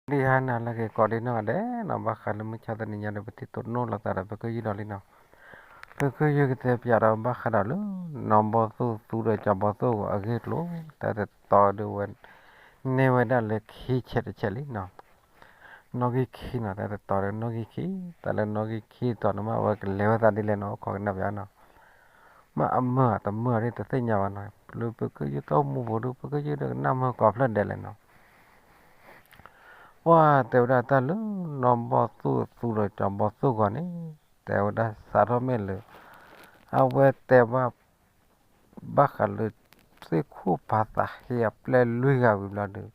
လံဟါနၤလၢက့ၤကိးဒံနီၢ်ဂၤဒဲးနီၤ, ဘၣ်ဃးလၢမုၢ်ဆါတနံၤညါဒီး ပထံၣ်တိၢ်နီၣ်လိာ်သးဒီး ပကယုၢ်ဒီးလံနီၤ. ပကယုၢ်ကတဲပၠးဒီးဘၣ်ဃးဒီးလၢ နီၢ်ဘီၣ်သိၣ်သူဒီးစီၤဘီၣ်သိၣ်ဂီၤအဂ့ၢ်အကျိၤ, တၢ်တတီၤဒုးဝဲ န့ၢ်ဝဲဒၣ်လၢခံဆဲးတဆဲးလံနီၤ. နီၣ်ဂံၢ်ခံနီၤ, တၢ်တတီၤဒီးနီၣ်ဂံၢ်ခံ, တၢ်လၢနီၣ်ဂံၢ်ခံတီၤန့ၣ်မ့ၢ်အဝဲကလဲၤဝဲသးဒ်လဲၣ်နီၤ, အိၣ်ခိးကနၣ်ပၠးနီၤ. မ့ၢ်အမုာ်ဧါတမုာ်ဧါဒ်တသ့ၣ်ညါဘၣ်နီၤ, လၢပကယုၢ်တၢ်အိၣ်မူပူၤဒုး ပကယုၢ်ဒီးကနၣ်မုာ်ကိးဖျၢၣ်ဒဲးလဲၣ်နီၤ. ပှၤတဲဝဲဒၣ်တၢ်လၢ နီၢ်ဘီၣ်သိၣ်သူဒီးစီၤဘီၣ်သိၣ်ဂီၤန့ၣ်, တဲဝဲဒၣ်စးထီၣ်မ့ၢ်လၢ အဝဲတဲဘၣ် ဘၣ်ဃးလၢ သ့ၣ်ခိၣ်ဖးသးဟ့အပျဲၢ်လွံၢ်ဂၤဝံၤဘျီဒီး,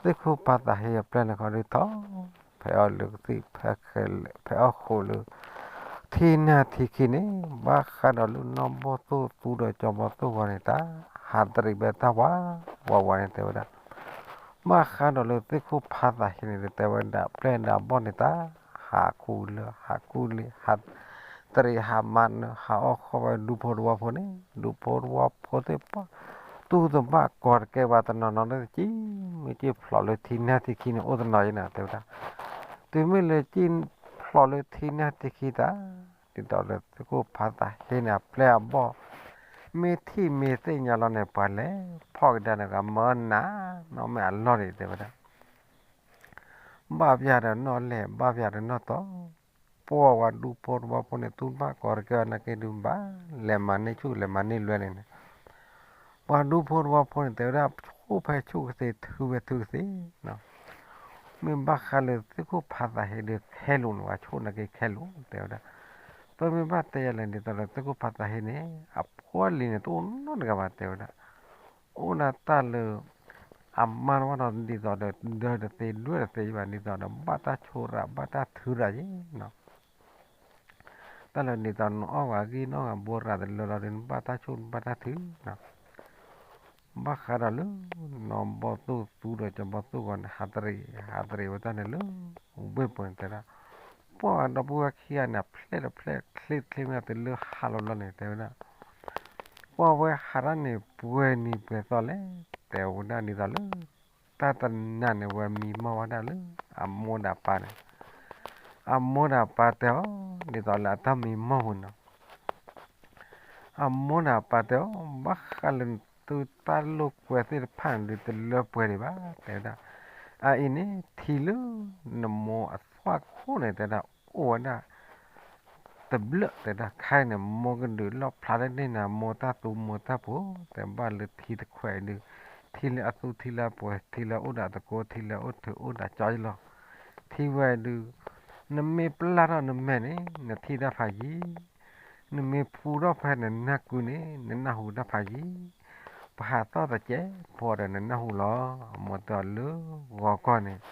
သ့ၣ်ခိၣ်ဖးသးဟ့အပျဲၢ်န့ၣ်ခီဒုးထီၣ် ဖဲအီၣ်လၢကသံၣ် ဖဲအီၣ်ဃိးလၢ ထံနၢ်ထံခံန့ၣ်, ဘၣ်ဃးဒီးလၢနီၢ်ဘီၣ်သိၣ်သူဒီးစီၤဘီၣ်သိၣ်ဂီၤန့ၣ် တၢ်ဟးတရံးဘၣ်တၢ်ဝးဝးဝးန့ၣ် တဲဝဲဒၣ် ဘၣ်ဃးဒီးလၢသ့ၣ်ခိၣ်ဖးသးဟ့န့ၣ် တဲဝဲဒၣ်ပျဲၢ်ဒၣ်ဘီၣ်န့ၣ် တၢ်ဟးခူလၢဟးခူလံ ဟးတရံးဟးမၤနၢၤ ဟးအီၣ်ဃီဝဲဒူဖိတဝီဖိန့ၣ်, ဒူဖိတဝီဖိသ့ၣ်တဖၣ် တူၢ်တဘၣ်ကီၤတကဲဘၣ်တနီၤနီၤလၢ က့ၤမ့ၢ်က့ၤဖျိးလၢထံနၢ်ထံခံန့ၣ် အိၣ်တနီၤယဲနီၤ တဲဝဲဒၣ်. တုၤမ့ၢ်လၢက့ၤဖျိးလၢထံနၢ်ထံခံတၢ် ဒ်သိးဒီးသ့ၣ်ခိၣ်ဖးသးဟ့န့ၣ် အပျဲၢ်အဘီၣ် မ့ၢ်ထံၣ်မ့ၢ်သ့ၣ်ညါလီၤန့ၣ် ပှၤလဲၤဖီၣ်ကဒါန့ၣ် ကမၢနးနီၢ်မ့ၢ်အလီၢ်ဒံး တဲဝဲဒၣ်. ဘၣ်ပၠးဒီးနီၢ်လဲၢ် ဘၣ်ပၠးဒီးနီၢ်တီၤ, ပှၤဝဲဒူဖိတဝီဖိန့ၣ် တူၢ်ဘၣ်ကီၤတကဲဘၣ်နာ်က့ဒုးဘၣ် လဲၤမၤန့ၢ်ဆူၣ်လဲၤမၤန့ၢ်လွဲန့ၣ်န့ၣ်, ပှၤဒူဖိတဝီဖိန့ၣ် တဲဝဲဒၣ် ဆူၣ်ဖဲဆူၣ်ကသ့ ထုဝဲထုကသ့နီၤ. မ့ၢ်ဘၣ်ဃးလၢသ့ၣ်ခိၣ်ဖးသးဟ့ဒီးခဲလိာ်န့ၣ် ပှၤဆိၣ်နာ်က့ခဲလိာ် တဲဝဲဒၣ်. ပမ့ၢ်ဘၣ်တဲယၤလဲၣ် ဒ်သိးဒီးသ့ၣ်ခိၣ်ဖးသးဟ့န့ၣ် အဖိအလံၤန့ၣ် တအိၣ်နီတဂၤဘၣ် တဲဝဲဒၣ်. အိၣ်ဒၣ်တၢ်လၢ အမါတဝီဒီး ဒ်သိးဒီး ဒၢတသ့ဒွဲၣ်တသ့ဘၣ် ဒ်သိးဒီး ဘၣ်တၢ်ဆိၣ်ရၣ် ဘၣ်တၢ်ထုရၣ်ယဲနီၤ. တၢ်လၢဒ်သိးနအီၣ်ဂၤဂံၢ်နီၢ်ဂၤဘိရၣ်တလၢလီၤဒီး နဘၣ်တၢ်ဆိၣ်နဘၣ်တၢ်ထုနီၤ. ဘၣ်ဃးဒီးလၢ နီၢ်ဘီၣ်သိၣ်သူဒီးစီၤဘီၣ်သိၣ်ဂီၤန့ၣ် ဟးတရံး ဟးတရံးဝဲတၢ်န့ၣ်လၢ ဝ့ၢ်ပူၤန့ၣ်တဲဒၣ်, ပှၤဒီပုၢ်ဝဲၢ်ခံဂၤန့ၣ် အဖျဲၣ်တဖျဲၣ်ချ့တချ့မ့ၢ်တလၢဟးလီၤလီၤန့ၣ် တဲဝဲဒၣ်. ပှၤဝဲဟးတၢ်န့ၣ် ပှဲၤနံၤပှဲၤသီလဲၣ် တဲဝဲဒၣ်ဒ်သိးလၢ တၢ်တနၤန့ၣ် ဝဲမံမီၢ်ဝဲဒၣ်လၢ အမိၢ်ဒီးပၢ်န့ၣ်, အမိၢ်ဒီးပၢ်တဲအီၤ ဒ်သိးလၢအတၢ်မံမီၢ်ပူၤနီၤ. အမိၢ်ဒီးပၢ်တဲအီၤ ဘၣ်ဃးလၢသုတၢ်လိာ်ကွဲသ့ၣ်တဖၣ်န့ၣ်ဒုး တလၢပှဲၤဒံးဘၣ် တဲဝဲဒၣ်. အအံၤန့ၣ် ထံလၢ နမိၢ်အသွၣ်ခိၣ်န့ၣ် တဲဒၣ် အိၣ်ဝဲဒၣ် တဘျၢၣ် တဲဒၣ် ခဲအံၤန့ၣ် မိၢ်ကဒုးလီၣ်ဖျါတန့ၢ်နၤ မိၢ်တၢ်သူမိၢ်တၢ်ပှိၤ တဲဘၣ်လၢထံတခွဲးဒုး ထံလၢအသူထံလၢအပှဲၤ ထံလၢအအိၣ်ဒီးတကိး ထံလၢအအိၣ်ထုးအိၣ်ဒီးကၠီလီၤ. ထံဝဲဒုး နမ့ၢ်ပျၢ်ထီၣ်နမဲာ်န့ၣ် နထံၣ်တၢ်ဖးယံၤ, နမ့ၢ်ဖူထီၣ်ဖဲနနၢ်ကုန့ၣ် နနၢ်ဟူတၢ်ဖးယံၤ, ပဟးသီၣ်တစဲးဖိဒီးနနၢ်ဟူလီၤ. မိၢ်တဲအီၤလၢဂီၤကီၢ်န့ၣ်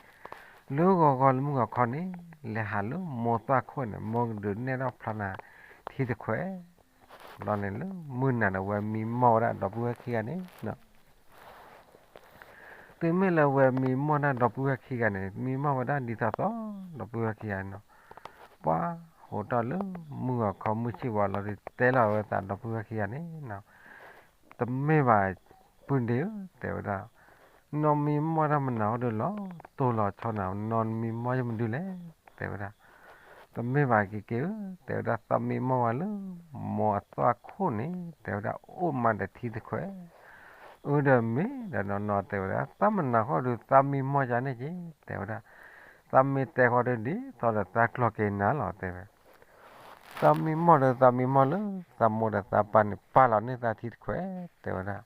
လၢဂီၤဂီၤလၢမုၢ်ဂီၤခီန့ၣ် လဲၤဟးလၢမိၢ်သွၣ်ခိၣ်န့ၣ် မိၢ်ကဒုးနဲၣ်ထီၣ်ဖျါနၤထံတခွဲး လီၤန့ၣ်လၢမုၢ်နၤန့ၣ် ဝဲမံမီၢ်ဝဲဒၣ်ဒီပုၢ်ဝဲၢ်ခံဂၤန့ၣ် တုၤမ့ၢ်လၢဝဲမံမီၢ်ဒၣ်ဒီပုၢ်ဝဲၢ်ခံဂၤန့ၣ် မံမီၢ်ဝဲဒၣ်ဒ်သိးသိး ဒီပုၢ်ဝဲၢ်ခံဂၤန့ၣ်နီၤ. ပှၤဟိးထီၣ်လၢမုၢ်ဂီၤခီမုၢ်ဆ့ၣ်ဝါလီၤဒီး တဲလီၤဝဲသးဒီပုၢ်ဝဲၢ်ခံဂၤန့ၣ်နီၤ, တမ့ၢ်ဘၣ် ပုၢ်ဒ့ဧၢ တဲဝဲဒၣ်, နီၢ်မံမီၢ်တၢ်မနုၤအဃိဒီးလီၤတိၢ်လီၤဆီနၤ, နီၢ်မံမီၢ်ယမနုၤလဲၣ် တဲဝဲဒၣ်. တမ့ၢ်ဘၣ်က့ၤက့ၤဧၢ တဲဝဲဒၣ်, သးမံမီၢ်ဝဲလၢ မိၢ်အသွၣ်ခိၣ်န့ၣ် တဲဝဲဒၣ် အိၣ်မးဒီးထံတခွဲး အၢဒီးမ့ၢ်ဒီးနီၢ်နီၢ် တဲဝဲဒၣ်, တၢ်မနုၤအဃိဒီးသးမံမီၢ်ယၤန့ၣ်က့ၤ တဲဝဲဒၣ်, သးမ့ၢ်တဲဃီဒီးဒ်သိးဒီးသးကျီၢ်က့ၤနၤလီၤ တဲဝဲ. သးမံမီၢ်ဒီးသးမံမီၢ်လၢ သးမိၢ်ဒီးသးပၢ်န့ၣ် ပာ်လီၤန့ၢ်သးထံတခွဲး တဲဝဲဒၣ်.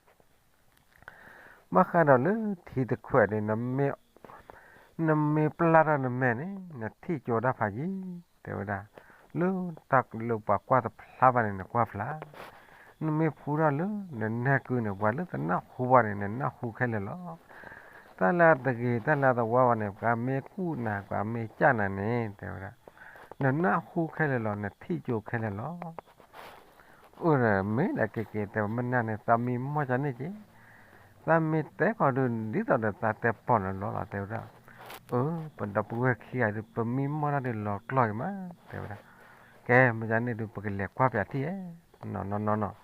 ဘၣ်ဃးဒီးလၢထံတခွဲးန့ၣ် နမ့ၢ်ပျၢ်ထီၣ်နမဲာ်န့ၣ် နထံၣ်ကၠိတၢ်ဖးယံၤ တဲဝဲဒၣ်, လၢတၢ်လၢပှၤကွၢ်တဖျါဘၣ်န့ၣ် နကွၢ်ဖျါ, နမ့ၢ်ဖူထီၣ်လၢနနၢ်ကုန့ၣ် ပှၤလၢတနၢ်ဟူဘၣ်န့ၣ် နနၢ်ဟူခဲလၢာ်လီၤ. တၢ်လၢအတဂ့ၤ တၢ်လၢအတဝါဘၣ်န့ၣ် ပှၤမ့ၢ်ကူၣ်နၤ ပှၤမ့ၢ်ကၢ်နၤန့ၣ် တဲဝဲဒၣ်, နနၢ်ဟူခဲလၢာ်လီၤ နထံၣ်ကၠိခဲလၢာ်လီၤ. အၢဒီးမ့ၢ်ဒီးက့ၤက့ၤ တဲဝဲ မနုၤန့ၣ် သးမံမီၢ်ယၤန့ၣ်က့ၤ, သးမ့ၢ်တဲဃီဒီး ဒ်သိးဒီးသးတဲပီၢ်နၤလီၤလီၤ တဲဝဲဒၣ်. အၢ ပဒီပုၢ်ဝဲၢ်ခံဂၤဒီး ပမံမီၢ်တၢ်ဒီးလီၤကျီၢ်က့ၤမး တဲဝဲဒၣ်. ကဲ မ့ၢ်ယၤန့ၣ်ဒီး ပကလဲၤကွၢ်ပၠးထံၣ်ဧဲ နီၢ်နီၢ်နီၢ်နီၢ်.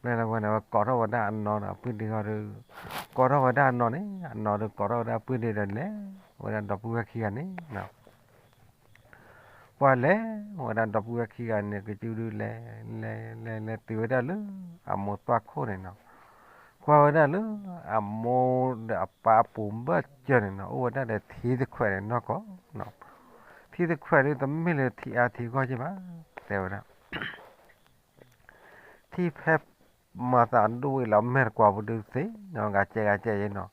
ဖဲလၢဝဲန့ၣ် ဝဲကိးထီၣ်ဝဲဒၣ်အနီၢ်ဒီးအပုၢ်ဒ့ဃီဒီး, ကိးထီၣ်ဝဲဒၣ်အနီၢ်န့ၣ် အနီၢ်ဒီးကိးထီၣ်ဝဲဒၣ်အပုၢ်ဒ့ဒီးလဲၤ ဝဲဒၣ်ဒီပုၢ်ဝဲၢ်ခံဂၤန့ၣ် ပှၤလဲၤဝဲဒၣ်ဒီပုၢ်ဝဲၢ်ခံဂၤန့ၣ် ကစုဒုလဲၤ လဲၤ လဲၤ လဲၤတုၤဝဲဒၣ်လၢ အမိၢ်သွၣ်ခိၣ်န့ၣ်နီၤ, ကွၢ်ဝဲဒၣ်လၢ အမိၢ်ဒီးအပၢ်အပူၤဘၢၣ်စၢၤန့ၣ်နီၤ အိၣ်ဝဲဒၣ်ဒီးထံတခွဲးန့ၣ်နီၢ်ကီၢ်နီၤ, ထံတခွဲးဒုတမ့ၢ်လၢထံအါထံဂီၢ်က့ဘၣ် တဲဝဲဒၣ် ထံဖဲ မၤသးဒိၣ်ဝဲလီၤ အမဲာ်တကွီၤပူၤဒုးသ့နီၤ ဂၤကဲဂၤကဲယဲနီၤ,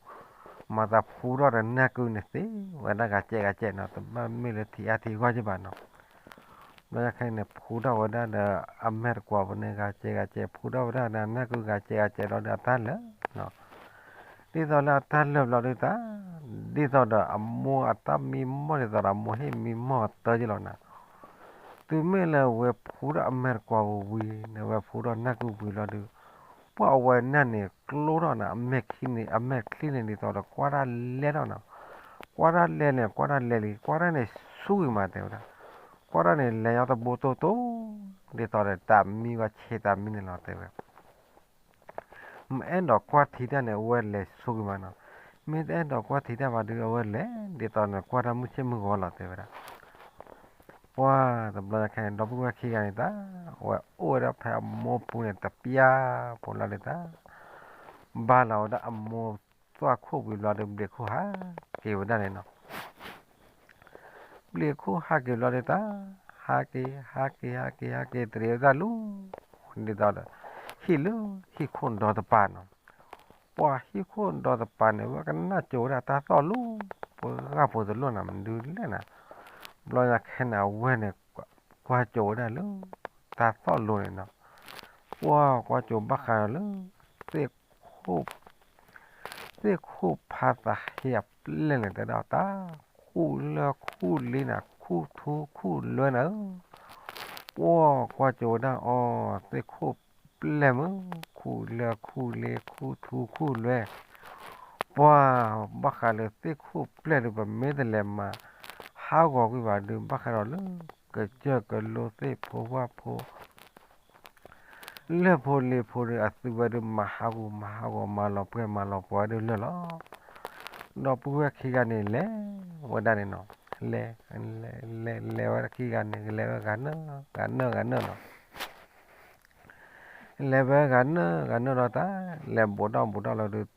မၤသးဖှူထီၣ်ဒီးနၢ်ကုန့ၣ်သ့ဝဲဒၣ် ဂၤကဲဂၤကဲနီၤ, တဘၣ်မ့ၢ်လၢထံအါထံဂီၢ်က့ဘၣ်နီၤ, ဘျီညါခဲအံၤန့ၣ် ဖှူထီၣ်ဝဲဒၣ်ဒီး အမဲာ်တကွီၤပူၤန့ၣ် ဂၤကဲဂၤကဲ ဖှူထီၣ်ဝဲဒၣ်ဒီးနၢ်ကု ဂၤကဲဂၤကဲလီၤဒီးအတၢ်လၢာ်နီၤ, ဒ်သိးလၢအတၢ်လၢာ်ဘျီဒုးတၢ် ဒ်သိးဒီးအမိၢ်အတၢ်မံမီၢ်ဒ်သိးဒီးအမိၢ်ဟ့ၣ်မံမီၢ်အတၢ်က့လီၤနီၤ, တုၤမ့ၢ်လၢဝဲဖှူထီၣ်အမဲာ်တကွီၤပူၤဝံၤန့ၣ် ဝဲဖှူထီၣ်နၢ်ကုပူၤလီၤဒုး, ပှၤအဝဲနၢ်န့ၣ် ကျိထီၣ်န့ၣ် အမဲာ်ချံန့ၣ် အမဲာ်ချံန့ၣ် ဒ်သိးဒီးကွၢ်တၢ်လဲၢ်ထီၣ်နီၤ, ကွၢ်တၢ်လဲၢ်န့ၣ် ကွၢ်တၢ်လဲၢ်လံ ကွၢ်တၢ်န့ၣ်ဆူဂ့ၤမးတဲဝဲဒၣ်, ကွၢ်တၢ်န့ၣ် လဲၤညီတဘိတိၢ်တိၢ် ဒ်သိးဒီးတၢ်မံဝဲဆ့တၢ်မံန့ၣ်လီၤတဲဝဲ မ့ၢ်အဲၣ်ဒိးကွၢ်ထံတၢ်န့ၣ် အဝဲလဲၤဆိက့ၤမးနီၤ, မ့ၢ်တအဲၣ်ဒိးကွၢ်ထံတၢ်ဘၣ်ဒုး အဝဲလဲၤဒ်သိးန့ၣ် ကွၢ်တၢ်မုၢ်ဆ့ၣ်မုၢ်ဂီၤလီၤတဲဝဲဒၣ်, ပှၤတဘျီညါခဲအံၤန့ၣ် ဒီပုၢ်ဝဲၢ်ခံဂၤန့ၣ်တၢ် ဝဲအိၣ်ဝဲဒၣ်ဖဲအမိၢ်ပူၤန့ၣ် တပျၢ်ဖိလီၤဒုးတၢ် ဘါလီၤဝဲဒၣ်အမိၢ်သွၣ်ခိၣ်ဝံၤဘျီဒုး ဘျံးခိၣ်ဟးက့ၤဝဲဒၣ်န့ၣ်နီၤ ဘျံးခိၣ်ဟးက့ၤဘျီဒုးတၢ် ဟးက့ၤ ဟးက့ၤ ဟးက့ၤ ဟးက့ၤ တရံးဝဲဒၣ်လၢ ဒ်သိးဒီး ဟံၣ်လၢဟံၣ်ခိၣ်ဒီတပၤနီၤ, ပှၤဟံၣ်ခိၣ်ဒီတပၤန့ၣ် ဝဲကနၣ်ကၠိဝဲဒၣ်တၢ်သီၣ်လၢ ပှၤဂၤဖိတလိၣ်နၤ မနုၤလဲၣ်နၤ, ဘျီညါခဲန့ၣ် အဝဲန့ၣ် ကွၢ်ကၠိဝဲဒၣ်လၢ တၢ်သီၣ်လိၤန့ၣ်နီၤ, ပှၤကွၢ်ကၠိဘၣ်ဃးဒီးလၢ သ့ၣ်ခိၣ် သ့ၣ်ခိၣ်ဖးသးဟ့အပျဲၢ်န့ၣ် တဲဒၣ်တၢ် ခူၣ်လၢၢ်ခူၣ်လ့နၤ ခူၣ်ထူခူၣ်လွဲနၤဧၢ, ပှၤကွၢ်ကၠိဝဲဒၣ်အီၤ သ့ၣ်ခိၣ်ပျဲၢ်မုၢ် ခူၣ်လၢၢ်ခူၣ်လ့ ခူၣ်ထူခူၣ်လွဲ, ပှၤဘၣ်ဃးလၢသ့ၣ်ခိၣ်ပျဲၢ်ဒုး ပမ့ၢ်တလဲၤမၤဟးဂီၤကွံာ်ဘၣ်ဒုး ဘၣ်ဃးဒီးလၢ ကစၢၢ်ကလိသ့ၣ်ဖိဝၣ်ဖိ လၢၢ်ဖိလ့ဖိဒုး အသုဝဲဒုး မၤဟးဂီၤမၤဟးဂီၤ မၤလီၤပှဲၤမၤလီၤပှဲၤဒုးလၢာ်လီၤ. ဒီပုၢ်ဝဲၢ်ခံဂၤန့ၣ် လဲၤဝဲဒၣ်န့ၣ်နီၤ, လဲၤ လဲၤ လဲၤဝဲခံဂၤန့ၣ် လဲၤဝဲဂၤနၢၣ် ဂၤနၢၣ်ဂၤနၢၣ်နီၤ, လဲၤဝဲဂၤနၢၣ်ဂၤနၢၣ်ဒီးတၢ် လဲၤဘူးထီၣ်ဘူးထီၣ်လီၤဒုး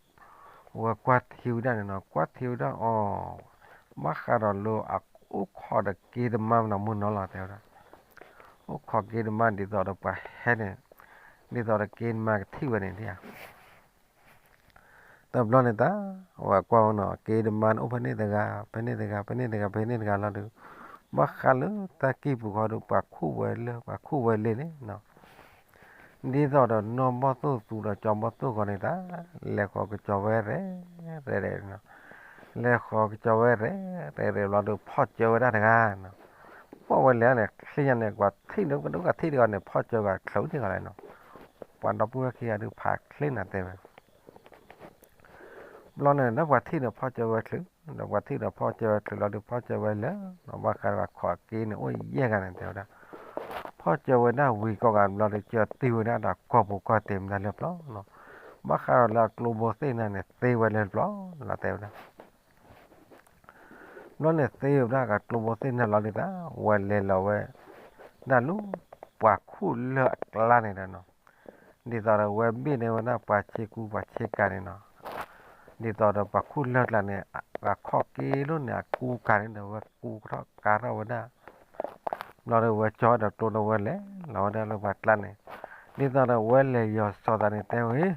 ဝဲကွၢ်ထံဝဲဒၣ်န့ၣ်နီၤ, ကွၢ်ထံဝဲဒၣ်အီၤ ဘၣ်ဃးဒီးလၢအအိၣ်ခိးဒီးက့တမါနီၤ မုၢ်နီၤလီၤတဲဝဲဒၣ်, အိၣ်ခိးက့တမါဒ်သိးဒီးပှၤဟဲန့ၣ်, ဒ်သိးဒီးက့တမါကထံၣ်ဝဲန့ၣ်ဧါ. တဘျီန့ၣ်တၢ် ဝဲကွၢ်ဝဲနီၤ က့တမါန့ၣ် အိၣ်ဖဲန့ၣ်တဂၤ ဖဲန့ၣ်တဂၤ ဖဲန့ၣ်တဂၤ ဖဲန့ၣ်တဂၤလီၤဒုး, ဘၣ်ဃးလၢတၢ်ကံၢ်ပူၤဃီဒုး ပှၤခူၣ်ဝဲလၢၢ် ပှၤခူၣ်ဝဲလ့န့ၣ်နီၤ ဒ်သိးဒီးနီၢ်ဘီၣ်သိၣ်သူဒီးကၠီဘီၣ်သိၣ်ဃီန့ၣ်တၢ် လဲၤဃီၤကစၢၤဝဲရဲၣ်ရဲၣ်နီၤ, လဲၤဃီၤကစၢၤဝဲရဲၣ်ရဲၣ်ဘျီဒီး ဖီၣ်စၢၤဝဲဒၣ်တဂၤနီၤ, ပှၢ်ဝဲလဲၤန့ၣ် ချ့ညါန့ၣ် ပှၤထံၣ်န့ၣ် ကဒိၣ်ကထံၣ်တဂၤန့ၣ် ဖီၣ်စၢၤဂၤချုးန့ၢ်ဂီၤလဲၣ်နီၤ, ပှၤဒီပုၢ်ဝဲၢ်ခံဂၤဒုးဖးချ့နၤတဲဝဲ ဘျီန့ၣ် ဒီးပှၤထံၣ်န့ၣ်ဖီၣ်စၢၤဝဲချုး, ဒီးပှၤထံၣ်န့ၣ်ဖီၣ်စၢၤဝဲချုးလီၤဒုး ဖီၣ်စၢၤဝဲလၢာ်နီၤ, ဘၣ်ဃးဒီးခိးက့န့ၣ် အိၣ်ယဲၢ်ဂၤန့ၣ်တဲဝဲဒၣ်, ဖီၣ်စၢၤဝဲဒၣ်ဝံၤကိးဂၤဘျီဒီး ကၢၤတံၢ်ဝဲဒၣ်ဒီးကီၢ်ပူၤကီၢ်တ့ၢ်မတၤလၢပျီနီၤ, ဘၣ်ဃးဒီးလၢအကျိဘိသ့ၣ်နၤန့ၣ် သ့ဝဲလၢပျီလီၤတဲဝဲဒၣ် ဘျီန့ၣ်သ့ဝဲဒၣ်ကကျိဘိသ့ၣ်နၤလီၤဒုးတၢ် ဝဲလဲၤလီၤဝဲ ဒၣ်လၢ ပှၤခူၣ်လၢၢ်အကျါန့ၣ်ဒီးနီၤ, ဒ်သိးဒီးဝဲဘ့ၣ်န့ၢ်ဝဲဒၣ်ပှၤဆ့ကူပှၤဆ့ကၤန့ၣ်နီၤ, ဒ်သိးဒီးပှၤခူၣ်လၢၢ်ကျါန့ၣ် အဂၤခီၣ်က့လိာ်န့ၣ် အကူကၤန့ၣ်ဒီး ဝဲကူထီၣ်ကၤထီၣ်ဝဲဒၣ် ဘျီဒီးဝဲကၠီဒီးကျိဒီးဝဲလဲၤလီၤဝဲဒၣ်လၢပှၤကျါန့ၣ်, ဒ်သိးဒီးဝဲလဲၤယီၤစီၤသးန့ၣ်တဲဝဲ,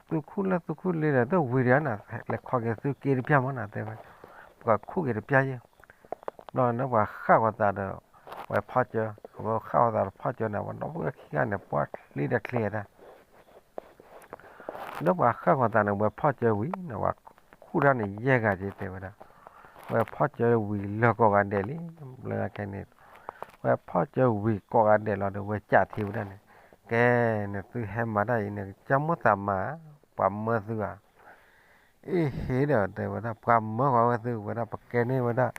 သုခူၣ်လၢၢ်သုခူၣ်လ့ဒီး သုဝံၤဒီးနၤ လဲၤခီက့ၤသုက့တပျၢ်မးနၤတဲဝဲ, ပှၤခူၣ်က့ၤတပျၢ်ယဲၢ်, ဘျီန့ၣ်ပှၤဃၣ်ဃီၤသးဒီး ဝဲဖီၣ်စၢၤ, ဝဲဃၣ်ဃီၤသးဒီးဖီၣ်စၢၤန့ၣ် ပှၤဒီပုၢ်ဝဲၢ်ခံဂၤန့ၣ် ပှၢ်ချ့ဒီးချ့ဒၣ် ဒီးပှၤဃၣ်ဃီၤသးန့ၣ် ဝဲဖီၣ်စၢၤဝံၤန့ၣ် ပှၤခူၣ်တၢ်န့ၣ်ယဲၢ်ဂၤက့ၤတဲဝဲဒၣ်, ဝဲဖီၣ်စၢၤဝံၤလၢာ်ကိးဂၤဒဲးလံ, ဘျီညါခဲန့ၣ်, ဝဲဖီၣ်စၢၤဝံၤကိးဂၤဒဲးလီၤဒီး ဝဲကးထံဝဲဒၣ်န့ၣ်, ကဲ, နသုဟဲမၤတၢ်အံၤန့ၣ် ကမ့ၢ်သးမၤ, ပှၤမၢသုဧါ အ့ဟ့ဒီးတဲဝဲဒၣ် ပှၤမၢဃီၤဝဲသုဝဲဒၣ် ပကဲန့ၢ်ဝဲဒၣ်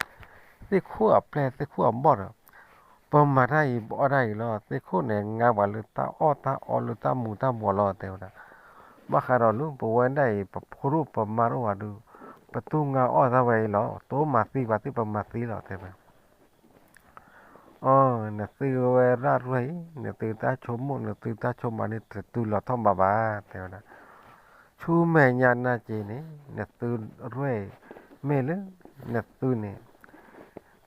သ့ၣ်ခိၣ်အပျဲၢ်သ့ၣ်ခိၣ်အဘီၣ်ဒီး ပမၤတၢ်အံၤ ပအီၣ်တၢ်အံၤလီၤ. သ့ၣ်ခိၣ်န့ၣ် ငါပှၤလၢတၢ်အီၣ်တၢ်အီလၢတၢ်မူၤတၢ်ဘှီးလီၤ တဲဝဲဒၣ်. ဘၣ်ဃးဒီးလၢပဝဲဒၣ်အံၤ ပဖိဒိၣ်ပမါဒိၣ်ဝဲဒုး ပတူၢ်ငါအီၣ်သးဝဲအံၤလီၤ, တိမၤသံပှၤသ့ၣ်ပမၤသံလီၤ တဲဝဲ. အီ, နသုဝဲဒၣ်ရွဲၣ်အံၤ နသုတၢ်ဆိကမိၣ် နသုတၢ်ဆိကမးန့ၣ် တတုၤလီၤထီၣ်ဘးဘၣ် တဲဝဲဒၣ်. ဆူမဲာ်ညါနာ်က့န့ၣ် နသုရွဲၣ်အံၤ မ့ၢ်လၢ နသုန့ၣ်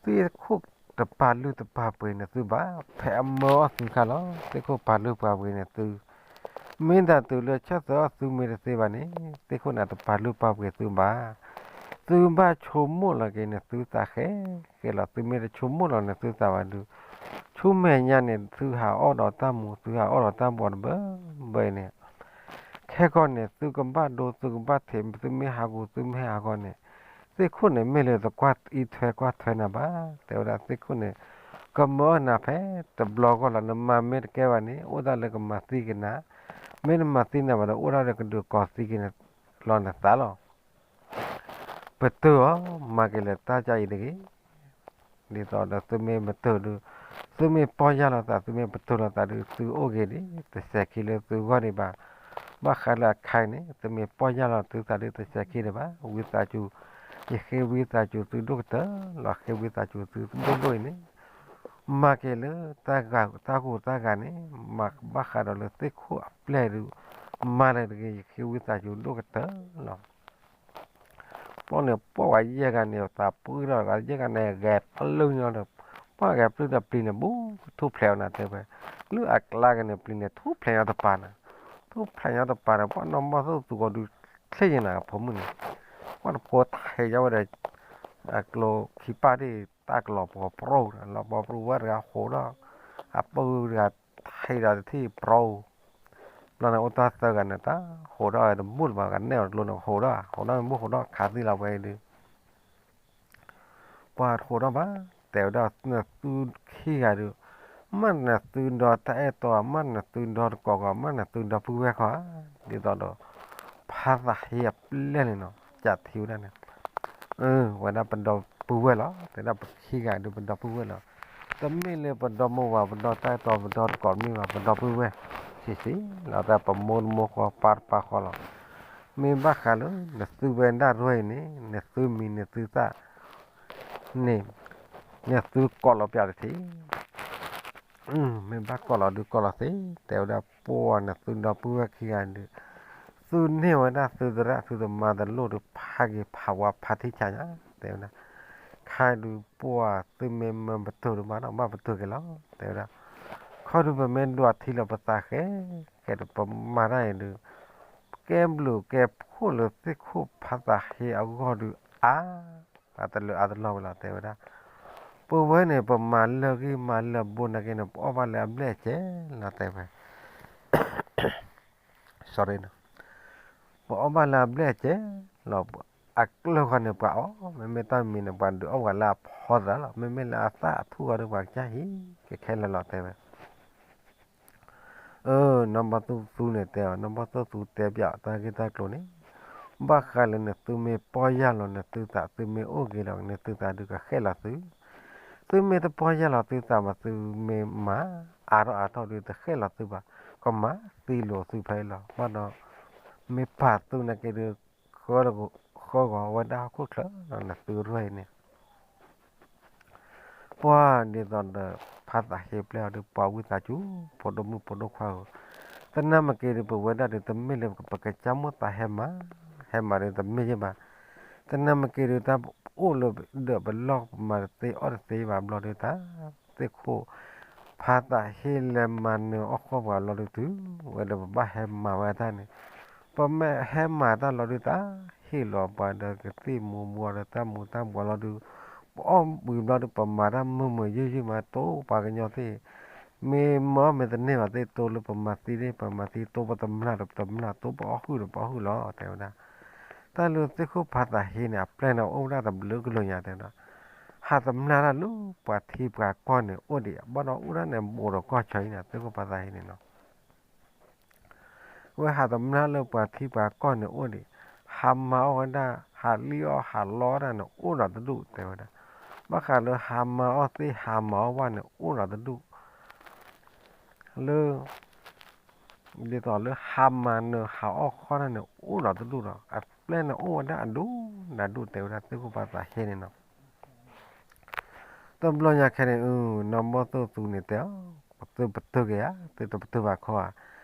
သ့ၣ်ခိၣ်တပာ်လုၢ်တပာ်ပှ့ၤနသုဘၣ်, ဖဲအမၢအီၣ်သုခါလီၤ. သ့ၣ်ခိၣ်ပာ်လုၢ်ပာ်ပှ့ၤနသု, မ့ၢ်တၢ်တုၤလၢဆၢၣ်သၢအီၣ်သုမ့ၢ်တသ့ဘၣ်န့ၣ် သ့ၣ်ခိၣ်န့ၣ်တပာ်လုၢ်ပာ်ပှ့ၤသုဘၣ်. သုဘၣ်ဆိကမိၣ်လီၤက့ၤနသုသးဃဲဃဲလီၤ. သုမ့ၢ်တဆိကမိၣ်လီၤနသုသးဘၣ်ဒီး ဆူမဲာ်ညါန့ၣ် သုဟးအီၣ်ဒီးတၢ်မူ သုဟးအီၣ်ဒီးတၢ်မူအီၤတဘၢဘၢအံၤန့ၣ် ခဲကီၢ်န့ၣ် သုကဘၣ်ဒိ သုကဘၣ်ထံး သုမ့ၢ်ဟးဂီၤ သုမ့ၢ်ဟးဂီၤန့ၣ် သ့ၣ်ခိၣ်န့ၣ် မ့ၢ်လၢတကွၢ်အံးထွဲကွၢ်ထွဲနၤဘၣ် တဲဝဲဒၣ်. သ့ၣ်ခိၣ်န့ၣ် ကမၢအီၣ်နၤဖဲတဘျီဂီၢ်လီၤ. နမၤမ့ၢ်တကဲဘၣ်န့ၣ် အိၣ်ဒၣ်လၢကမၤသံက့ၤနၤ, မ့ၢ်နမၤသံနၤဘၣ်ဒီး အိၣ်ဒၣ်လၢကဒုးကိးသံက့ၤလီၤနသးလီၤ. ပတုာ်အီၤ မၤက့ၤလၢတၢ်ကါအံၤတဂ့ၤ. ဒ်သိးဒီးသုမ့ၢ်ပတုာ်ဒီး သုမ့ၢ်ပီၢ်ယၢ်လီၤသး သုမ့ၢ်ပတုာ်လီၤသးဒီး သုအိၣ်ဂ့ၤဒ် တစဲးခံလၢသုဂီၢ်ဒံးဘၣ်. ဘၣ်ဃးလၢအခါအံၤန့ၣ် သုမ့ၢ်ပီၢ်ယၢ်လီၤသုသးဒီး တစဲးခံဒံးဘၣ်. ဝံသးစူၤ ယဃ့ဝံသးစူၤသုဒိၣ်ကတၢၢ်လီၤ. ဃ့ဝံသးစူၤသုဒိၣ်ဒိၣ်အံၤန့ၣ် မၤက့ၤလၢတၢ်ဂ့ၤတၢ်ဂ့ၤန့ၣ် မၤဘၣ်ဃးဒီးလၢသ့ၣ်ခိၣ်အပျဲၢ်ဒုး မၤလၢတဂ့ၤ ယဃ့ဝံသးစူၤဒိၣ်ကတၢၢ်လီၤ. ပီၢ်န့ၣ် ပှၢ်ဝဲယဲၢ်ဂၤန့ၣ် သးပှၢ်ထီၣ်ဂၤ ယဲၢ်ဂၤန့ၣ် ဂဲၤပျုၢ်ညီဒီး ပှၢ်ဂဲၤပျုၢ်ဒီးပျံၤန့ၣ် ဘူးထူၣ်ဖျဲးအီၤနၤတဲဝဲ, လၢအကျါက့ၤန့ၣ် ပျံၤန့ၣ် ထူၣ်ဖျဲးညီတပၤနၤ, ထူၣ်ဖျဲးညီတပၤဒီး ပှၢ်နီၢ်မီၢ်သိၣ်သူကီးဒုး ချ့ယနၤအဖိမုၣ်န့ၣ်, ပှၢ်တဖိထဲးယဝဲဒီး အကျိခံပၢ်ဒ်တၢ်ကလီၤပှီၤပြီ, လီၤပှီၤပြီဝဲတဂၤဟိးထီၣ်, အပုၢ်တဂၤထဲးဒီးတထံၣ်ပြီ ဘျီန့ၣ် အိၣ်တၢ်သၢဂၤန့ၣ် တၢ်ဟိးထီၣ်တဘူၣ်လၢၤဘၣ်, ကနဲၣ်အီၤတလိၤန့ၣ် ဟိးထီၣ်, ဟိးထီၣ်မ့ၢ်ဘူၣ်ဟိးထီၣ်ခးသံလီၤဝဲအံၤဒုး, ပှၤဟိးထီၣ်ဘၣ်, တဲဝဲဒၣ်နသုခံဂၤဒုး, မ့ၢ်နသုဒီတၢ်အဲၣ်တီ, မ့ၢ်နသုဒီတကိးဂီၤ, မ့ၢ်နသုဒီပုၢ်ဝဲၢ်ခီဧါ, ဒ်သိးဒီး ဖါသးဟ့အပျဲၢ်န့ၣ်နီၤ, ကးထံဝဲဒၣ်န့ၣ် ဝဲဒၣ်ပဒီပုၢ်ဝဲၢ်လီၤ, တဲဒၣ်ပခံဂၤဒုးပဒီပုၢ်ဝဲၢ်လီၤ, တမ့ၢ်လၢပဒီမိၢ်ဝၤ ပဒီတၢ်အဲၣ်တီ ပဒီတကိးမ့ၢ်ဘၣ်, ပဒီပုၢ်ဝဲၢ်, ဆံးဆံးလီၤ, တၢ်ပမိၢ်တမိၢ်ဃီ ပၢ်တပၢ်ဃီလီၤ. မ့ၢ်ဘၣ်ဃးလၢ နသုဝဲဒၣ်ရဲၣ်အံၤန့ၣ် နသုမံၤနသုသၣ်န့ၣ် နသုကိးလီၤပျးတထံၣ် မ့ၢ်ဘၣ်ကိးလီၤဒုးကိးလီၤသ့, တဲဝဲဒၣ်ပှၤနသုဒီပုၢ်ဝဲၢ်ခံဂၤဒုး, သုန့ၢ်ဝဲဒၣ်သုသရၣ်သုသမါတလိၣ်ဒုး ဖးက့ၤဖးဝါဖးထံဆးညါ, တဲဝဲဒၣ်, ခါဒုးပှၤသုမ့ၢ်မၢပတုာ်ဒုးမးနီၤ ဘၣ်ပတုာ်က့ၤလီၤ, တဲဝဲဒၣ်, ခီဒုးပမ့ၢ်ဒွးထံလီၤပသးဃဲ, ကဲဒုးပမၤတၢ်အံၤဒုး, ကဲဘျုးကဲဖှိၣ်လၢသ့ၣ်ခိၣ်ဖါသးဟ့အဂီၢ်ဒုး အါ, အတလၢအါတလီၢ်ဝဲလီၤ တဲဝဲဒၣ် ပဝဲန့ၣ် ပမၤလၢာ်ဂံၢ်မၤလၢာ်ဘိနာ်က့န့ၣ် ပအီၣ်ဘၣ်လၢအဘျဲၣ်အစဲးလီၤ တဲဝဲ, sorry, ပအီၣ်ဘၣ်လၢအဘျဲၣ်အစဲးလီၤ, အကျၢၢ်ဃီန့ၣ် ပှၤအီၣ်, မ့မ့ၢ်တၢ်မံၤန့ၣ် ပှၤဒုးအီၣ်ပှၤလၢအဖီသးလီၤ, မ့မ့ၢ်လၢအသၣ်အထူၣ်ဃီဒီး ပှၤကစၢ်ဟံးက့ၤခဲလၢာ်လီၤ တဲဝဲ အၢ နီၢ်ဘီၣ်သိၣ်သူန့ၣ်တဲအီၤ, နီၢ်ဘီၣ်သိၣ်သူတဲပၠးတၢ်ဂ့ၢ်တၢ်ကျိၤန့ၣ်, ဘၣ်ဃးလၢနသုမ့ၢ်ပီၢ်ယၢ်လီၤနသုသး သုမ့ၢ်အိၣ်ဂ့ၤဒီး နသုသးဒုးကဃဲၣ်လီၤသု, သုမ့ၢ်တပီၢ်ယၢ်လီၤသုသးဘၣ် သုမ့ၢ်မၤအါထီၣ်အါထီၣ်ဒုးတဃဲၣ်လီၤသုဘၣ်, ကမၤသံလိာ်သုဖဲအံၤလီၤ, ဘၣ်ဒီး မ့ၢ်ပာ်သုနာ်က့ဒုး ဃၢဂီၤဝဲဒၣ်ဟီၣ်ခိၣ်ချၢလီၤ နသုရဲၣ်အံၤန့ၣ် ပှၤဒ်သိးဒီး ဖါသးဟ့ပျဲၢ်အီၤဒီး ပှၤဝံသးစူၤ ဖိဒိၣ်မုၣ်ဖိဒိၣ်ခွါဧၢ, သနာ်က့ဒုး ပဝဲဒၣ်ဒုး တမ့ၢ်လၢပကစၢ်မိၣ်သးဟဲမၤ, ဟဲမၤဒုးတမ့ၢ်ယဲၢ်ဘၣ်, သနာ်က့ဒုး တၢ်အိၣ်လၢဒၢးပလီၢ် ပမၤတသ့အီၣ်တသ့ဘၣ်ဘျီဒုး တၢ်သ့ၣ်ခိၣ် ဖါသးဟ့လဲၤမၤနၢၤအီၣ်ဃီၣ်ပှၤလီၤဒုး တုၤဝဲဒီးပဘၣ်ဟဲမၤဝဲတၢ်န့ၣ်, ပမ့ၢ်ဟဲမၤတၢ်လီၤဒုး တၢ်ဟ့ၣ်လီၤပှၤဒီးကသံၣ်မူၤဘှီးဒီးတၢ်မူၤတၢ်ဘှီးလီၤဒုး, ပအီၣ်ဘှံးဘျီဒုး ပမၤတၢ်မုာ်မုာ်ယုၢ်ယုၢ်မး တိပှၤကညီသ့ၣ်, မ့ၢ်မၤအီၣ်မ့ၢ်တန့ၢ်ဘၣ်သ့ၣ် တိလၢပမၤသံန့ၣ် ပမၤသံ တိပတမျၢ်ဒီးပတမျၢ် တိပအီၣ်ဟုၣ်ဒီးပအီၣ်ဟုၣ်လီၤ တဲဝဲဒၣ်. တၢ်လၢသ့ၣ်ခိၣ်ဖါသးဟ့န့ၣ် အပျဲၢ်န့ၣ်အိၣ်ဝဲဒၣ်တဘျုးကလုာ်ညါ တဲဝဲဒၣ်, ဟးတမျၢ်တၢ်လၢပှၤထံပှၤကီၢ်န့ၣ်အိၣ်ဒံး ဘၣ်ဒီးအိၣ်ဒၣ်န့ၣ် ဘူးဒီးကီၢ်ဆၢအံၤန့ၣ် သ့ၣ်ခိၣ်ဖါသးဟ့န့ၣ်နီၤ ဝဲဟးတမျၢ်လၢပှၤထံပှၤကီၢ်န့ၣ်အိၣ်ဒံး, ဟးမၤအီၣ်ဝဲဒၣ် ဟးလံၣ်အီၣ်ဟးလီအီၣ်ဒၣ်န့ၣ် အိၣ်ဒီးတဒူၣ် တဲဝဲဒၣ်. ဘၣ်ဃးလၢဟးမၤအီၣ်သ့ၣ်ဟးမၤအီၣ်ဘၣ်န့ၣ် အိၣ်ဒီးတဒူၣ် လၢ ဒ်သိးလၢဟးမၤနၢၤဟးအီၣ်ဃီၣ်ဒၣ်န့ၣ် အိၣ်ဒီးတဒူၣ်ဒီး အ ပျဲၢ်န့ၣ်အိၣ်ဝဲဒၣ်အဒိၣ်နၤဒိၣ် တဲဝဲဒၣ် သုးခိၣ်ဖးသးဟ့န့ၣ်နီၤ. တဘျီညါခဲန့ၣ် နီၢ်ဘီၣ်သိၣ်သူန့ၣ်တဲအီၤ, သုပတုာ်က့ၤဧါ, သုတပတုာ်ဘၣ်ခီဧါ.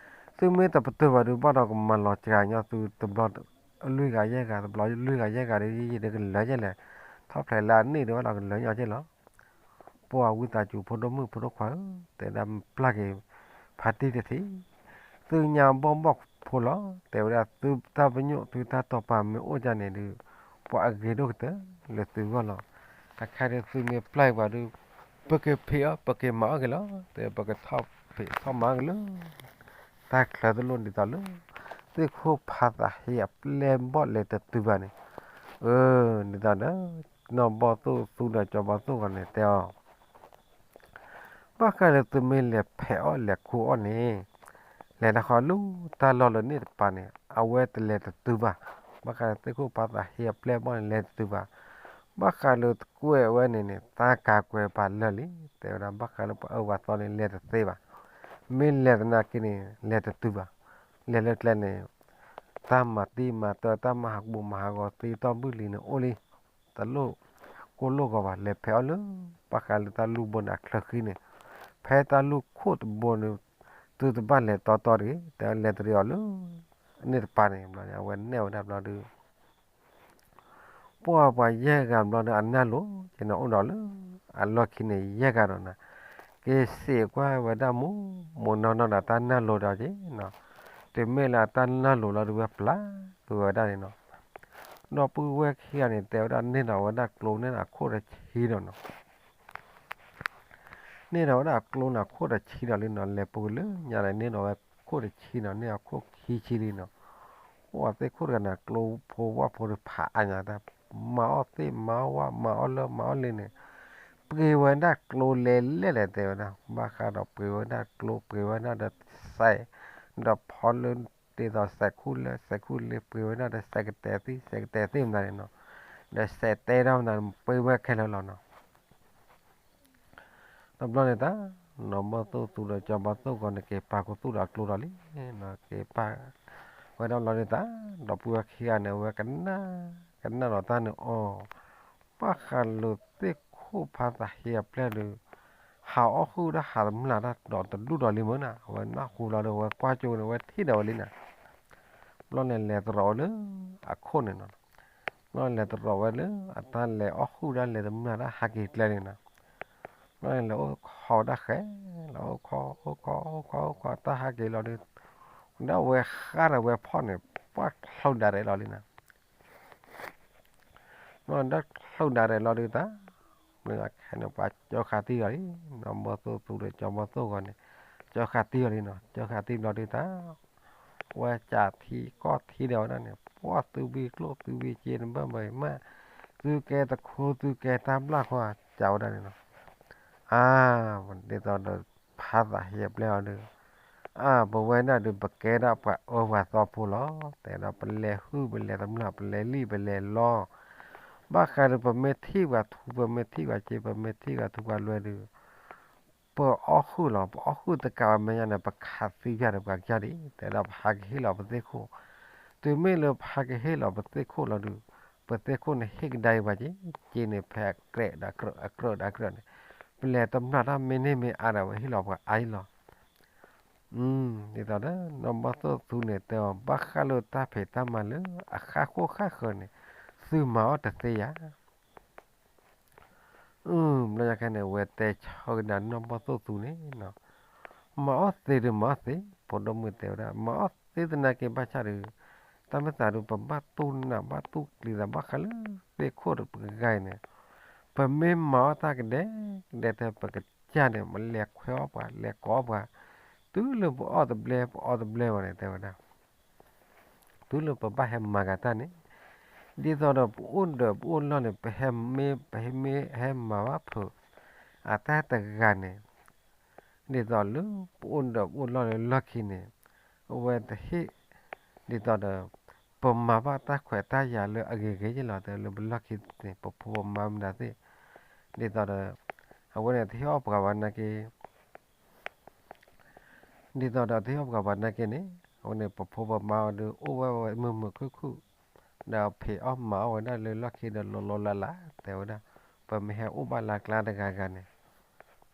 သုမ့ၢ်တပတုာ်ဘၣ်ဒီး ဘၣ်ဒီးကမၤလီၤစှၤညီသုတဘျီလွံၢ်ဂၤယဲၢ်ဂၤ, တဘျီလွံၢ်ဂၤယဲၢ်ဂၤဒီး ယံာ်ဒီးကလၢာ်ကဲလဲၣ်, ထီၣ်ဖျဲးလၢအန့ၣ်ဒီးဘၣ်ဒီးကလၢာ်ညီကဲလီၤ. ပှၤဝံသးစူၤ ဖိဒိၣ်မုၣ်ဖိဒိၣ်ခွါဧၢ, တဲဒၣ်ပျၢ်က့ၤဖါတံၢ်တထံး, သုညါဘီၣ်ဘီၣ်ဖိလီၤ, တဲဝဲဒၣ် သုတၢ်ပညိၣ် သုတၢ်တိာ်ပာ်မ့ၢ်အိၣ်ဒ်န့ၣ်ဒီး ပှၤအဂ့ၤဒိၣ်ကတၢၢ်လၢသုဂီၢ်လီၤ. အခါဒီးသုမ့ၢ်ပျၢ်ဘၣ်ဒီး ပကဖံးအီၣ် ပကမၤအီၣ်က့ၤလီၤ, တဲပကထီၣ်ဖံးထီၣ်မၤက့ၤလၢ တၢ်ချၢတလိၣ်ဒ်သိးလၢ သုးခိၣ်ဖးသးဟ့အပျဲၢ်ဘီၣ်လဲၤတတုၤဘၣ်န့ၣ်, အၢ ဒ်သိးဒီး နီၢ်ဘီၣ်သိၣ်သူဒီးကၠီဘီၣ်သိၣ်ဂီၤန့ၣ်တဲအီၤ ဘၣ်ဃးလၢသုမ့ၢ်လဲၤဖဲးအီၣ်လဲၤခူအီၣ်န့ၣ်, လဲၤတၢ်ဃီလၢတၢ်လီၢ်လၢန့ၣ်တပၤန့ၣ် အဝဲတလဲၤတတုၤဘၣ်. ဘၣ်ဃးလၢသုးခိၣ်ဖးသးဟ့အပျဲၢ်ဘီၣ်န့ၣ် လဲၤတတုၤဘၣ်. ဘၣ်ဃးလၢတကွဲးဝဲန့ၣ်န့ၣ် တၢ်ကၤကွဲးပာ်လၢာ်လံ, တဲဝဲဒၣ် ဘၣ်ဃးလၢပှၤအၢပှၤသီန့ၣ် လဲၤတသ့ဘၣ်. မ့ၢ်လဲၤသနာ်က့န့ၣ် လဲၤတတုၤဘၣ်. လဲၤလၢကျဲန့ၣ် တၢ်မၤတံၢ်မၤတၢ် တၢ်မၤဟးဘူးမၤဟးဂီၤသ့တီၢ်ဘုၣ်လံန့ၣ်အိၣ်လံ တလိၣ်ကိၢ်လိၣ်ဂီၤဘၣ်. လဲၤဖဲးအီၣ်လၢ ဘၣ်ဃးလၢတၢ်လူၢ်ဘိန့ၣ်အချၢဃံန့ၣ်, ဖဲတၢ်လူၢ်ခိၣ်တဘိန့ၣ် သုတဘၣ်လဲၤတီတီတဂ့ၤ, တဲလဲၤတရံးအီၤလၢ န့ၣ်တပၤန့ၣ်ဘျီန့ၣ် အဝဲနဲၣ်ဝဲဒၣ်ဘျီဒီး ပှၤပှၤယဲၢ်ဂၤဘျီဒီး အနၢ်လိၤက့ၤန့ၣ် အိၣ်ဒီးလၢအလီၢ်ခံန့ၣ် ယဲၢ်ဂၤဒီးနၤ, က့ၤစံးကွၢ်ဝဲဒၣ် မိၢ်မိၢ်နီၢ်နီၢ်ဒီး တၢ်နၢ်လိၤဒီးက့ၤနီၤ, တမ့ၢ်လၢအတၢ်နၢ်လိၤလီၤဒီး ဝဲပျၢ်ကွံာ်ဝဲဒၣ်န့ၣ်နီၤ. ဒီပုၢ်ဝဲၢ်ခံဂၤန့ၣ် တဲဝဲဒၣ် န့ၢ်ဒီးဝဲဒၣ်ကျိ န့ၢ်ဒီးခိၣ်တဆံဒီးနီၤ န့ၢ်ဒီးဝဲဒၣ်ကျိန့ၣ် ခိၣ်တဆံဒီးလံနီၤ, လဲၤပူၤလၢညါန့ၣ် န့ၢ်ဒီးဝဲခိၣ်တဆံနီၤ, န့ၢ်ဒီးခိၣ်ခံဆံလံနီၤ. အိၣ်သ့ၣ်ခိၣ်တဂၤန့ၣ် ကျိဖိဝၣ်ဖိဒီးဖးအါညါတၢ်, မၤအီၣ်သ့ၣ်မၤအီၣ်ဝၣ် မၤအီၣ်လၢမၤအီၣ်လံန့ၣ်, ပှ့ၤဝဲဒၣ်ကျိလဲၤလဲၣ်လဲၣ် တဲဝဲဒၣ်, ဘၣ်ဃးဒီးပှ့ၤဝဲဒၣ်ကျိ ပှ့ၤဝဲဒၣ်ဒီးစဲး, ဒီးဖီလၢ ဒ်သိးစဲးခူၣ်လၢ စဲးခူၣ်လၢ ပှ့ၤဝဲဒၣ်ဒီးစဲးကတဲာ်သံၣ် စဲးကတဲာ်သံၣ်မနုၤန့ၣ်နီၤ, ဒီးစဲးတဲတၢ်မနုၤန့ၣ် ပှ့ၤဝဲခဲလၢာ်လီၤနီၤ. တဘျီန့ၣ်တၢ် နီၢ်ဘီၣ်သိၣ်သူဒီးကၠီဘီၣ်သိၣ်ဂီၤန့ၣ် က့ၤပာ်ခူသူၣ်ဒီးကျိဒီးလံ, က့ၤပာ်ဝဲဒၣ်ဘျီန့ၣ်တၢ် ဒီပုၢ်ဝဲၢ်ခံဂၤန့ၣ် အဝဲကနၣ် ကနၣ်ဒီးတၢ်န့ၣ်အီၤ, ဘၣ်ဃးလၢသ့ၣ်ခိၣ်ဖးသးဟ့အပျဲၢ်ဒီး ဟးအီၣ်ဟုၣ်ဒၣ်ဟးတမျၢ်တၢ်ဒီးတဒူၣ်ဒီးလံမုၢ်နၤ, အဝဲနၢ်ဟူလီၤဒီး အဝဲကွၢ်ကၠိန့ၣ် အဝဲထံၣ်ဒီးဝဲလံနၤ. ဘျီန့ၣ်လဲၤတရီးဝဲလၢအခိၣ်န့ၣ်နီၤ, ဘျီန့ၣ်လဲၤတရီးဝဲလၢ အတၢ်လဲၤအီၣ်ဟုၣ်ဒၣ်လဲၤတမျၢ်တၢ်ဟးက့ၤကျဲန့ၣ်နီၤ. ဘျီန့ၣ်လဲၤအိၣ်ခိးဒၣ်ဃဲလီၤ, အိၣ်ခိး အိၣ်ခိး အိၣ်ခိး တၢ်ဟးက့ၤလီၤဒီး ဒၣ်ဝဲဃါဒီးဝဲဖီၣ်န့ၣ် ပှၢ်ချီဒါရဲးလီၤလံနၤ. ဘျီန့ၣ်ဒၣ်ချီဒါရဲးလီၤဒုးတၢ်, ဘျီခဲန့ၣ် ပှၤကၠီဃာ်တံၢ်အီၤလံ, နီၢ်ဘီၣ်သိၣ်သူဒီးကၠီဘီၣ်သိၣ်ဂီၤန့ၣ် ကၠီဃာ်တံၢ်အီၤလံနီၤ, ကၠီဃာ်တံၢ်ဘျီဒုးတၢ် ဝဲကၠးထံကီၢ်ထံဒီးဝဲဒၣ်န့ၣ် ပှၢ်သုဝံၤကျိၣ်သုဝံၤစ့န့ၣ် ဘၣ်ဘၣ်မး, သုကဲတခိ သုကဲတၢ်ဘျၣ်ဃီ ကၠးဝဲဒၣ်န့ၣ်နီၤ. အါ, ဒ်သိးဒီး ဖးသးဟ့အပျဲၢ်အီၤဒီး, အါ ပဝဲဒၣ်ဒုး ပကဲဒၣ်ပှၤအၢပှၤသီဖိလီၤ, တဲဒီး ပလဲၤဟုၣ်ပလဲၤတမျၢ် ပလဲၤလံၣ်ပလဲၤလီ, ဘၣ်ဃးဒီး ပမ့ၢ်ထံၣ်ပှၤထူ ပမ့ၢ်ထံၣ်ပှၤစ့ ပမ့ၢ်ထံၣ်ပှၤထူပှၤလွဲဒီး ပအီၣ်ဟုၣ်လီၤ, ပအီၣ်ဟုၣ်တကးဝဲမဲာ်ညါန့ၣ် ပခးသံယၤဒီးပှၤကစၢ်ဒံး, တဲဒီး ပဟးကဟ့ၣ်လီၤပသ့ၣ်ခိၣ်, တုၤမ့ၢ်လၢပဟးကဟ့ၣ်လီၤပသ့ၣ်ခိၣ်လီၤဒုး, ပသ့ၣ်ခိၣ်န့ၣ်ဟ့ၣ်ကဒါအံၤပှၤက့, စ့န့ၣ် ဖဲအကြၢးဒီးအကြၢးဒီးအကြၢးန့ၣ်, ပလဲၤတမျၢ်တၢ်မ့ၢ်န့ၢ်မ့ၢ်အါဒီး ဝဲဟ့ၣ်လီၤပှၤအါအံၤလီၤ. ဒ်သိးဒီး နီၢ်ဘီၣ်သိၣ်သူန့ၣ်တဲအီၤ ဘၣ်ဃးလၢတၢ်ဖံးတၢ်မၤလၢအဃၣ်ဃိဃၣ်ဃၢၤန့ၣ် သုမၤအီၣ်တသ့ယၤ ဘျီညါခဲန့ၣ် ဝဲတဲဆၢကဒါနီၢ်ဘီၣ်သိၣ်သူန့ၣ်, မၤအီၣ်သ့ဒီးမၤအီၣ်သ့, ဖိဒိၣ်မုၣ်တဲဝဲဒၣ် မၤအီၣ်သ့သနာ်က့ ဘၣ်ဆၣ်ဒီး တၢ်မ့ၢ်သးဒုး ပဘၣ်တူၢ်နးဘၣ်တူၢ်ကျံၤသး ဘၣ်ဃးလၢသ့ၣ်ခိၣ်တဂၤအံၤန့ၣ်, ပမ့ၢ်မၤအီၣ်တၢ်ကဒဲကဒဲထဲပကစၢ်န့ၣ် ပလဲၤခွဲးအီၣ်ပှၤ လဲၤကိးအီၣ်ပှၤ, တုၤလၢပအီၣ်တဘျဲ ပအီတဘျဲဘၣ်န့ၣ် တဲဝဲဒၣ် တုၤလၢပဘၣ်ဟဲမၤကၤတၢ်န့ၣ်, ဒ်သိးဒီးပအိၣ်ဒီးပအိၣ်လီၢ်န့ၣ် ပဟဲမ့ၢ် ပဟဲမ့ၢ်ဟဲမၤဘၣ်ဖုး အတၢ်တဂၤန့ၣ်, ဒ်သိးလၢပအိၣ်ဒီးပအိၣ်လီၢ်လၢလီၢ်ခံန့ၣ်, အဝဲတဟ့ၣ်, ဒ်သိးဒီး ပမၤဘၣ်တၢ်ခွဲးတၢ်ယာ်လၢအဂ့ၤဂ့ၤယ့ၢ်လီၤ တဲလၢပလီၢ်ခံန့ၣ် ပဖိပမါမတၤသ့ၣ်, ဒ်သိးဒီး အဝဲန့ၣ်တဟ့ၣ်အီၣ်ပှၤဘၣ်နာ်က့ ဒ်သိးဒီးတဟ့ၣ်အီၣ်ပှၤဘၣ်နာ်က့န့ၣ်, အဝဲန့ၣ် ပဖိပမါအီၤဒီး အိၣ်ဝဲဝဲမုာ်မုာ်ခုၣ်ခုၣ်, ဒီးဖံးအီၣ်မၤအီၣ်ဝဲဒၣ်လၢလီၢ်ခံဒီး လီၤလီၤလးလး တဲဝဲဒၣ်, ပမ့ၢ်ဟဲအိၣ်ဘၣ်လၢအကျါတဂၤဂၤန့ၣ်,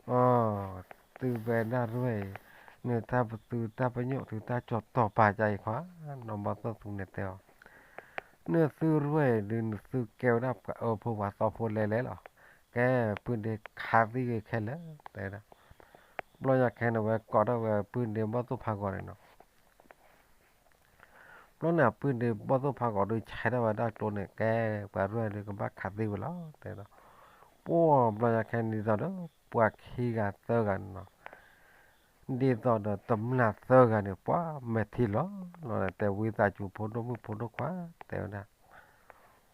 အ သုဝဲဒၣ်ရဲၣ်အံၤ, နတၢ်ပသူတၢ်ပညိၣ် သုတၢ်ကၠီၤတီၤပာ်ကါအံၤခွါ, နီၢ်ဘီၣ်သိၣ်သူန့ၣ်တဲအီၤ, နသုရဲၣ်အံၤဒုး နသုကဲဝဲဒၣ်ပှၤအၢဖိပှၤသီဖိလဲၤလဲၤလီၤ. ကဲ ပုၢ်ဒ့ခးသံဂ့ၤခဲလၢာ် တဲဝဲဒၣ်. ဘျီညါခဲန့ၣ် ဝဲကိးထီၣ်ဝဲပုၢ်ဒ့ဘီၣ်သိၣ်ဖးဂီၤန့ၣ်နီၤ. ဘျီန့ၣ်အပုၢ်ဒ့ဘီၣ်သိၣ်ဖးဂီၤဒုး ဆဲးထီၣ်ဝဲဒၣ်ကျိန့ၣ် ကဲ ပှၤရဲၣ်ဒုးကဘၣ်ခးသံဝဲလီၤ တဲဒီး, ပှၢ်ဘျီညါခဲန့ၣ်ဒ်သိးဒီး ပှၤခံဂၤသၢဂၤန့ၣ်နီၤ, ဒ်သိးဒီးတမျာ်သၢဂၤန့ၣ် ပှၢ်မဲာ်ထံလီၤလီၤန့ၣ် တဲဝံသးစူၤ ဖိဒိၣ်မုၣ်ဖိဒိၣ်ခွါ တဲဝဲဒၣ်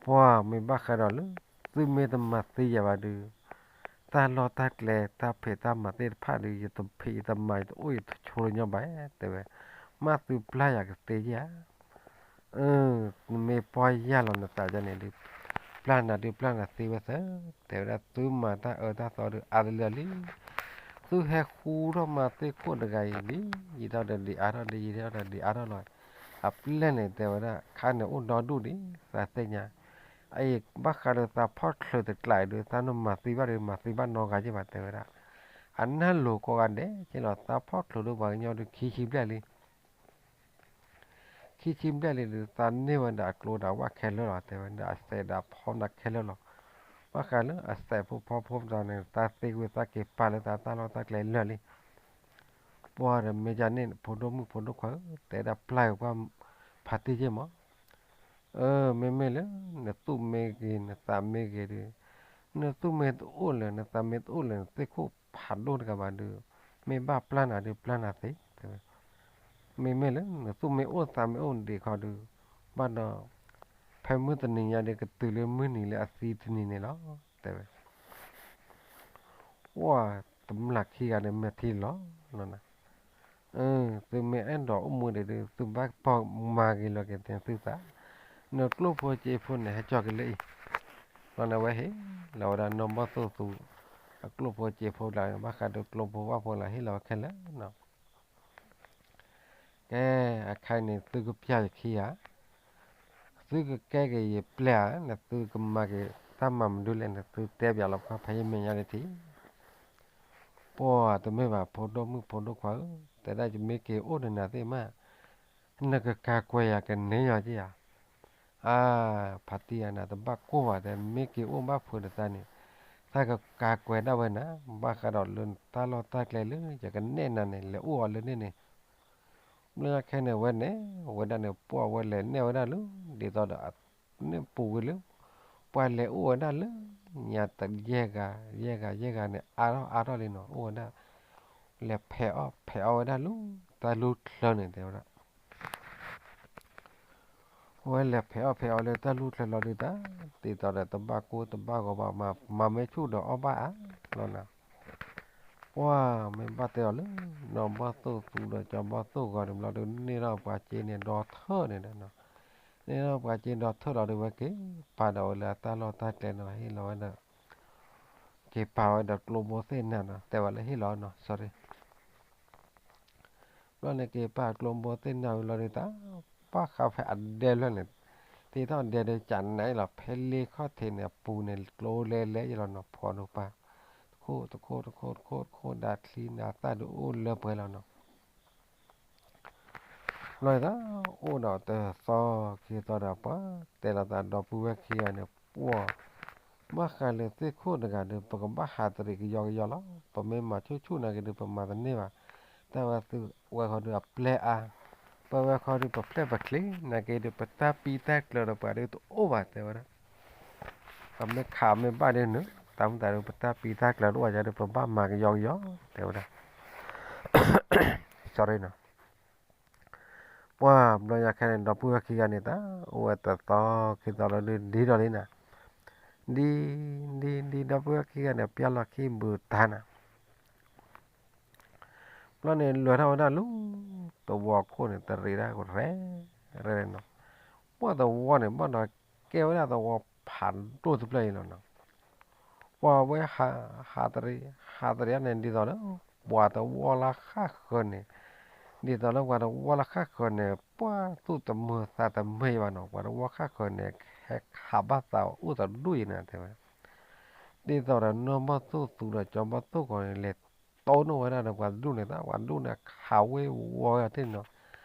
ပှၢ်မ့ၢ်ဘၣ်ဃးဒီးလၢ သုမ့ၢ်တမၤသံယၤဘၣ်ဒုး, တၢ်လီၢ်တၢ်ကျဲ တၢ်ဖံးတၢ်မၤသ့ၣ်တဖၣ်ဒုး ယတဖံးယတမၤ ယတအိၣ်ယတဆိးလၢညီဘၣ် တဲဝဲ, မ့ၢ်သုပျၢ်ယၤကသ့ဧါ. အၢ နမ့ၢ်ပီၢ်ယၢ်လီၤနသးဒ်န့ၣ်ဒုး, ပျၢ်နၤဒုးပျၢ်နၤသ့ဝဲသၢ, တဲဝဲဒၣ် သုမၤတၢ်အၢတၢ်သီဒုးအါတလၢလံ. သုဟဲဃူထီၣ်မၤသ့ၣ်ခိၣ်တဂၤအံၤလံ, ယံာ်ထီၣ်ဒီးဒံးအါထီၣ်ဒီး ယံာ်ထီၣ်ဒီးဒံးအါထီၣ်လီၤ. အပျဲၢ်န့ၣ်တဲဝဲဒၣ် ခါန့ၣ်အိၣ်ဒီဒူၣ်ဒံး သးသ့ၣ်ညါ, အအံၤဘၣ်ဃးဒီးသးဖီၣ်ချုးတကျးအံၤဒုး သးနမၤသံဘၣ်ဒီး မၤသံဘၣ်နီတဂၤက့ဘၣ် တဲဝဲဒၣ်. အနၢ်လိၤကိးဂၤဒဲးက့လီၤ သးဖီၣ်ချုးဒီးပှၤကညီဒုး ခံဆံဘျဲၣ်လံ ခံဆံဘျဲၣ်လံဒုး သးန့ၢ်ဝဲဒၣ်အကျိဒၣ်ဝဲခဲလၢာ်လီၤ တဲဝဲဒၣ် အစဲးဒၣ်ဖီနၤခဲလၢာ်လီၤ. ဘၣ်ဃးလၢအစဲးဖိဖီဖိတဂၤန့ၣ် သးသ့ဝံၤသးက့ၤပာ်လၢသးတၢ်လီၢ်တၢ်ကျဲလၢာ်လံ. ပှၢ်ဒီးမ့ၢ်ဒ်န့ၣ် ဖိဒိၣ်မုၣ်ဖိဒိၣ်ခွါဧၢ တဲဒၣ်ပျၢ်က့ၤပှၤဖးတံၢ်က့မး. အၢ မ့မ့ၢ်လၢ နသူၣ်မ့ၢ်ဂ့ၤ နသးမ့ၢ်ဂ့ၤဒီး, နသူၣ်မ့ၢ်တအိၣ်လၢၤ နသးမ့ၢ်တအိၣ်လၢၤ နသ့ၣ်ခိၣ်ဖးဒိၣ်တဂၤဘၣ်ဒုး, မ့ၢ်ဘၣ်ပျၢ်နၤဒုးပျၢ်နၤသ့ တဲဝဲ. မ့မ့ၢ်လၢ နသူၣ်မ့ၢ်အိၣ်သးမ့ၢ်အိၣ်ဒံးခီဒုး, ဘၣ်ဒီး ဖဲမုၢ်တနံၤညါဒုး ကတုၤလၢမုၢ်နံၤလၢအသံတနံၤန့ၣ်လီၤ တဲဝဲ. ပှၢ်တမျာ်ခံဂၤန့ၣ် မဲာ်ထံလီၤလီၤနၤ. အၢ သုမ့ၢ်အဲၣ်ဒိးအိၣ်မူဒံးဒုး သုဘၣ်ပီၢ်မၤဂ့ၤလီၤက့ၤသုသး, နကျိၣ်ဖိစ့ဖိန့ၣ် ဟဲကၠီၤက့ၤလၢအံၤ. ဘျီန့ၣ်ဝဲဟ့ၣ်လီၤဝဲဒၣ်နီၢ်ဘီၣ်သိၣ်သူ အကျိၣ်ဖိစ့ဖိလၢ ဘၣ်ဃးဒီးကျိဖိဝၣ်ဖိလၢဟ့ၣ်လီၤဝဲခဲလၢာ်နီၤ. ကဲ အခါအံၤန့ၣ် သုကပျၢ်ယခံဂၤ, သုကကဲက့ၤယပျဲၢ်ဧါ, နသုကမၤက့ၤတၢ်မၤမနုၤလဲၣ်န့ၣ် သုတဲပၠးလီၤခီဖဲယမဲာ်ညါန့ၣ်ထံၣ်. ပှၢ်တမ့ၢ်ဘၣ် ဖိဒိၣ်မုၣ်ဖိဒိၣ်ခွါဧၢ, တဲဒၣ်ယမ့ၢ်က့ၤအိၣ်ဒီးနၤသ့ၣ်မး, နကကၤကွဲးယၤကန့ၢ်ယီၤက့ဧါ. အါ ဖါတံၢ်ဧၢ နတဘၣ်ကိၢ်ဘၣ် တဲ မ့ၢ်က့ၤအိၣ်ဘၣ်ဖိဒီးသးန့ၣ် သးကကၤကွဲးဒၣ်ဝဲနၤ, ဘၣ်ဃးဒီးလၢတၢ်လီၢ်တၢ်ကျဲလၢ ယကနဲၣ်နၤန့ၣ် လဲၤအိၣ်အီၤလၢန့ၣ်န့ၣ်. ဘျီညါခဲန့ၣ် ဝဲန့ၣ် ဝဲဒၣ်န့ၣ် ပှၢ်ဝဲလဲၤနဲၣ်ဝဲဒၣ်လၢ ဒ်သိးဒီး န့ၣ်ပူၤဝံၤလၢ ပှၤလဲၤအိၣ်ဝဲဒၣ်လၢ ညါတယဲၢ်ဂၤ ယဲၢ်ဂၤ ယဲၢ်ဂၤန့ၣ် အါထီၣ်အါထီၣ်လံနီၤ, အိၣ်ဝဲဒၣ် လဲၤဖဲးအီၣ်ဖဲးအီဝဲဒၣ်လၢ တၢ်လူၢ်ချၢန့ၣ် တဲဝဲဒၣ် ဝဲလဲၤဖဲးအီၣ်ဖဲးအီလၢတၢ်လူၢ်ချၢလီၤဒုးတၢ်, ဒ်သိးဒီးတဘၣ်ကိၢ်တဘၣ်ဂီၤဘၣ် မၤမ့ၢ်ဆူၣ်ဒီးအီၣ်ဘၣ်အါလီၤနၤ. ပှၢ်မ့ၢ်ဘၣ်တဲအီၤလၢ နီၢ်ဘီၣ်သိၣ်သူဒီးကၠီဘီၣ်သိၣ်ဂီၤန့ၣ် ဘျီဒုးန့ၢ်ထီၣ်ပှၤစ့န့ၣ်ဒီထၢၣ်န့ၣ်ဒီးနီၤ, န့ၢ်ထီၣ်ပှၤစ့ဒီထၢၣ်လီၤဒုး ဝဲက့ၤပာ်ဒီးဝဲလၢအတၢ်လီၢ်တၢ်ကျဲန့ၣ်လီၤ ဟ့ၣ်လီၤဝဲဒီး က့ၤပာ်ဝဲဒီးကျိဘိသ့ၣ်နၤနီၤ, တဲဝဲလၢဟ့ၣ်လီၤနီၤ sorry. ဘျီန့ၣ်က့ၤပာ်ကျိဘိသ့ၣ်နၤဝံၤလီၤဒုးတၢ်, ဘၣ်ဃးဖဲအဒဲဖျၢၣ်န့ၣ် တ့ထီၣ်ဒဲဒုးကနၤအံၤလီၤ, ဖဲလ့ခီၣ်ထံးန့ၣ် အပူၤန့ၣ် ကျိလဲလဲယလီၤနီၤ, ဖီဒိၣ်ပၢ် တခိၣ်တခိၣ်တခိၣ်တခိၣ်တခိၣ် ဒၣ်ချံနၤသၣ်ဒုးအိၣ်လၢပှဲၤလီၤနီၤ. ဘျီန့ၣ်တၢ် အိၣ်ဒီးတသီခံသီဒီး ပှၤတဲလီၤသးဒီပုၢ်ဝဲၢ်ခံဂၤန့ၣ် ပှၢ် ဘၣ်ဃးလၢသ့ၣ်ခိၣ်တဂၤဒီး ပကဘၣ်ဟးတရံးကယီကယီလီၤ, ပမ့ၢ်မၤဆူၣ်ဆူၣ်နာ်က့ဒီး ပမၤတန့ၢ်ဘၣ်, တၢ်ဝဲသုဝဲခီဒုးအပျဲၢ်အါ, ပဝဲခီဒုးပဖျဲၣ်ပချ့ နာ်က့ဒီး ပတၢ်ပံတၢ်ကျၢၤဒီးပှၤဒုးတအိၣ်ဘၣ် တဲဝဲဒၣ်. ပမ့ၢ်ခးမ့ၢ်ဘၣ်ဒ်န့ၣ် တၢ်မုၢ်သးဒုး ပတၢ်ပံတၢ်ကျၢၤတအိၣ်ဘၣ်ဒီး ပဘၣ်မၤကယီကယီ တဲဝဲဒၣ်. sorry နီၤ. ပှၢ်ဘျီညါခဲန့ၣ် ဒီပုၢ်ဝဲၢ်ခံဂၤန့ၣ်တၢ် အိၣ်ဝဲတသီခံသီလီၤဒုး ဒ်ဒီးလံနၤ, ဒ် ဒ် ဒ်ဒီပုၢ်ဝဲၢ်ခံဂၤန့ၣ် ပျၢ်လီၢ်ခံဘုးတၢ်နၤ. ဘျီန့ၣ် လဲၤထီၣ်ဝဲဒၣ်လၢ သဝီခိၣ်န့ၣ် တရံးဒၣ်ရဲၣ်ရဲၣ်နီၤ. ပှၢ်သဝီန့ၣ် ဘၣ်ဒီးကဲဝဲဒၣ်သဝီဖးဒိၣ်တဖျၢၣ်အံၤလီၤနီၤ. ပှၢ်ဝဲဟး ဟးတရံး ဟးတရံးန့ၣ် ဒ်သိးဒီး ပှၤသဝီလၢဃၣ်ဃၢၤန့ၣ် ဒ်သိးလၢပှၤတဝီလၢဃၣ်ဃၢၤန့ၣ် ပှၤသူၣ်တမုာ်သးတမုာ်ဘၣ်နီၤ, ပှၤတဝီဃၣ်ဃၢၤန့ၣ် ဟဲခးဘၣ်သးအိၣ်တဒူၣ်အံၤန့ၣ် တဲဝဲ. ဒ်သိးဒီးနီၢ်ဘီၣ်သိၣ်သူဒီးကၠီဘီၣ်သိၣ်ဂီၤန့ၣ် လဲၤတိၢ်နီၣ်ဝဲဒၣ်ဒီးပှၤတဒူၣ်န့ၣ် တၢ်ပှၤတဒူၣ်န့ၣ် ခးဝ့ၤဝီၤဝဲအီၤတ့ၢ်နီၤ.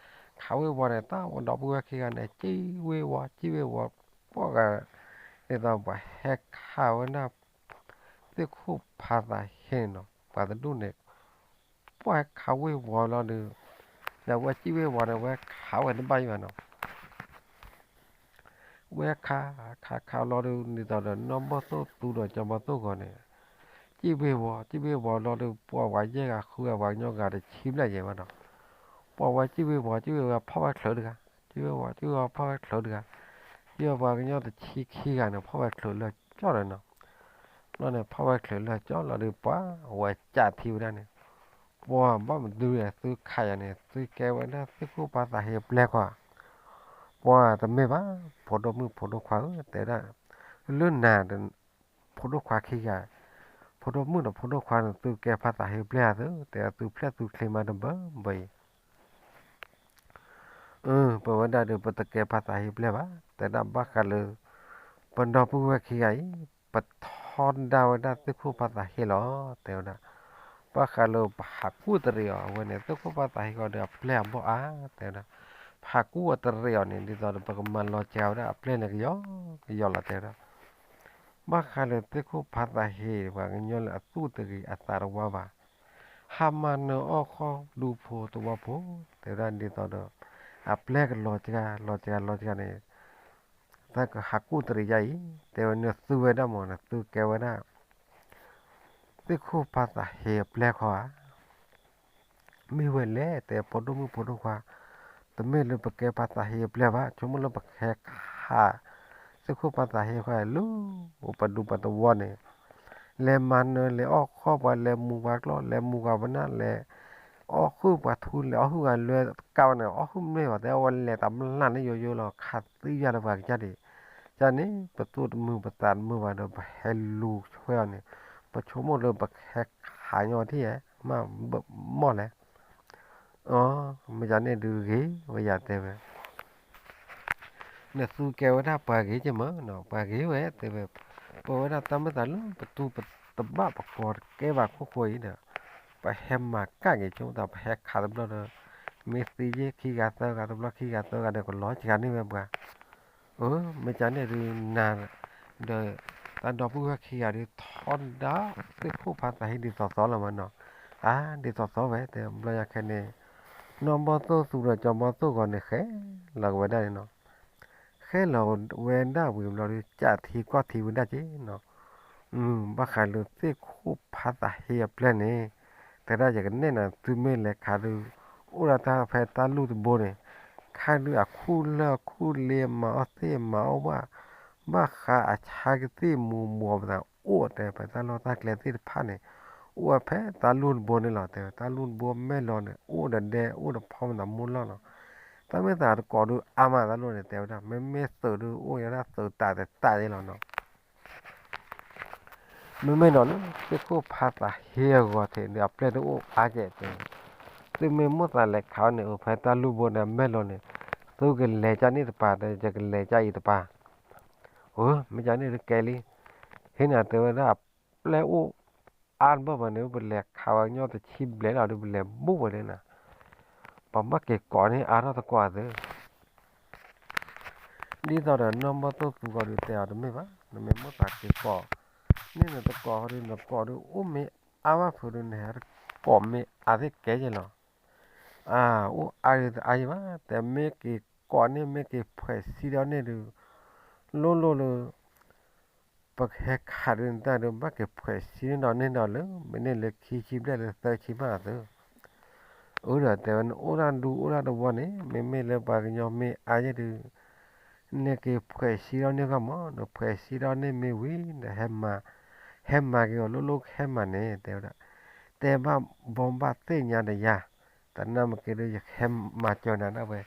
ခးဝ့ၤဝီၤန့ၣ် တၢ်ဝဲဒီပုၢ်ဝဲၢ်ခံဂၤန့ၣ် စံၣ်ဝ့ၤဝီၤ စံၣ်ဝ့ၤဝီၤ ပှၤဂၤ ဒ်သိးပှၤဟဲခးဝဲဒၣ် သ့ၣ်ခိၣ်ဖးသးဟ့န့ၣ်နီၤ, ပှၤတဒူၣ်န့ၣ် ပှၤဟဲခးဝ့ၤဝီၤလီၤဒီး ဒီးဝဲစံၣ်ဝ့ၤဝီၤန့ၣ် ဝဲခးဝဲတဘၣ်အံၤဘၣ်နီၤ. ဝဲခး ခးခးလီၤဒီး ဒ်သိးဒီးနီၢ်ဘီၣ်သိၣ်သူဒီးကၠီဘီၣ်သိၣ်ဂီၤန့ၣ် စံၣ်ဝ့ၤဝီၤ စံၣ်ဝ့ၤဝီၤလီၤဒီး ပှၤဝဲယဲၢ်ဂၤဃုဂၤ ပှၤကညီဂၤတဆံဘျဲၣ်ယဲၢ်ဘၣ်နီၤ. ပှၤဝဲစံၣ်ဝ့ၤဝီၤ စံၣ်ဝ့ၤဝီၤ ဖီၣ်ဝဲချုးတဂၤ, စံၣ်ဝ့ၤဝီၤ စံၣ်ဝ့ၤဝီၤ ဖီၣ်ဝဲချုးတဂၤ, စံၣ်ဝ့ၤဝီၤ ပှၤကညီတဆံခံဂၤန့ၣ် ဖီၣ်ဝဲချုးလၢကၠီလီၤနီၤ. ဘျီန့ၣ် ဖီၣ်ဝဲချုးလၢကၠီလီၤဒီး ပှၤဝဲကးထံဝဲဒၣ်န့ၣ် ပှၤဘၣ်မနုၤလဲၣ် သုခးယၤန့ၣ် သုကဲဝဲဒၣ်သ့ၣ်ခိၣ်ဖးသးဟ့အပျဲၢ်ခီဧါ. ပှၤတမ့ၢ်ဘၣ် ဖိဒိၣ်မုၣ်ဖိဒိၣ်ခွါဧၢ တဲဝဲဒၣ်, လၢနၤ ဖိဒိၣ်ခွါခံဂၤ, ဖိဒိၣ်မုၣ်ဒီးဖိဒိၣ်ခွါန့ၣ် သုကဲဖးသးဟ့အပျဲၢ်ဧါသု တဲဝဲ သုဖျဲၣ်သုချ့မးတဘၢဘၢအံၤ အၢ ပဝဲဒၣ်ဒီး ပတကဲဖးသးဟ့အပျဲၢ်ဘၣ် တဲဒၣ်ဘၣ်ဃးလၢ ပဒီပုၢ်ဝဲၢ်ခံဂၤအံၤ ပထီဒါဝဲဒၣ်သ့ၣ်ခိၣ်ဖးသးဟ့လီၤ တဲဝဲဒၣ်. ဘၣ်ဃးလၢပဟးကူၣ်တရံးအီၤ အဝဲန့ၣ် သ့ၣ်ခိၣ်ဖးသးဟ့ဃီဒီးအပျဲၢ်အဘီၣ်အါ တဲဝဲဒၣ်. ပဟးကူၣ်အီၤတရံးအီၤန့ၣ် ဒ်သိးဒီးပကမၤလီၤစှၤဝဲဒၣ်အပျဲၢ်န့ၣ်ကယီကယီလီၤ တဲဝဲဒၣ်. ဘၣ်ဃးလၢသ့ၣ်ခိၣ်ဖးသးဟ့ ပှၤကညီလၢအသူၣ်တဂ့ၤအသးတဝါဘၣ် ဟးမၤနၢၤအီၣ်ဃီဒူဖိသဝီဖိ တဲဝဲဒၣ်ဒ်သိးဒီး အပျဲၢ်ကလီၤစှၤ လီၤစှၤ လီၤစှၤန့ၣ် တၢ်ကဟးကူၣ်တရံးယါအံၤ တဲဝဲ နသုဝဲဒၣ်မ့ၢ် နသုကဲဝဲဒၣ် သ့ၣ်ခိၣ်ဖးသးဟ့အပျဲၢ်ခီဧါ. မ့ၢ်ဝဲလဲၣ် တဲ ဖိဒိၣ်မုၣ်ဖိဒိၣ်ခွါ, တမ့ၢ်လၢပကဲဖးသးဟ့အပျဲၢ်ဘၣ် ဆိကမိၣ်လၢပကဟဲခး သ့ၣ်ခိၣ်ဖးသးဟ့ဃီလၢ ပဒူပသဝီန့ၣ် လဲၤမၤနၢၤ လဲၤအီၣ်ဃီပှၤ လဲၤမူပှၤကျီၢ် လဲၤမူပှၤပနၢ် လဲၤအီၣ်ဟုၣ်ပှၤထူ လဲၤအီၣ်ဟုၣ်ဂၤလၢတကးဝဲန့ၣ် အီၣ်ဟုၣ်မ့ၢ်ဘၣ် တဲဝဲလဲၤတမျၢ်န့ၣ်ယိယိလီၤ ခးသံယၤလၢပှၤကစၢ်ဒံး ကန့ၣ် ပသူၣ်တမုာ်ပသးတမုာ်ဘၣ်ဒီး ပဟဲလူၤဆွဲအီၤန့ၣ် ပဆိကမိၣ်လၢပကဟဲခးညီထံၣ်ဧါ မ့ၢ်ဘၣ်မီၢ်လဲၣ်. အ မ့ၢ်ယၤန့ၣ်ဒုးဂ့ၤဝဲယၤတဲဝဲ နသုကဲဝဲဒၣ်ပှၤဂ့ၤက့မးနီၤ ပှၤဂ့ၤဝဲတဲဝဲ ပဝဲဒၣ်တၢ်မ့ၢ်သးလၢပသူပတဘၣ်ပကီၢ်တကဲဘၣ်ခိၣ်ဃိအံၤဒီး ပဟဲမၤကၣ်က့ၤဆိသး ပဟဲခးတဘျီဒီး မ့ၢ်သံယဲၢ်ခံဂၤသၢဂၤတဘျီခံဂၤသၢဂၤဒီး ကလီၤစှၤန့ၢ်ဝဲပှၤ အ မ့ၢ်ကန့ၣ်ဒုးနၤ ဒီး တၢ်ဒီပုၢ်ဝဲၢ်ခံဂၤဒုးထီဒါ သ့ၣ်ခိၣ်ဖးသးဟ့ဒ်သိးသိးလီၤမးနီၤ အါ ဒ်သိးသိးဝဲတဲ ဘျီယၤခဲန့ၣ် နီၢ်ဘီၣ်သိၣ်သူဒီးကၠီဘီၣ်သိၣ်ဂီၤန့ၣ်ဃဲလီၤက့ၤဝဲဒၣ်န့ၣ်နီၤ ဃဲလီၤဝဲဒၣ်ဝံၤဘျီဒီး ကးထံကီၢ်ထံဝဲဒၣ်က့နီၤ ဘၣ်ဃးလၢသ့ၣ်ခိၣ်ဖးသးဟ့အပျဲၢ်န့ၣ် တဲဒၣ်ယကနဲၣ်နၤ သုမ့ၢ်လဲၤခးဒုး အိၣ်ဒၣ်တၢ်ဖဲတၢ်လူၢ်တဘိန့ၣ် ခါဒုးအခူၣ်လၢအခူၣ်လ့ မၤအီၣ်သ့ၣ်မၤအီၣ်ဘၣ် ဘၣ်ဃးအဆါကသံၣ်မူၤဘှီးပသးအိၣ်တဲ ဖဲတၢ်လီၢ်တၢ်ကျဲသ့ၣ်တဖၣ်န့ၣ် အိၣ်ဝဲဖဲတၢ်လူၢ်တဘိန့ၣ်လီၤ တဲဝဲ တၢ်လူၢ်တဘိမဲၢ်လီၤန့ၣ် အိၣ်ဒီးဒဲအိၣ်ဒီးဖီမသးမိၢ်လီၢ်လီၤ တၢ်မ့ၢ်သးတကိးဒုးအါမးတၢ်လိၣ်န့ၣ် တဲဝဲဒၣ် မ့မ့ၢ်သုးဒုးအိၣ်ဝဲဒၣ်သုးတးတတးန့ၣ်လီၤနီၤ မ့မ့ၢ်နီၤ သ့ၣ်ခိၣ်ဖးသးဟ့အဂီၤထံးဒီးအပျဲၢ်တအိၣ်အါကဲးတဲ သုမ့ၢ်မိၣ်သးလဲၤခးအီၤန့ၣ် အိၣ်ဖဲတၢ်လူၢ်ဘိဒီးမဲၢ်လီၤန့ၣ် သုကလဲၤကၢ်န့ၣ်တပၤ ဒီးယကလဲၤကၢ်အံၤတပၤ အ မ့ၢ်ကန့ၣ်တကဲလံ ဟ့ၣ်နၤတဲဝဲဒၣ်အပျဲၢ်အိၣ်အါတဘၣ်ဘၣ်န့ၣ် ပလဲၤခးဝဲကညီတဆံဘျဲၣ်လီၤဒီး ပလဲၤဘူးဝဲဒၣ်နၤ ပဘၣ်က့ၤကိးန့ၢ်အါထီၣ်သကိးသု ဒ်သိးဒီးနီၢ်ဘီၣ်သိၣ်သူဂီၤဒုးတဲအီၤတမ့ၢ်ဘၣ် နမ့ၢ်မိၣ်သးက့ၤကိး န့ၣ်နတကိးဃီဒုး နကိးဒုးအိၣ်မ့ၢ်အါဘၣ်ဖုးဒုး နဟဲတကိးမ့ၢ်အါသ့ၣ်ကဲယဲလီၤ အ အိၣ်အါဒုးတအါယဲဘၣ် တဲမ့ၢ်က့ၤကိးန့ၣ် မ့ၢ်က့ၤဖှဲးစံဒီးန့ၣ်ဒုး လိၣ်လိၣ်လၢ ပကဟဲခးဒုးနတၢ်ဒုး ဘၣ်က့ၤဖှဲးစံန့ၣ်ဒီးန့ၣ်ဒီးလၢ မ့ၢ်န့ၢ်လၢခံဆံဘျဲၣ်လၢသၢဆံဘၣ်သု အၢဒီးတဲဝဲ နအိၣ်ဒၣ်ဒူအိၣ်ဒၣ်တဝီန့ၣ် မ့မ့ၢ်လၢပှၤကညီမ့ၢ်အါယဲဒုး နက့ၤဖှဲးစံဒီးန့ၣ်ဂီၢ်မး နဖှဲးစံဒီးန့ၣ်မ့ၢ်ဝံၤဒီး ဟဲမၤ ဟဲမၤက့ၤအီၤလိၣ်လိၣ်ဟဲမၤန့ၣ် တဲဝဲဒၣ် တဲဘၣ်ဘီဘၣ်သ့ၣ်ညါဒီးယၤ တနာ်မ့ၢ်က့ၤဒုး ယဟဲမၤစၢၤနၤဒၣ်ဝဲ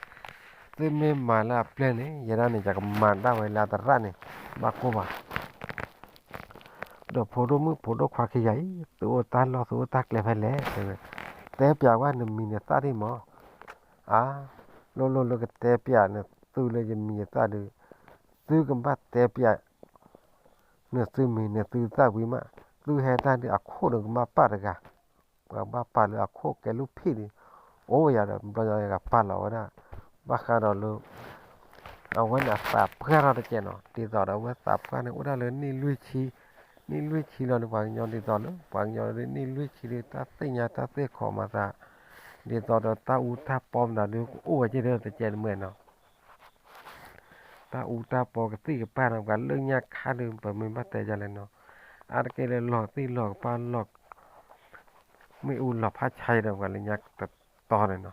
သုမ့ၢ်မၤလၢအပျဲၢ်န့ၣ် ယဲဒၣ်န့ၣ် ယကမၤဒၣ်ဝဲလၢအသရၣ်န့ၣ် ဘၣ်ကိၢ်ဘၣ် ဒီးဖိဒိၣ်မုၣ်ဖိဒိၣ်ခွါခံဂၤအံၤ သုအိၣ်တၢ်လီၢ်သုအိၣ်တၢ်ကျဲဖဲလဲၣ် တဲဝဲ တဲပျးကွၢ်နမံၤနသၣ်ဒံၣ်မး အါ, လိၣ်လိၣ်လၢကတဲပျးနသုလၢယမံၤယသၣ်ဒီး, သုကဘၣ်တဲပျး နသုမံၤနသုသၣ်ဝံၤမး, သုဟဲတၢ်ဒီးအခိၣ်ဒီးကဘၣ်ပာ်တဂၤ, ပှၤဘၣ်ပာ်လၢအခိၣ်ကဲလူၢ်ဖံးဒီး, အိၣ်ဝဲယၤဒီး ဘျီညါယဂၤပာ်လီၤဝဲဒၣ်, ဘၣ်ဃးဒီးလၢ အဝဲန့ၣ်အသးပှၢ်ထီၣ်တကဲးနီၤ, ဒ်သိးဒီးအဝဲသးပှၢ်န့ၣ် အိၣ်ဒၣ်လၢနံၣ်လွံၢ်ဆံ, နံၣ်လွံၢ်ဆံလီၤဒီး ပှၤကညီဒ်သိးလၢ ပှၤကညီဒ်နံၣ်လွံၢ်ဆံဒီး တၢ်သ့ၣ်ညါတၢ်သ့ၣ်ခီမၤသး, ဒ်သိးဒီးတၢ်အူတၢ်ပီမနုၤဒီး ကအိၣ်ဝဲက့ၤဒီးတကဲးတမှဲၤနီၤ တၢ်အူတၢ်ပီကသံၣ်ကပၢ်နီၤ ပှၤလၢညါခါဒီး ပမ့ၢ်ဘၣ်တဲယၤလဲၣ်နီၤ, အါတက့ၢ်လၢလီၤသံၣ်လီၤကပၢ်လီၤ, မ့ၣ်အူလီၤဖးဆါဒီး ပှၤလၢညါတတီၤန့ၣ်နီၤ,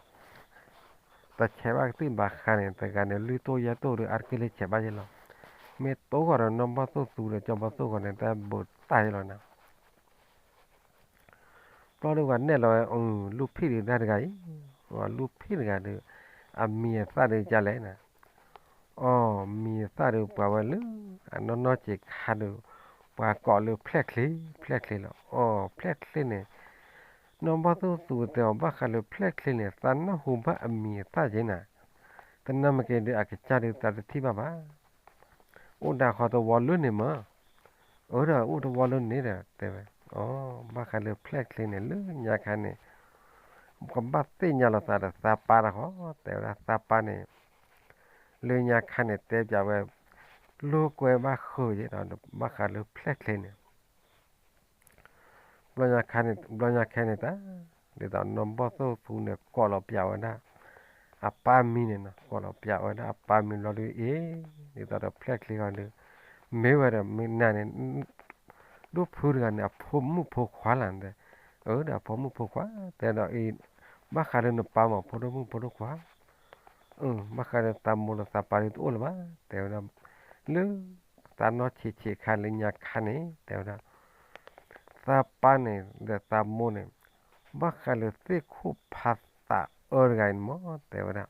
တဆဲးဘၣ်ကသံၣ်ဘၣ်ဃးန့ၣ် တဂၤန့ၣ် လွံၢ်တိၢ်ယဲၢ်တိၢ်ဒီး အါတက့ၢ်လၢဆဲးဘၣ်ယဲၢ်လီၤ, မ့ၢ်တိၢ်ဃီၤဒီးနီၢ်ဘီၣ်သိၣ်သူဒီး ကၠီဘီၣ်သိၣ်ဃီန့ၣ် တၢ်ဘိးတၢ်ယဲၢ်လီၤနီၤ ဘျီဒီးပှၤနဲၣ်လီၤဝဲ လူၢ်ဖံးဒုးတၢ်တဂၤအံၤ, လူၢ်ဖံးတဂၤဒီး အမံၤအသၣ်ဒုးကလဲၣ်န့ၣ်, အီ မံၤအသၣ်ဒီးပှၤဝဲလၢ အနီၢ်နီၢ်ဆံးခါဒီး ပှၤကိးလၢဖျဲၣ်ချ့, ဖျဲၣ်ချ့လီၤ. အီ ဖျဲၣ်ချ့န့ၣ်, နီၢ်ဘီၣ်သိၣ်သူတဲအီၤ ဘၣ်ဃးလၢဖျဲၣ်ချ့န့ၣ် သးနၢ်ဟူဘၣ်အမံၤအသၣ်က့ၤနၤ, သနာ်က့ဒီး အကစၢ်ဒုးသးတထံၣ်ဘၣ်ဘၣ် အိၣ်ဒၣ်ဃီတဝီလၢန့ၣ်မး, အၢဒီးအိၣ်တဝီလၢန့ၣ်ဒီး တဲဝဲ, အီ ဘၣ်ဃးလၢဖျဲၣ်ချ့န့ၣ် လၢညါခါန့ၣ် ကဘၣ်သ့ၣ်ညါလိာ်သးဒီးသးပၢ်တခီ, တဲဝဲဒၣ်သးပၢ်န့ၣ်, လၢညါခါန့ၣ် တဲပျးဝဲ, လိာ်ကွဲဘၣ်ဃုာ်က့ၤဒီး ဘၣ်ဃးလၢဖျဲၣ်ချ့န့ၣ် ဘျီညါခါန့ၣ်, ဘျီညါခဲန့ၣ်တၢ်, ဒ်သိးနီၢ်ဘီၣ်သိၣ်သူန့ၣ် ကိးလီၤပျးဝဲဒၣ် အပၢ်မံၤန့ၣ်နီၤ, ကိးလီၤပျးဝဲဒၣ်အပၢ်မံၤဘျီဒီးအ့ၣ်, ဒ်သိးဒီးဖျဲၣ်ချ့ဃီဒီး, မ့ၢ်ဝဲဒီးမ့ၢ်နၤန့ၣ်, ဒိၣ်ဖုတဂၤန့ၣ် အဖိမုၣ်ဖိခွါလၢ်တဲ, အၢဒီးအဖိမုၣ်ဖိခွါ, တဲဒီးအံၤ, ဘၣ်ဃးဒီးနပၢ်မး ဖိဒိၣ်မုၣ်ဖိဒိၣ်ခွါ ဘၣ်ဃးဒီးသးမိၢ်ဒီးသးပၢ်ဒီးတအိၣ်လၢၤဘၣ် တဲဝဲဒၣ်, လၢ သးနီၢ်ဆံးဆံးခါလၢညါခါန့ၣ် တဲဝဲဒၣ်, သးပၢ်န့ၣ် ဒီးသးမိၢ်န့ၣ်, ဘၣ်ဃးလၢသ့ၣ်ခိၣ်ဖးသးအၢတဂၤအံၤန့ၣ်မး တဲဝဲဒၣ်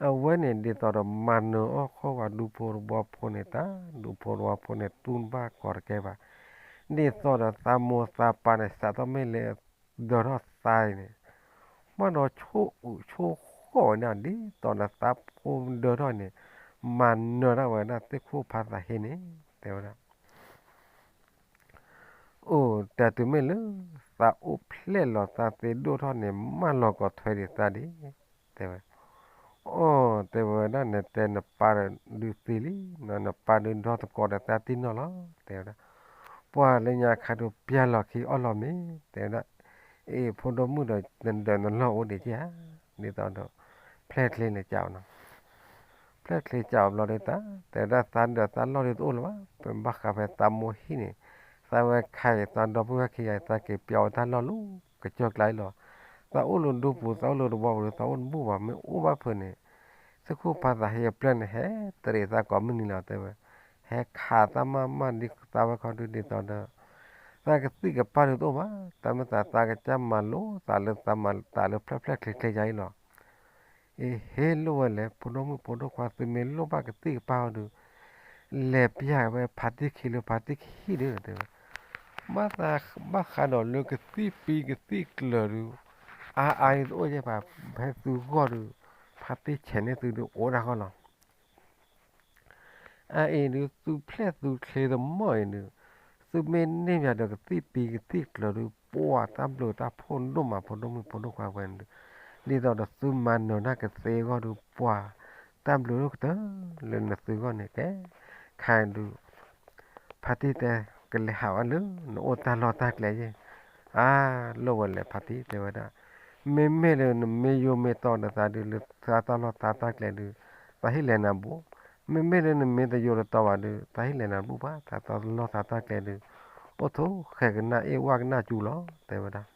အဝဲန့ၣ်ဒ်သိးဒီးမၤနၢၤအီၣ်ဃီၣ်ဝဲဒူဖိသဝီဖိန့ၣ်တၢ်, ဒူဖိသဝီဖိန့ၣ် တူၢ်ဘၣ်ကီၤတကဲဘၣ်, ဒ်သိးဒီးသးမိၢ်သးပၢ်န့ၣ် စးထီၣ်မ့ၢ်လၢ ဒၢထီၣ်သးအံၤန့ၣ်, ဘၣ်ဒီးဆိၣ်အုးဆိၣ်ဃီၣ်ဝဲဒၣ် ဒ်သိးဒီးသးဖိဒၢထီၣ်န့ၣ်, မၤနၢၤဒၣ်ဝဲဒၣ်သ့ၣ်ခိၣ်ဖးသးဟ့န့ၣ် တဲဝဲဒၣ် အိၣ်တၢ်တုၤမ့ၢ်လၢ သးအိၣ်ဖျဲၣ်လီၤသးသ့ဒိၣ်ထီၣ်န့ၣ် မၢလီၤကီးထွဲဒံးသးဒံး, တဲဝဲ, အိၣ် တဲဝဲဒၣ် နတဲနပၢ်ဒုးသံလံ, နပၢ်ဒုးဒီသကိးဒီးသးတံၢ်နီၢ်လီၤ တဲဝဲဒၣ်, ပှၤလၢညါခါဒုးပျၢ်လီၤခံအီၣ်လီၤမ့ၤ တဲဝဲဒၣ်, အ့ၣ် ဖိဒိၣ်မုၣ်ဒီး နဒၢးနလီၢ်အိၣ်ဒံးက့ဧါ, ဒ်သိးဒီး ဖျဲၣ်ချ့န့ၣ်ကးအီၤနီၤ ဖျဲၣ်ချ့ကးအီၤဘျီဒီးတၢ် တဲဝဲဒၣ်သးဒၢးသးလီၢ်ဒုးတအိၣ်လၢၤဘၣ်, ပဘၣ်ဃးဖဲသးမိၢ်ဟံၣ်န့ၣ်, သးဝဲခါအံၤ သးဒီပုၢ်ဝဲၢ်ခံဂၤအံၤ သးက့ၤပျီဝဲတၢ်လီၢ်လၢကစၢၢ်ကျါအံၤလီၤ, သးအိၣ်လၢဒူပူၤ သးအိၣ်လၢတဝီပူၤဒီး သးအိၣ်တဘူၣ်ဘၣ် မ့ၢ်အိၣ်ဘၣ်ဖုးန့ၣ်, သ့ၣ်ခိၣ်ဖးသးဟ့အပျဲၢ်န့ၣ် ဟဲတရံးသးကိးမုၢ်နံၤလီၤ တဲဝဲ, ဟဲခးသးမးမးဒ်သးဝဲခီဒုးဒ်သိးဒီး သးကသံၣ်ကပၢ်ဒုးတအိၣ်ဘၣ်, တၢ်မ့ၢ်သးသးကစၢ်မၤလိသးလၢ သးမၤသးလၢဖျဲၣ်ဖျဲၣ်ချ့ချ့ယါအံၤလီၤ, အ့ၣ် ဟ့ၣ်လိၣ်ဝဲလဲၣ် ဖိဒိၣ်မုၣ်ဖိဒိၣ်ခွါ သုမ့ၢ်လိၣ်ဘၣ်ကသံၣ်ကပၢ်အီၤဒုး လဲၤပျၢ်ဝဲဖါတံၢ်ခံလၢဖါတံၢ်ခံဟံၣ်ဒုး တဲဝဲ, ဘၣ်သးဘၣ်ဃးဒီးလၢကသံၣ်ပံကသံၣ်ကျၢၤဒုး အါအါဒ်တအိၣ်ယဲၢ်ဘၣ်, ဖဲသုဂီၢ်ဒုး ဖါတံၢ်ဆဲးန့ၢ်သုဒုးအိၣ်ဒၣ်ဃီလီၤ အအံၤဒုး သုဖျဲၣ်သုချ့တမီၢ်အံၤဒုး သုမ့ၢ်န့ၢ်ဘၣ်ဒီးကသံၣ်ပံကသံၣ်ကျၢၤဒုး ပှၤတၢ်ဘျုးတၢ်ဖှိၣ်ဒိၣ်မးဖိဒိၣ်မုၣ်ဖိဒိၣ်ခွါဝဲန့ၣ်ဒုး, ဒ်သိးဒီးသုမၤနၢၤတၢ်ကသ့အဂီၢ်ဒုး ပှၤတၢ်ဘျုးဒိၣ်ကတၢၢ်လၢနသုဂီၢ်န့ၣ်ကဲ, ခါဒုး ဖါတံၢ်တဲ ကလဲၤဟးဝဲလၢနအိၣ်တၢ်လီၢ်တၢ်ကျဲယဲၢ်, အါ လိၣ်ဝဲလဲၣ်ဖါတံၢ်တဲဝဲဒၣ်, မ့မ့ၢ်လၢနမ့ၢ်ယိမ့ၢ်တီဒီးသးဒုး လၢသးတၢ်လီၢ်သးတၢ်ကျဲဒုး သးဟ့ၣ်လဲၤနၤဘူး, မ့မ့ၢ်လၢနမ့ၢ်တယိတတီဘၣ်ဒုး သးဟ့ၣ်လဲၤနၤဘူးဘၣ်, သးတၢ်လီၢ်သးတၢ်ကျဲဒုး အိၣ်ထိးဃဲၤကနၣ်အ့ၣ်ဝၣ်ကနၣ်စူၤလီၤ တဲဝဲဒၣ်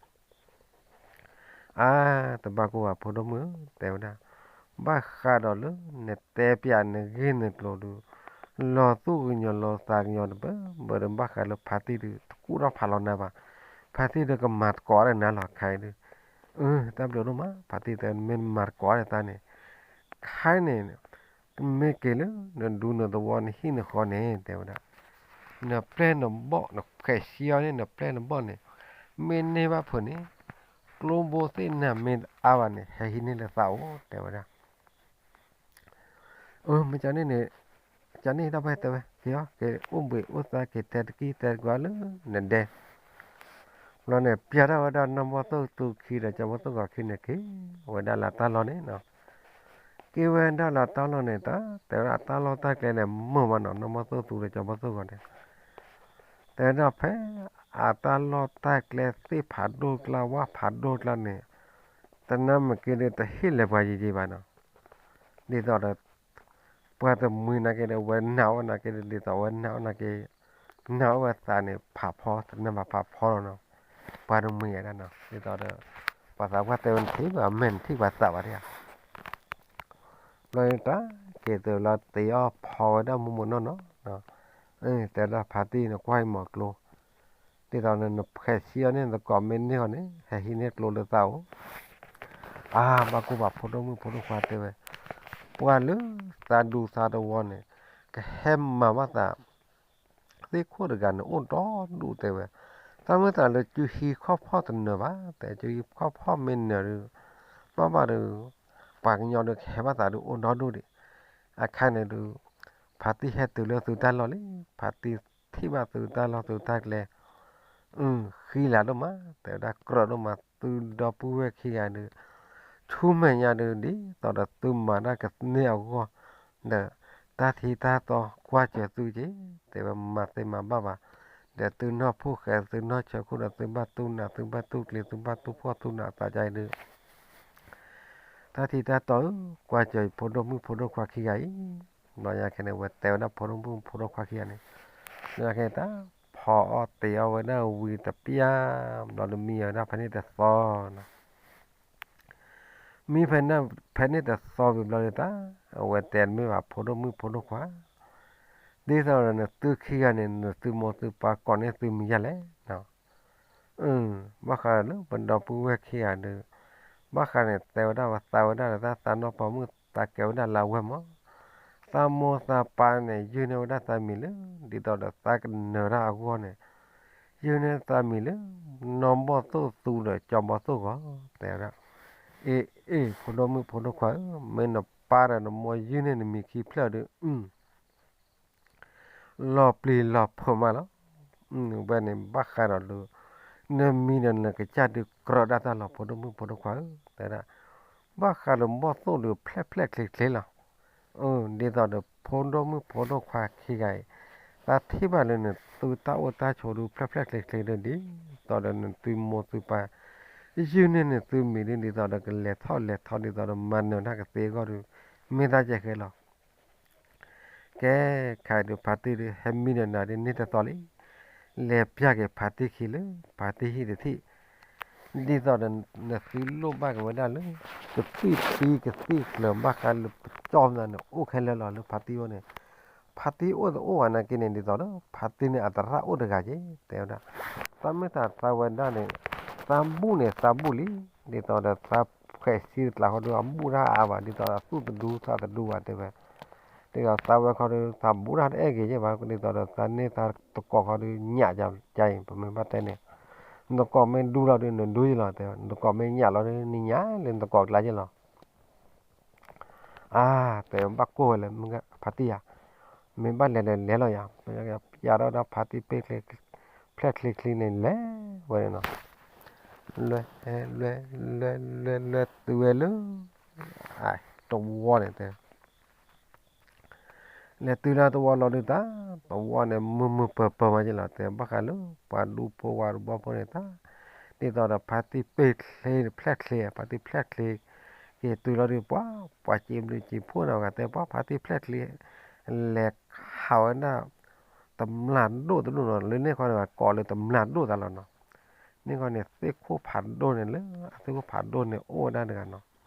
အါ တဘၣ်ကိၢ်ဘၣ်ဖိဒိၣ်မုၣ်ဧၢ တဲဝဲဒၣ်, ဘၣ်ဃးဒီးလၢနတဲပျးနဂ့ၢ်နကျိၤဒုး လီၤသူၣ်ကညီၤလီၤသးကညီၤတဘၣ်ဘၣ်ဒီး ဘၣ်ဃးလၢဖါတံၢ်ဒုး တကူၣ်ထီၣ်ဖးလီၤနၤဘၣ်, ဖါတံၢ်ဒီးကမၤသကိးဒီးနၤလီၤခါအံၤဒုး, အၢ တၢ်ဘျုးဒိၣ်မး ဖါတံၢ်တဲ မ့ၢ်မၤသကိးဒီးသးန့ၣ် ခါအံၤန့ၣ် မ့ၢ်က့ၤလၢ နဒူနသဝီနဟံၣ်နဃီန့ၣ် တဲဝဲဒၣ်, နပျဲၢ်နဘီၣ် နဃဲးစံအီၤန့ၣ် နပျဲၢ်နဘီၣ်န့ၣ် မ့ၢ်န့ၢ်ဘၣ်ဖုးန့ၣ် ကျိဘိသ့ၣ်နၤမ့ၢ်တအါဘၣ်န့ၣ် ဟဲဟံးန့ၢ်လၢသးအိၣ် တဲဝဲဒၣ်. အၢ မ့ၢ်ကန့ၣ်န့ၣ် ကန့ၣ်ဒီးဖဲတဲဝဲ က့ၤအီၤ က့ၤအိၣ်ဘှံးအိၣ်သါ က့ၤတဲတကံၢ်တဲတကွၢ်လၢနဒဲ ဘျီန့ၣ် ပျၢ်ထီၣ်ဝဲဒၣ်နီၢ်ဘီၣ်သိၣ်သူခံဒီး ကၠီဘီၣ်သိၣ်ဂီၤခံန့ၣ် က့ၤဝဲဒၣ်လၢတၢ်လီၢ်န့ၣ်နီၤ. က့ၤဝဲဒၣ်လၢတၢ်လီၢ်န့ၣ် တၢ်တဲဝဲဒၣ်အတၢ်လီၢ်တၢ်ကျဲန့ၣ် မုာ်မးနီၤ နီၢ်ဘီၣ်သိၣ်သူဒီးကၠီဘီၣ်သိၣ်ဂီၤန့ၣ် တဲဝဲဒၣ်ဖဲ အတၢ်လီၢ်တၢ်ကျဲသ့ၣ်ဖးဒိၣ်ကျါ ဝၣ်ဖးဒိၣ်ကျါန့ၣ် တနၢ်မ့ၢ်က့ၤဒီး တဟ့ၣ်လၢၤပှၤယံာ်ယံာ်ဘၣ်နီၤ. ဒ်သိးဒီး ပှၤတမှံၤနာ်က့ဒီး ဝဲနၤအိၣ်နာ်က့ဒီး ဒ်သိးဝဲနၤအိၣ်နာ်က့ နၤအိၣ်ဝဲသးန့ၣ် ဖးဖီ တနၢ်ဘၣ်ဖးဖီလီၤနီၤ. ပှၤတမှံၤယဲဒၣ်နီၤ ဒ်သိးဒီး ပှၤသးပှၢ်တဲဝဲနထံၣ်ဘၣ် မဲာ်နထံၣ်ပှၤသးဘၣ်ဒၣ် ဘျီန့ၣ်တၢ်က့ၤတုၤလီၤ တ့အီၣ်ဖီဝဲဒၣ်မူးမူးနီၢ်နီၢ်နီၤ. တဲဒၣ်ဖါတံၢ်န့ၣ် ကွၢ်အံၤမီၤကျိ ဒ်သိးန့ၣ် နဖှဲးဆံအီၤန့ၣ် နသကိးမ့ၢ်န့ၢ်ဃီန့ၣ် ဟဲဟံးန့ၢ်ကျိလၢသးအိၣ်. အါ ဘၣ်ကူဘၣ်ဖိဒိၣ်မုၣ်ဖိဒိၣ်ခွါတဲဝဲ ပှၤလၢသးဒူသးတဝီန့ၣ် ကဟဲမၤဘၣ်သး သ့ၣ်ခိၣ်တဂၤန့ၣ် အိၣ်ဒီဒူၣ်တဲဝဲ, တၢ်မ့ၢ်သးလၢစုဟံးခီၣ်ဖီၣ်တနၢၤဘၣ်, တဲစုဟံးခီၣ်ဖီၣ်မ့ၢ်နၢၤဒီး ဘၣ်ဘၣ်ဒီး ပှၤကညီဒီးကဟဲဘၣ်သးဒီးအိၣ်ဒီဒူၣ်ဒံး. အခါန့ၣ်ဒီး ဖါတံၢ်ဟဲတုၤလၢသုတၢ်လီၢ်လံ, ဖါတံၢ်ထံၣ်ဘၣ်သုတၢ်လီၢ်သုတၢ်ကျဲ ဃံလၤဒိၣ်မး, တဲဝဲဒၣ်ကြၢးဒိၣ်မး, သုဒီပုၢ်ဝဲၢ်ခံဂၤဒီး ဆူမဲာ်ညါဒီး ဒ်သိးဒီးသုမၤတၢ်ကန့ၢ်အဂီၢ် ဒီး တၢ်ထံတၢ်တီကွၢ်စၢၤသုက့ၤ, တဲဝဲမၤသ့မၤဘၣ်ဘၣ်, ဒီးသုနီၢ်ဖိၣ်ဃဲသုနီၢ်ဆၢခိၣ်ဒီး သုဘၣ်တူၢ်နး သုဘၣ်တူၢ်ကျ့ သုဘၣ်တူၢ်ဖှီၣ်တူၢ်နးအသးကါအံၤဒီး တၢ်ထံတၢ်တီဧၢ, ကွၢ်စၢၤယဖိဒိၣ်မုၣ်ဖိဒိၣ်ခွါခံဂၤအံၤ, ဘျီညါခဲန့ၣ် ဝဲတဲဝဲဒၣ်ဖိဒိၣ်မုၣ်ဖိဒိၣ်ခွါခံဂၤန့ၣ်, ဘျီညါခဲန့ၣ် တၢ်ဖီအီၣ်တ့ၤအီၣ်ဝဲဒၣ်ဝံၤတပျၢ်, ဘျီဒီးမံဝဲဒၣ်ဖဲန့ၣ်တသီနီၤ မံဖဲန့ၣ်တသီဝံၤဘျီဒီးတၢ်, အဝဲတဲမ့ၢ်ဘၣ်ဖိဒိၣ်မုၣ်ဖိဒိၣ်ခွါ, ဒ်သိးဒီးနသုခံဂၤန့ၣ် နသုမိၢ်သုပၢ်ကိးန့ၢ်သုမံၤယါလဲၣ်. ဘၣ်ဃးဒီးလၢပဒီပုၢ်ဝဲၢ်ခံဂၤဒီး ဘၣ်ဃးန့ၣ် တဲဝဲဒၣ်ဝဲသးဝဲဒၣ်ဒီးတၢ်သးနီၢ်ပိာ်မုၣ်သးကဲဝဲဒၣ်လၢအဝဲၢ်မး, သးမိၢ်သးပၢ်န့ၣ် ယုၢ်န့ၢ်ဝဲဒၣ်သးမံၤလၢ ဒ်သိးဒီးသးကနၢၤတၢ်အဂီၢ်န့ၣ် ယုၢ်န့ၢ်သးမံၤလၢ နီၢ်ဘီၣ်သိၣ်သူဒီးကၠီဘီၣ်သိၣ်ဂီၤ တဲဝဲဒၣ်, အ့ အ့ ဖိဒိၣ်မုၣ်ဖိဒိၣ်ခွါဧၢ, မ့ၢ်နပၢ်ဒီးနမိၢ်ယုၢ်န့ၢ်နမံၤခံဖျၢၣ်ဒီး လီၤပျံၤလီၤဖုးမးလီၤ. ဝဲန့ၣ်ဘၣ်ဃးဒီးလၢ နမံၤဒီးနကစၢ်ဒုးကြၢးဒၣ်တၢ်လီၤ ဖိဒိၣ်မုၣ်ဖိဒိၣ်ခွါဧၢ, တဲဒၣ်, ဘၣ်ဃးဒီးဘီၣ်သိၣ်ဒီးဖျဲၣ်ဖျဲၣ်ချ့ချ့လီၤ. ဒ်သိးဒီးဖိဒိၣ်မုၣ်ဖိဒိၣ်ခွါခံဂၤအံၤ သးထံၣ်ဘၣ်လၢနသုတၢ်အိၣ်တၢ်ဆိးဒုးဖျဲၣ်ဖျဲၣ်ချ့ချ့ဒီး ဒ်သိးဒီးနသုမိၢ်သုပၢ် ယုၢ်န့ၢ်နသုမံၤဒ် ဒ်သိးဒီးကလဲၤထီၣ်လဲၤထီ ဒ်သိးဒီးမၤနၢၤတၢ်ကသ့အဂီၢ်ဒီး မ့ၢ်တၢ်ကဲဃဲလီၤ. ကဲ ခါအံၤဒုးဖါတံၢ်ဒုး ဟဲမံဒီးနၤဒ်န့ၣ်တသီလံ, လဲၤပျၢ်က့ၤဖါတံၢ်ခံလၢ ဖါတံၢ်ဟံၣ်တထံၣ်, ဒ်သိးဒီးနသုလိၣ်ဘၣ်က့ၤဝဲဒၣ်လၢ ကသံၣ်သံကသံၣ်ကျၢၤဘၣ်ဃးလၢပကၠီမနၤန့ၣ် အိၣ်ခဲလၢာ်လီၤလၢဖါတံၢ်အိၣ်န့ၣ်, ဖါတံၢ်အိၣ်တအိၣ်ဘၣ်နာ်က့န့ၣ် ဒ်သိးဒီး ဖါတံၢ်န့ၣ်အသရၣ်အိၣ်တဂၤက့ၤ တဲဝဲဒၣ်, တၢ်မ့ၢ်သးသးဝဲဒၣ်န့ၣ် သးဘူၣ်န့ၣ်သးဘူၣ်လံ, ဒ်သိးဒီးသးဖှဲးဆံတကျါဃီဒီး အဘူၣ်တၢ်အါဘၣ် ဒ်သိးဒီးသူၣ်တဒူသးတဒူဘၣ်တဲဝဲ, ဒ်သိးသးဝဲခီဒီး သးဘူၣ်တၢ်တအဲၣ်ဂ့ၤယဲၢ်ဘၣ် ဒ်သိးဒီးသးန့ၢ်သးတကိးခီဒီး ညၣ်ကါအံၤ ပမ့ၢ်ဘၣ်တဲန့ၣ်, နတကိးမ့ၢ်ဒူလီၤဒီး နဒူယဲၢ်လီၤ တဲဝဲ, နတကိးမ့ၢ်ညၣ်လီၤဒီး နညၣ်လၢနတကိးကျါယဲၢ်လီၤ. အါ တဲဘၣ်ကိၢ်ဝဲလၢ ဖါတံၢ်ယါ, မ့ၢ်ဘၣ်လဲၤဒီးလဲၤလီၤယါ, ပျၢ်ထီၣ်ဒၣ်ဖါတံၢ်ပ့ၢ်ချ့ ဖျဲၣ်ချ့ချ့န့ၣ်လဲၤဝဲန့ၣ်နီၤ, လွဲ လွဲ လွဲ လွဲ လွဲ လွဲတုၤဝဲလၢ တဝီန့ၣ်တဲ လဲၤတုၤလၢတဝီလီၤဒုးတၢ်, တဝီန့ၣ် မုာ်မုာ်ပၢၤပၢၤမးယဲၢ်လီၤ တဲဘၣ်ဃးလၢ ပှၤဒူဖိဝၤဒူဘီဖိန့ၣ်တၢ်, ဒ်သိးဒီးဖါတံၢ်ပ့ၢ်ချ့ ဖျဲၣ်ချ့ ဖါတံၢ်ဖျဲၣ်ချ့ က့ၤတုၤလီၤဒုး ပှၤ ပှၤစံးဘျုးစံးဖှိၣ်န့ၣ်ဂၤတဲ ပှၤဖါတံၢ်ဖျဲၣ်ချ့ လဲၤခးဝဲဒၣ် တမျာ်ဒိၣ်တဒူၣ်နီၤ လၢန့ၣ်ခီန့ၣ် ကိးလၢတမျာ်ဒိၣ်သးလီၤနီၤ, န့ၣ်ခီန့ၣ် သ့ၣ်ခိၣ်ဖးဒိၣ်န့ၣ်လၢ အသ့ၣ်ခိၣ်ဖးဒိၣ်န့ၣ်အိၣ်ဝဲဒၣ်တဂၤ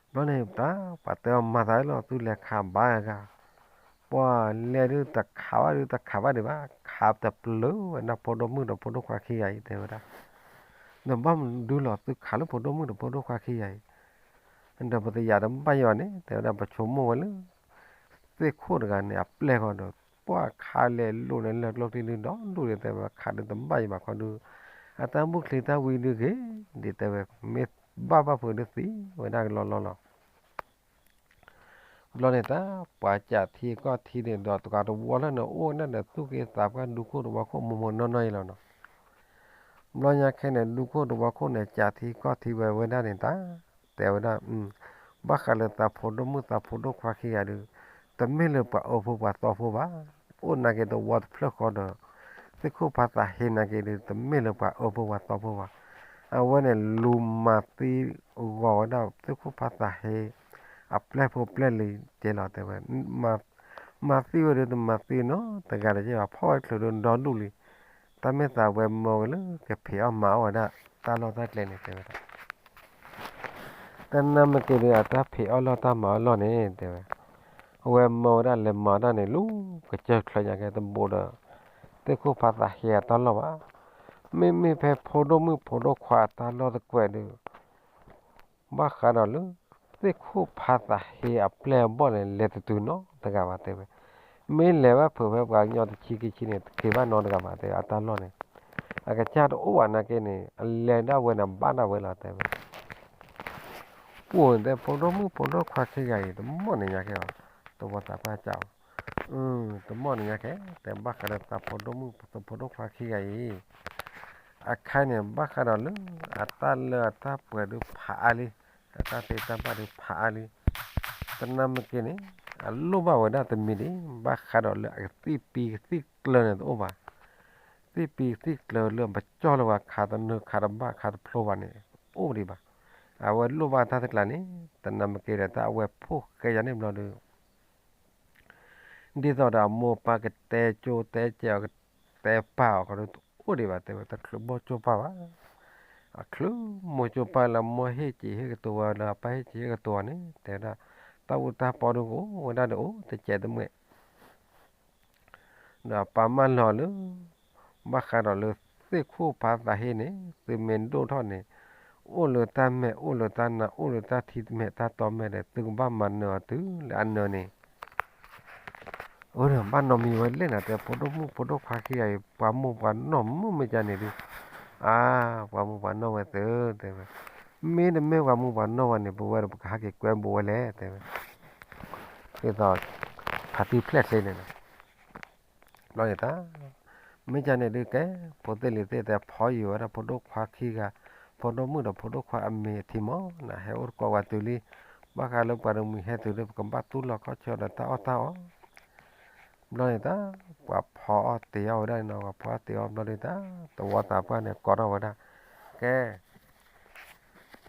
နီၤ ဘျီန့ၣ်တၢ် ပှၤတဲအီၤမၤသးလီၤ သုလဲၤခးဘၣ်ဂၤ, ပှၤလဲၤဒုးတခးဘၣ်ဒုးတခးဘၣ်ဒံးဘၣ် ခးတပျုာ်ဝဲဒၣ်ဖိဒိၣ်မုၣ်ဒီးဖိဒိၣ်ခွါခံဂၤအံၤ တဲဝဲဒၣ်, နဘၣ်မနုၤလီၤ သုခးလၢဖိဒိၣ်မုၣ်ဒီးဖိဒိၣ်ခွါခံဂၤအံၤ, ဒီးပတယာ်တဘၣ်ယံၤဘၣ်န့ၣ် တဲဝဲဒၣ် ပဆိကမိၣ်ဝဲလၢ သ့ၣ်ခိၣ်တဂၤန့ၣ် အပျဲၢ်ဃီဒီး ပှၤခးလဲၤလိာ်န့ၣ် လၢကျိချံဒုးဒီဒူၣ်ဒီး တဲဝဲခးဒုးတဘၣ်ယံၤဘၣ်ခီဒုး အတၢ်ဘူၣ်ချံတၢ်ဝံဒုးဂ့ၤ, ဒ်တဲဝဲ မ့ၢ်ဘၣ်ဘၣ်ဖုးဒုးသံဝဲဒၣ်ကလီလီလီၤ. ဘျီန့ၣ်တၢ် ပှၤကးထံကီၢ်ထံန့ၣ်ဒီးတဂၤတဝီလၢန့ၣ် အိၣ်ဝဲဒၣ်ဒီးသူၣ်က့သးပှၢ်ဒူခိၣ်တဝီခိၣ်မိၢ်မိၢ်နီၢ်နီၢ်အံၤလီၤနီၤ. ဘျီညါခဲန့ၣ် ဒူခိၣ်တဝီခိၣ်န့ၣ် ကးထံကီၢ်ထံဝဲဝဲဒၣ်န့ၣ်တၢ် တဲဝဲဒၣ် ဘၣ်ဃးလၢသးဖိဒိၣ်မုၣ်သးဖိဒိၣ်ခွါခံဂၤဒုး တမ့ၢ်လၢပှၤအၢဖိပှၤသီဖိဘၣ်. အိၣ်နာ်က့တဝီတဖျၢၣ်ဃီဒီး သ့ၣ်ခိၣ်ဖးသးဟ့နာ်က့ဒုး တမ့ၢ်လၢပှၤအၢဖိပှၤသီဖိဘၣ်. အဝဲန့ၣ်လူၤမၤသံဂီၤဝဲဒၣ်သ့ၣ်ခိၣ်ဖးသးဟ့ အပျဲၢ်ဖိပျဲၢ်လံၤကဲလီၤတဲဝဲ မၤသံဝဲဒုးတမၤသံနီတဂၤတက့ၢ်ဘၣ် ဖီၣ်ဝဲချုးဒုးဒီဒူၣ်လံ. တၢ်မ့ၢ်သးဝဲမၢဝဲလၢကဖံးအီၣ်မၤအီၣ်ဝဲဒၣ်တၢ်လီၢ်တၢ်ကျဲန့ၣ်တဲဝဲဒၣ် တနၢ်မ့ၢ်က့ၤဒုးအတၢ်ဖံးအီၣ်လီၢ်တၢ်မၤအီၣ်လီၢ်န့ၣ်တဲဝဲ အဝဲမၢဝဲဒၣ်လဲၤမၤဒၣ်န့ၣ် လူၤကစၢၢ်ချၢညါကဲတဘိဒီး သ့ၣ်ခိၣ်ဖးသးဟ့အတၢ်လီၢ်ဘၣ်. မ့မ့ၢ်ဖဲဖိဒိၣ်မုၣ်ဖိဒိၣ်ခွါအတၢ်လီၢ်တကွဲးဒုး ဘၣ်ဃးဒီးလၢ သ့ၣ်ခိၣ်ဖးသးဟ့အပျဲၢ်အဘီၣ်န့ၣ် လဲၤတတုၤနီတဂၤဘၣ်တဲဝဲ. မ့ၢ်လဲၤဘၣ်ဖုးဖဲပှၤကညီတဆံခံဆံန့ၣ် တက့ၤဘၣ်နီတဂၤဘၣ်တဲဝဲ အတၢ်လီၢ်န့ၣ် အကစၢ်တအိၣ်ဘၣ်နာ်က့န့ၣ် အလဲၤဒၣ်ဝဲန့ၣ်ဘၣ်ဒၣ်ဝဲလီၤတဲဝဲ ပအိၣ်တဲဖိဒိၣ်မုၣ်ဖိဒိၣ်ခွါခံဂၤအံၤ တမီၢ်န့ၣ်ညါကဲဘၣ် တဝီသးပှၢ်ကၢ်အီၤ တမီၢ်န့ၣ်ညါကဲ တဲဘၣ်ဃးဒီးသးဖိဒိၣ်မုၣ်သးဖိဒိၣ်ခွါခံဂၤအံၤ အခါန့ၣ် ဘၣ်ဃးဒီးလၢ အတၢ်လၢအတၢ်ပှဲၤဒုးဖးအါလံ, အတၢ်သ့တၢ်ဘၣ်ဒုးဖးအါလံ. တနၢ်မ့ၢ်က့ၤန့ၣ် အလိၣ်ဘၣ်ဝဲဒၣ်တမံၤဒံး ဘၣ်ဃးဒီးလၢအကသံၣ်ပံၤကသံၣ်ကျၢၤန့ၣ်တအိၣ်ဘၣ်. သံၣ်ပံၤကသံၣ်ကျၢၤလၢအပကၠီၣ်လၢပှၤခးတနၢၤခးတဘၣ်ခးတဖျိဘၣ်န့ၣ် အိၣ်ဒံးဘၣ်. အဝဲလိၣ်ဘၣ်တၢ်တကျါန့ၣ် တနၢ်မ့ၢ်က့ၤဒီးတၢ်အဝဲဖိၣ်ဃဲယၤန့ၣ်ဘျီဒီး ဒ်သိးဒီးအမိၢ်ပၢ်ကတဲကၠိတဲကဲအီၤ ကတဲပာ်အီၤခီဒုး တအိၣ်ဒံးဘၣ်တဲဝဲ တချုးမိၢ်ကၠိပာ်ဘၣ်. အချုးမိၢ်ကၠိပာ်လၢအမိၢ်ဟ့ၣ်က့ၤဟ့ၣ်ကတိၤဝဲလၢအပၢ်ဟ့ၣ်က့ၤဟ့ၣ်ကတိၤန့ၣ် တဲဝဲဒၣ် တၢ်အူတၢ်ပီဒုးကအိၣ်ဝဲဒၣ်ဒီးအိၣ်တစဲးတမှဲာ် ဒီးအပၢ်မၢလီၤလၢ ဘၣ်ဃးဒီးလၢသ့ၣ်ခိၣ်ဖးသးဟ့န့ၣ် သုမ့ၢ်ဒိၣ်ထီၣ်န့ၣ် အိၣ်လၢတၢ်မဲာ် အိၣ်လၢတၢ်နါ အိၣ်လၢတၢ်ထံမဲာ်တၢ်တီမဲာ်ဒီး သုကဘၣ်မၤနၢၤအီၤတုၤလၢအနၢၤန့ၣ် အၢ ဘၣ်နီတမံၤဝဲလဲၣ်နၤ တဲဖိဒိၣ်မုၣ်ဖိဒိၣ်ခွါခံဂၤအံၤ ပှၤမိၢ်ပှၤနီၢ်မုၢ်မ့ၢ်ကန့ၣ်ဒုး အါ ပှၤမိၢ်ပှၤနီၢ်ဝဲသ့ၣ် တဲဝဲ မ့တမ့ၢ်ပှၤမိၢ်ပှၤနီၢ်ဝဲန့ၣ် ပဝဲဒီးပကဟဲက့ၤကွဲဘူးဝဲလဲၣ် တဲဝဲ ဒ်သိး ဖါတံၢ်ဖျဲၣ်ချ့န့ၣ် ဘျီန့ၣ်တၢ် မ့ၢ်ကန့ၣ်ဒုးကဲ ဖိသ့ၣ်လံၤသ့ၣ်တဲဖီယံာ်ဝဲဒၣ်ဖိဒိၣ်ခွါခံဂၤ ဖိဒိၣ်မုၣ်ဒီးဖိဒိၣ်ခွါအမံၤအထံမး နဟဲအိၣ်တကိးဝဲတုၤလံ ဘၣ်ဃးလၢပှၤတမှံၤဟဲတုၤလၢပကဘၣ်သူၣ်လီၤခီၣ်ဆၢဒီးတၢ်အီၣ်တၢ်အီ ဘျီန့ၣ်တၢ် ပှၤဖီအီၣ်တ့ၤအီၣ်ဝဲဒၣ်န့ၣ်နီၤ ပှၤဖီအီၣ်တ့ၤအီၣ်ဘျီဒုးတၢ် တဝီသးပှၢ်န့ၣ်ကိးထီၣ်ဝဲဒၣ် ကဲ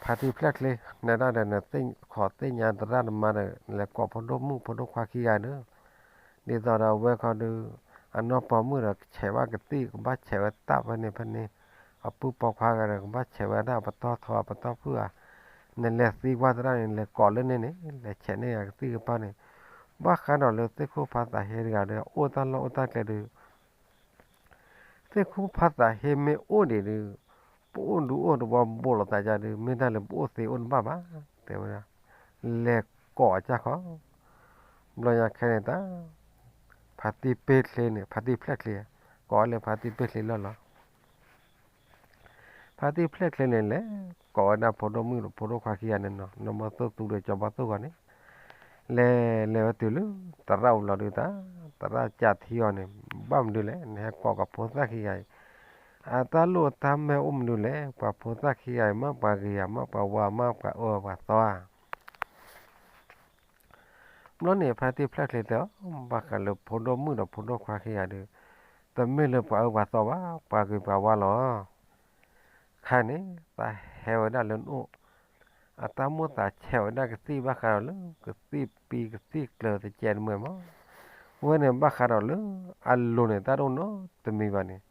ဖါတံၢ်ဖျဲၣ်ချ့ နဲဒၣ်ဒီးနသ့ၣ်ခီသ့ၣ်ညါသရၣ်သမါဒီး လဲၤကိးဖိဒိၣ်မုၣ်ဖိဒိၣ်ခွါခံဂၤဒီး ဒ်သိးဒီးအဝဲခီဒုး အနီၢ်ပိာ်မုၣ်ဒီးဆဲးဘၣ်ကသံၣ် ကဘၣ်ဆဲးဝဲတၢ်ဖဲန့ၣ်ဖဲန့ၣ် အပုၢ်ပိာ်ခွါဂၤဒီး ကဘၣ်ဆဲးဝဲဒၣ်အပတီၢ်ထီအပတီၢ်ဖုၣ်ဧါ နလဲၤသံကွၢ်သရၣ်န့ၣ် လဲၤကိးလၢန့ၣ်န့ၣ် လဲၤဆဲးန့ၢ်အကသံၣ်ကပၤန့ၣ် ဘၣ်ဃးဒီးလၢသ့ၣ်ခိၣ်ဖးသးဟ့တဂၤဒီး အိၣ်တၢ်လီၢ်အိၣ်တၢ်ကျဲဒုး သ့ၣ်ခိၣ်ဖးသးဟ့မ့ၢ်အိၣ်ဒံးဒုး ပအိၣ်ဒူအိၣ်သဝီဘူးလိာ်သးယၤဒုး မ့ၢ်တၢ်လၢပအိၣ်သ့အိၣ်တဘၣ်ဘၣ် တဲဝဲဒၣ် လဲၤကိးအကၢ်ခီ ဘျီညါခဲန့ၣ်တၢ် ဖါတံၢ်ပ့ၢ်ချ့န့ၣ် ဖါတံၢ်ဖျဲၣ်ချ့ ကိးလၢဖါတံၢ်ပ့ၢ်ချ့လီၢ်လီၤ ဖါတံၢ်ဖျဲၣ်ချ့န့ၣ် လဲၤကိးဝဲဒၣ်ဖိဒိၣ်မုၣ်ဒီးဖိဒိၣ်ခွါခံဂၤန့ၣ်နီၤ နီၢ်မီၢ်သိၣ်သူဒီးကၠီၤဘီၣ်သိၣ်ဂီၤန့ၣ် လဲၤလဲၤဝဲတုၤလၢ သရၣ်အိၣ်လီၤဒုးတၢ် သရၣ်ကးထံအီၤန့ၣ် ဘၣ်မနုၤလဲၣ် နဟဲကိးကဖိသၣ်ခံဂၤအံၤ အတၢ်လိၣ်အတၢ်မဲာ်အိၣ်မနုၤလဲၣ် ပှၤဖိသၣ်ခံဂၤအံၤ မ့ၢ်ပှၤဂ့ၤဧါ မ့ၢ်ပှၤဝါ မ့ၢ်ပှၤအၢပှၤသီဧါ ဘျီန့ၣ် ဖါတံၢ်ဖျဲၣ်ချ့တဲအီၤ ဘၣ်ဃးလၢဖိဒိၣ်မုၣ်ဒီးဖိဒိၣ်ခွါခံဂၤဒီး တမ့ၢ်လၢပှၤအၢပှၤသီဘၣ် ပှၤဂ့ၤပှၤဝါလီၤ ခါန့ၣ် သးဟဲဝဲဒၣ်လၢနအိၣ် အတၢ်မိၣ်သးဆဲးဝဲဒၣ်ကသံၣ်ဘၣ်ဃးဒီးလၢ ကသံၣ်ပံၤကသံၣ်ကျၢၤတကဲးတမှဲာ်မး ဝဲန့ၣ်ဘၣ်ဃးဒီးလၢ အလိၤန့ၣ် တၢ်တအိၣ်နီတမံၤဘၣ်န့ၣ်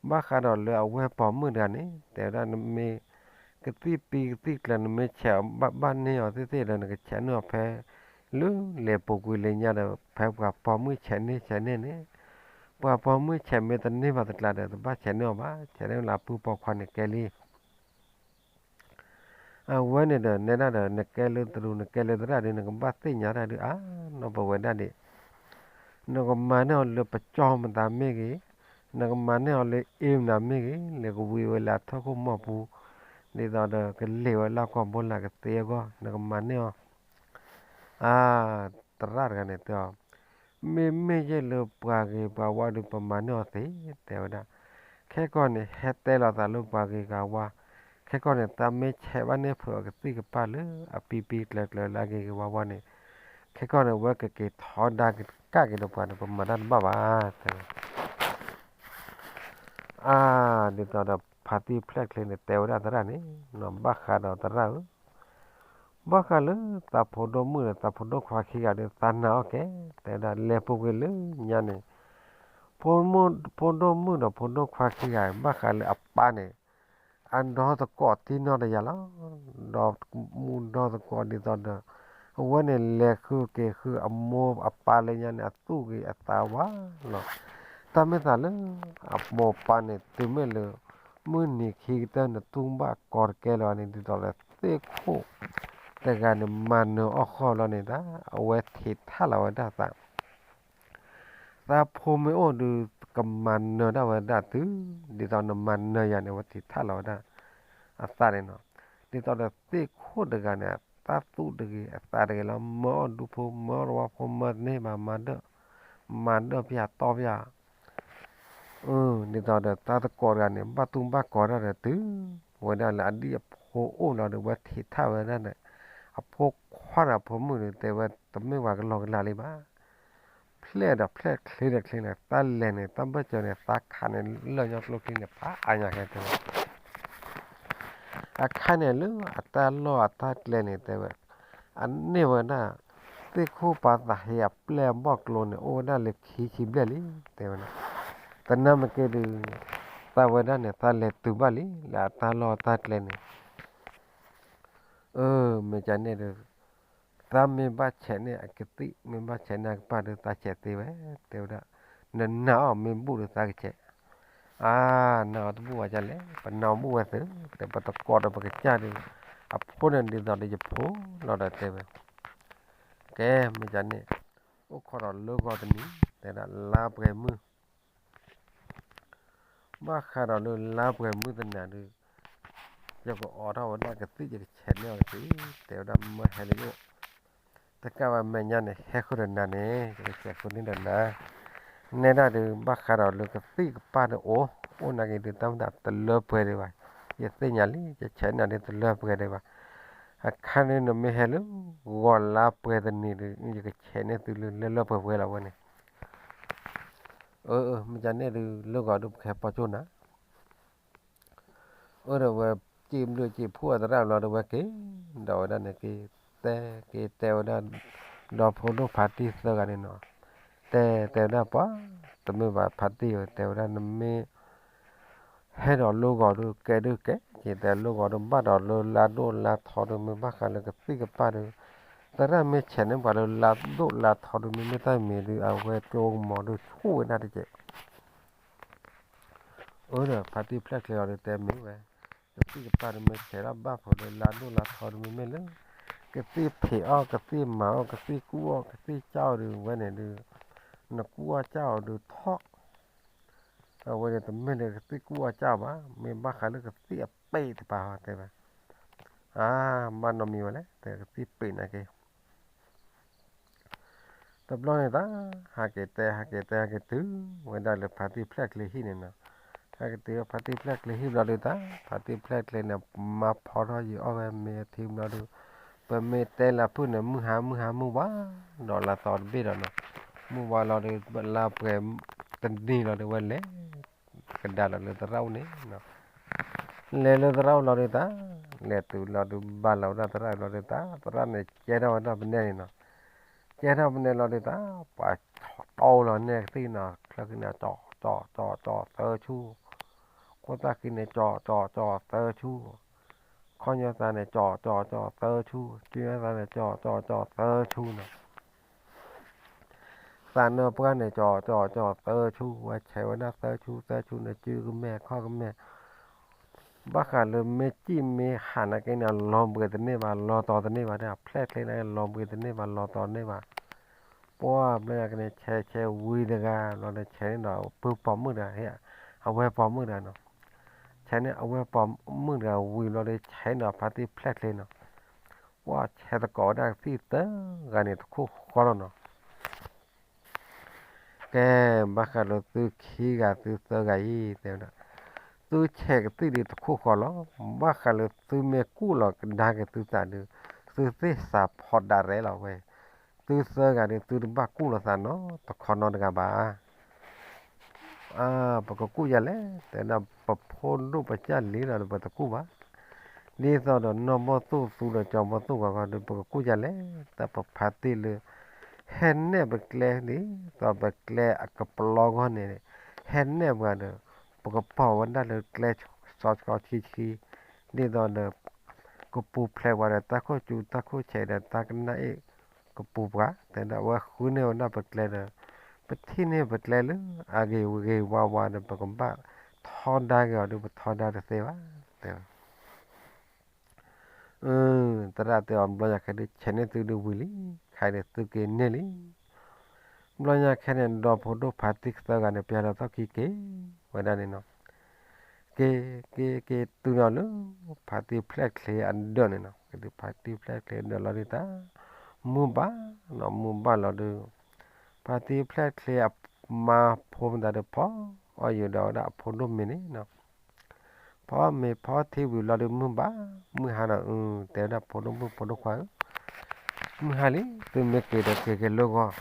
ဘၣ်ဃးဒီးလၢအဝဲၢ်ပိာ်မုၣ်တဂၤန့ၣ် တဲဝဲဒၣ်နမ့ၢ် ကသံၣ်ပံၤကသံၣ်ကျၢၤ နမ့ၢ်ဆဲးဘၣ်န့ၢ်အီၤသ့ၣ်သ့ၣ်ဒီး နကဆဲးန့ၢ်အီၤဖဲ လၢလဲၤပူၤကွံာ်လၢညါဒီး ဖဲပှၤပိာ်မုၣ်ဆဲးန့ၢ်ဆဲးန့ၢ်န့ၣ် ပှၤပိာ်မုၣ်ဆဲးမ့ၢ်တန့ၢ်ဘၣ်တကျါဒီး တဘၣ်ဆဲးန့ၢ်အီၤဘၣ် ဆဲးန့ၢ်လၢအပုၢ်ပိာ်ခွါန့ၣ်ကဲလံ အဝဲန့ၣ်ဒီး နဲဒၣ်ဒီး နကဲလၢတရူး နကဲလၢသရၣ်ဒီး နကဘၣ်သ့ၣ်ညါတၢ်ဒုး အါ နီၢ်ပဝဲဒၣ်ဒံး နကမၤန့ၢ်အီၤလၢပကၠီၣ်မတၤမ့ၢ်ဂ့ၤ, နကမၤန့ၢ်အီၤလၢအ့ၣ်မနုၤမ့ၢ်ဂ့ၤ, လၢကဝံၤဝဲလၢအထီၣ်ခိၣ်မီၢ်ပူၤ, ဒ်သိးဒီးကလဲၤဝဲလၢကီၢ်ဘိလၢကသ့အဂီၢ် နကမၤန့ၢ်အီၤ. အါ, သရၣ်တဂၤန့ၣ်တဲအီၤ, မ့မ့ၢ်ယဲၢ်လၢပှၤဂ့ၤပှၤဝါဒီး ပမၤန့ၢ်အီၤသ့, တဲဝဲဒၣ်. ခဲကီၢ်န့ၣ် ဟဲတဲလီၤသးလၢပှၤဂ့ၤပှၤဝါ, ခဲကီၢ်န့ၣ် တၢ်မ့ၢ်ဆဲးဘၣ်န့ၢ်ဖုးအီၤကသံၣ်ကပၢ်လၢအပံပံကျၢၤကျၢၤလၢအဂ့ၤဂ့ၤဝါဝါန့ၣ်, ခဲကီၢ်န့ၣ် ဝဲကက့ၤထီဒါက့ၤဒီးပှၤန့ၣ် ပမၤတၢ်တဘၣ်ဘၣ်, တဲဝဲ. အါ, ဒ်သိးဒီးဖါတံၢ်ဖျဲၣ်ချ့န့ၣ် တဲဝဲဒၣ်သရၣ်န့ၣ်, ဘၣ်ဃးဒီးသရၣ်ဧၢ, ဘၣ်ဃးလၢသးဖိဒိၣ်မုၣ်ဒီး သးဖိဒိၣ်ခွါခံဂၤဒီး သးနာ်အီၣ်ကဲ, တဲဝဲဒၣ် လဲၤပူၤကွံာ်လၢညါန့ၣ်, ဖိဒိၣ်မုၣ်ဒီးဖိဒိၣ်ခွါခံဂၤ ဘၣ်ဃးလၢအပၢ်န့ၣ် အဒီသကိးတံၢ်နီၢ်တယၤလီၤ. ဒီးမူဒီသကိးဒ်သိးဒီး အဝဲန့ၣ်လဲၤဃုက့ၤဃုအမိၢ်အပၢ်လၢညါန့ၣ် အသူၣ်ဂ့ၤအသးဝါလီၤ. တၢ်မ့ၢ်သးလၢ အမိၢ်ပၢ်န့ၣ် တုၤမ့ၢ်လၢ မုၢ်နံၤခံကတၢၢ်န့ၣ် တူၢ်ဘၣ်ကီတကဲလၢၤန့ၣ် ဒ်သိးဒီးသ့ၣ်ခိၣ်တဂၤန့ၣ် မၤနၢၤအီၣ်ဃီလီၤန့ၣ် အဝဲထံးထၣ်လီၤဝဲဒၣ်သး သးဖိမ့ၢ်အိၣ်ဒီး ကမၤနၢၤဒၣ်ဝဲဒၣ်သု, ဒ်သိးနမၤနၢၤယၤန့ၣ် အဝဲထံးထၣ်လီၤဝဲဒၣ်အသးန့ၣ်နီၤ. ဒ်သိးဒီးသ့ၣ်ခိၣ်တဂၤန့ၣ် တၢ်သူၣ်တဂ့ၤအသးတဂ့ၤလီၤ. မၢအီၣ်ဒူဖိ မၢအီၣ်တဝီဖိ မၢတန့ၢ်ဘၣ် မၤဒၢၣ်, မၤဒၢၣ်ပျၢ်တီပျၢ် ဒ်သိးဒီးတၢ်သကိးတဂၤန့ၣ် ဘၣ်တူၢ်ဘၣ်ကီတၢ်ဒီးတုၤဝဲဒၣ်လၢအဒံၣ်အဖိအိၣ်လီၤဒီး ဝဲထံးထၣ်ဝဲဒၣ်န့ၣ် အဖိခွါဒီးအဖိမုၣ်ဒီး တဲဝဲ တမ့ၢ်ပှၤကလီကလီလံဘၣ်. ဖျဲၣ်ဒီးဖျဲၣ် ချ့ဒီးချ့န့ၣ် သးလဲၤန့ၣ် သးဘၢၣ်စၢၤန့ၣ် သးခးန့ၣ် လၢာ်ညီကျိချံန့ၣ် ဖးအါညါခဲတဲဝဲ အခါန့ၣ်လၢအတၢ်လီၢ်အတၢ်ကျဲန့ၣ် တဲဝဲ, အန့ၢ်ဝဲဒၣ် သ့ၣ်ခိၣ်ပာ်သးဟ့အပျဲၢ်အဘီၣ်ကျိန့ၣ် အိၣ်ဝဲဒၣ်လၢခံဆံဘျဲၣ်လံ တဲဝဲဒၣ်. သနာ်က့ဒီး သးဝဲဒၣ်န့ၣ် သးလဲၤတုၤဘၣ်လံ လၢအတၢ်လီၢ်အတၢ်ကျဲန့ၣ် အၢ မ့ၢ်ကန့ၣ်ဒီး သးမ့ၢ်ဘၣ်ဆဲးန့ၢ်အကသံၣ် မ့ၢ်ဘၣ်ဆဲးန့ၢ်အကပၢ်ဒီး သးဆဲးသ့ဝဲ တဲဝဲဒၣ်. နနာ်အီၤမ့ၢ်ဘူၣ်ဒီးသးကဆဲး. အါ နာ်အီၤတဘူၣ်ဘၣ်ဒ်လဲၣ်, ပနာ်အီၤဘူၣ်ဝဲသု, ဒီးပတကိးဒီးပကစၢ်ဒီး အဖိန့ၣ်ဒ်သိးဒီးယဖိလီၤဒီးတဲဝဲ. ကဲ မ့ၢ်ကန့ၣ် အိၣ်ခိးဒီးလၢဂီၤတနံၤ တဲဒၣ်လါပှဲၤမုၢ် ဘၣ်ဃးဒီးလၢလါပှဲၤမုၢ်တနၤဒီး ယကအိးထီၣ်ဝဲဒၣ်ကသံၣ် ယကဆဲးန့ၢ်အီၤကသံၣ် တဲဝဲဒၣ်မၢဟဲလၢယအိၣ်, တကးဘၣ်မဲာ်ညါန့ၣ် ဟဲဃုာ်ဒီးနၤန့ၣ် ယကဆဲးဃုာ်န့ၢ်ဒီးနၤ, နဲဒၣ်ဒီး ဘၣ်ဃးဒီးလၢကသံၣ်ကပၢ်ဒီးအိၣ်, အိၣ်နာ်က့ၤဒီး တၢ်မ့ၢ်တၢ်တလၢပှဲၤဒံးဘၣ်, ယသ့ၣ်ညါလံ ယဆဲးန့ၢ်အီၤဒီးတလၢပှဲၤဒံးဘၣ်, အခါန့ၣ်နမ့ၢ်ဟဲလၢ ဂီၤလါပှဲၤတနံၤဒီး ယကဆဲးန့ၢ်သုလၢလၢလၢပှဲၤပှဲၤလီၤဝဲန့ၣ် အၢ မ့ၢ်ကန့ၣ်ဒီး လၢဂီၤဒီးပကဟဲပိာ်ကၠိၣ်နၤ, အၢ ဒီးဝဲ စံးဘျုးစံးဖှိၣ်အသရၣ်ဘျီဒီးဝဲက့ၤ, ဒီးဝဲဒၣ်န့ၣ်က့ၤ တဲက့ၤတဲဝဲဒၣ် ဒီဖိဒိၣ်ဖါတံၢ်သၢဂၤန့ၣ်နီၤ, တဲတဲဝဲဒၣ်ပှၤ တမ့ၢ်ဘၣ်ဖါတံၢ်ဧၢ တဲဝဲဒၣ်နမ့ၢ် ဟဲဒီးလၢဂီၤဒီးကဲဒုးကဲက့ၤ တဲလၢဂီၤဒီးဘၣ်ဒီးလၢလါဒိၣ်လါထီဒီး မ့ၢ်ဘၣ်ဃးလၢကသံၣ်ကပၢ်ဒီး သရၣ်မ့ၢ်ဆဲးန့ၢ်ပှၤလၢလါဒိၣ်လါထီဒီး မ့မ့ၢ်တၢ်မံၤဒီး အဝဲကၠိကမီၤဒီးဆိၣ်ဝဲဒၣ်တက့ၢ် အၢ ဒီးဖါတံၢ်ဖျဲၣ်ချ့အီၤဒီးတဲမ့ၢ်ဝဲ, ကသံၣ်ကပၢ်ဒီးမ့ၢ်ဆဲးထီၣ်ဘၣ်ဖိးဒီးလါဒိၣ်လါထီဒီးမ့မ့ၢ်လၢ ကသံၣ်ဖံးအီၣ် ကသံၣ်မၤအီၣ် ကသံၣ်ကူၣ်အီၣ် ကသံၣ်ကၢ်အီၣ်ဒီးဝဲန့ၣ်ဒီး နကူၣ်အီၣ်ကၢ်အီၣ်ဒီးထီၣ် အဝဲန့ၣ်တမ့ၢ်လၢကသံၣ်ကူၣ်အီၣ်ကၢ်အီၣ်ဘၣ် မ့ၢ်ဘၣ်ဃးလၢကသံၣ်အပ့ၢ်တပၤတဲဝဲ, အါ ဘၣ်နီတမံၤဝဲလဲၣ် တဲကသံၣ်ပ့ၢ်နာ်က့ တဘျီန့ၣ်တၢ် ဟးက့ၤတဲ ဟးက့ၤတဲ ဟးက့ၤတုၤဝဲဒၣ်လၢဖါတံၢ်ဖျဲၣ်ချ့ဟံၣ်န့ၣ်နီၤ, ဟဲက့ၤတုၤဖါတံၢ်ဖျဲၣ်ချ့ဟံၣ်ဘျီဒီးတၢ် ဖါတံၢ်ဖျဲၣ်ချ့န့ၣ် မၤဖီထီၣ်ယံၤအီၣ်ဝဲမ့ၤအထံဘျီဒီး ပမ့ၢ်တဲလၢဖုၣ်န့ၣ် မုၢ်ဟါမုၢ်ဟါမုၢ်ဝါ ဒီးလါသီတဘ့ၣ်ဒီးနီၤ, မုၢ်ဝါလီၤဒီး လါပှဲၤတနံၤလီၤဒီးဝဲလဲၤ ကဒါလီၤလၢသရၣ်အိၣ်န့ၣ် လဲၤလၢသရၣ်အိၣ်လီၤဒီးတၢ် လဲၤတုၤလီၤဒီးဘၣ်လီၤဝဲဒၣ်သရၣ်လီၤဒီးတၢ် သရၣ်န့ၣ်ကဲထီၣ်ဝဲဒၣ်ပနဲန့ၣ်နီၤ, ကဲထီၣ်ပနဲလီၤဒီးတၢ် ပှၤတီလီၤနဲကသံၣ်နီၤ ချၢဃံန့ၣ် ကၠီ ကၠီ ကၠီ ကၠီ သၢဆူၣ်, ခိၣ်သၣ်ဃံန့ၣ် ကၠီ ကၠီ ကၠီ သၢဆူၣ်, ခီၣ်ညီသးန့ၣ် ကၠီ ကၠီ ကၠီ သၢဆူၣ်, ကၠီညီသးန့ၣ် ကၠီ ကၠီ ကၠီ သၢဆူၣ်နီၤ သးနၢပှၢ်န့ၣ် ကၠီ ကၠီ ကၠီ သၢဆူၣ် ဝဲဆဲးဝဲဒၣ်သၢဆူၣ် သၢဆူၣ်န့ၣ် စုကမဲာ်ခီၣ်ကမဲာ်, ဘၣ်ဃးလၢမ့ၢ်စံၣ်မ့ၢ်ဟးနာ်က့န့ၣ် လီၤဘှံးတန့ၢ်ဘၣ် လီၤတီၤတန့ၢ်ဘၣ် ဖျဲၣ်ချ့န့ၣ် လီၤဘှံးတန့ၢ်ဘၣ် လီၤတီၤတန့ၢ်ဘၣ်, ပှၢ်ဘျီညါကန့ၣ် ဆဲးဆဲးဝံၤတဂၤ လီၤဒီးဆဲးန့ၣ်ဒီး ပုၢ်ပိာ်မုၣ်တဂၤဟ့ၣ် အဝဲပိာ်မုၣ်တဂၤနီၤ, ဆဲးန့ၢ်အဝဲပိာ်မုၣ်တဂၤဝံၤဘျီဒီး ဆဲးန့ၢ်ဖါတံၢ်ဖျဲၣ်ချ့နီၤ, ပှၤဆဲးသကိးဝဲဒၣ်ကသံၣ်သၢဂၤန့ၣ်တခိၣ်ဃီလီၤနီၤ. ကဲ, ဘၣ်ဃးလၢသုခံဂၤသုသၢဂၤအံၤ တဲဝဲဒၣ်, သုဆဲးကသံၣ်ဒုးတခိၣ်ဃီလီၤ. ဘၣ်ဃးလၢသုမ့ၢ်ကူၣ်လီၤကဒါက့ၤသုသးဒုး, သုသ့ၣ်သးဖီဒါရဲၣ်လီၤဝဲ, သုသၢဂၤဒုး သုတဘၣ်ကူၣ်လီၤသးနီတခီနီတဂၤဘၣ်. ပကကူၣ်ယၤလဲၣ်, တဲဒၣ်ပဖိဒိၣ်ပကၢ်လံၤဒီးပတကူၣ်ဘၣ်. ဒ်သိးဒီးနီၢ်ဘီၣ်သိၣ်သူဒီးကၠီၤဘီၣ်သိၣ်ဂီၤဂီၤဒီး ပကကူၣ်ယၤလဲၣ်, တၢ်ပဖါတံၢ်လၢ ဟဲနဲၣ်ပကျဲ ဒ်သိးပကျဲအကပျီဂီၢ်န့ၣ် ဟဲနဲၣ်ပှၤဒီး ပကပီၤဝဲဒၣ်လၢကျဲစီဆှံဆှံ, ဒ်သိးဒီး ကပူၤဖျဲးပှၤဒီးတၢ်ခိၣ်စူၤတၢ်ခိၣ်ဆဲးဒီးတၢ်ကနၣ်အ့ၣ်ကပူၤပှၤ, တဲဒၣ်ဝဲဃုန့ၢ်ဝဲဒၣ်ပကျဲဒီး ပထံၣ်န့ၢ်ပကျဲလၢအဂ့ၤဂ့ၤဝါဝါဒီး ပကဘၣ်ထီဒါက့ၤအီၤဒီး ပထီဒါတသ့ဘၣ်, တဲဝဲ သရၣ်တဲအီၤ ဘျီညါခဲဒုး ဆဲးန့ၢ်သုဒုးဝံၤလံ, ခဲအံၤန့ၣ်သုက့ၤန့ၢ်လံ. ဘျီညါခဲန့ၣ် ဒီဖိဒိၣ်ဖါတံၢ်သၢဂၤန့ၣ် ပျဲဒီးသီၣ်ခံက့ၤဝဲဒၣ်န့ၣ်နီၤ, က့ၤ က့ၤ က့ၤတုၤဒီးလၢ ဖါတံၢ်ဖျဲၣ်ချ့အဒၢးန့ၣ်နီၤ, က့ၤတုၤဖါတံၢ်ဖျဲၣ်ချ့အဒၢးလီၤဒုးတၢ် မုၢ်ဘၣ်နီၤ, မုၢ်ဘၣ်လီၤဒုး ဖါတံၢ်ဖျဲၣ်ချ့အမါဖိမတၤဒီး ဖီအီၣ်ယုာ်ဒီးဝဲဒၣ်အဖိဒိၣ်မ့ၤန့ၣ်နီၤ, ဖီမ့ၤဖီထံဝံၤလီၤဒုး မုၢ်ဘၣ်, မုၢ်ဟါနီၤ, အု တဲဝဲဒၣ်ဖိဒိၣ်မုၣ်ဖိဒိၣ်ခွါဧၢ, မုၢ်ဟါလံ, သုမ့ၢ်က့ၤဒီးက့ၤက့ၤလၢဂီၤ,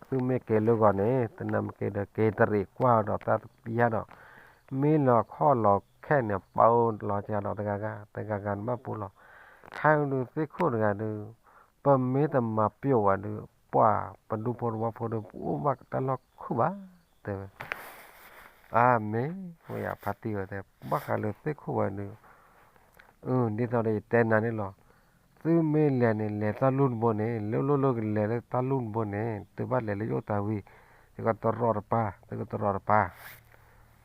သုမ့ၢ်က့ၤလၢဂီၤန့ၣ် တနၢ်မ့ၢ်က့ၤဒီးက့ၤတရံးကွၢ်ဒီးတၢ်တပျၢ်ဒီး မ့ၢ်လီၤခီၣ်လီၤခဲန့ၣ် ပာ်အိၣ်လီၤစှၤဒီးတဂၤဂၤ တဂၤဂၤနဘၣ်ပူၤလီၤ, ခါဒုးသ့ၣ်ခိၣ်တဂၤဒုး ပမ့ၢ်တမၤပျိာ်ဝဲဒုး ပှၤပဒူဖိတဝီဖိဒီး ပအိၣ်ဘၣ်တၢ်လီၢ်ခုၣ်ဘၣ်, တဲဝဲ အါမ့ၢ်, ဝဲယဖါတံၢ်ဝဲတဲ ဘၣ်ဃးလၢသ့ၣ်ခိၣ်ဝဲဒုး, အု ဒ်သိးဒီးယတဲနၤန့ၣ်လီၤ, သုမ့ၢ်လဲၤန့ၣ် လဲၤတၢ်လူၢ်တဘိန့ၣ် လၢလိၣ်လၢကလဲၤလၢတၢ်လူၢ်တဘိန့ၣ် သုဘၣ်လဲၤလၢယအိၣ်တၢ်ဝံၤ, ယကတရီတပါ, သုကတရီတပါ,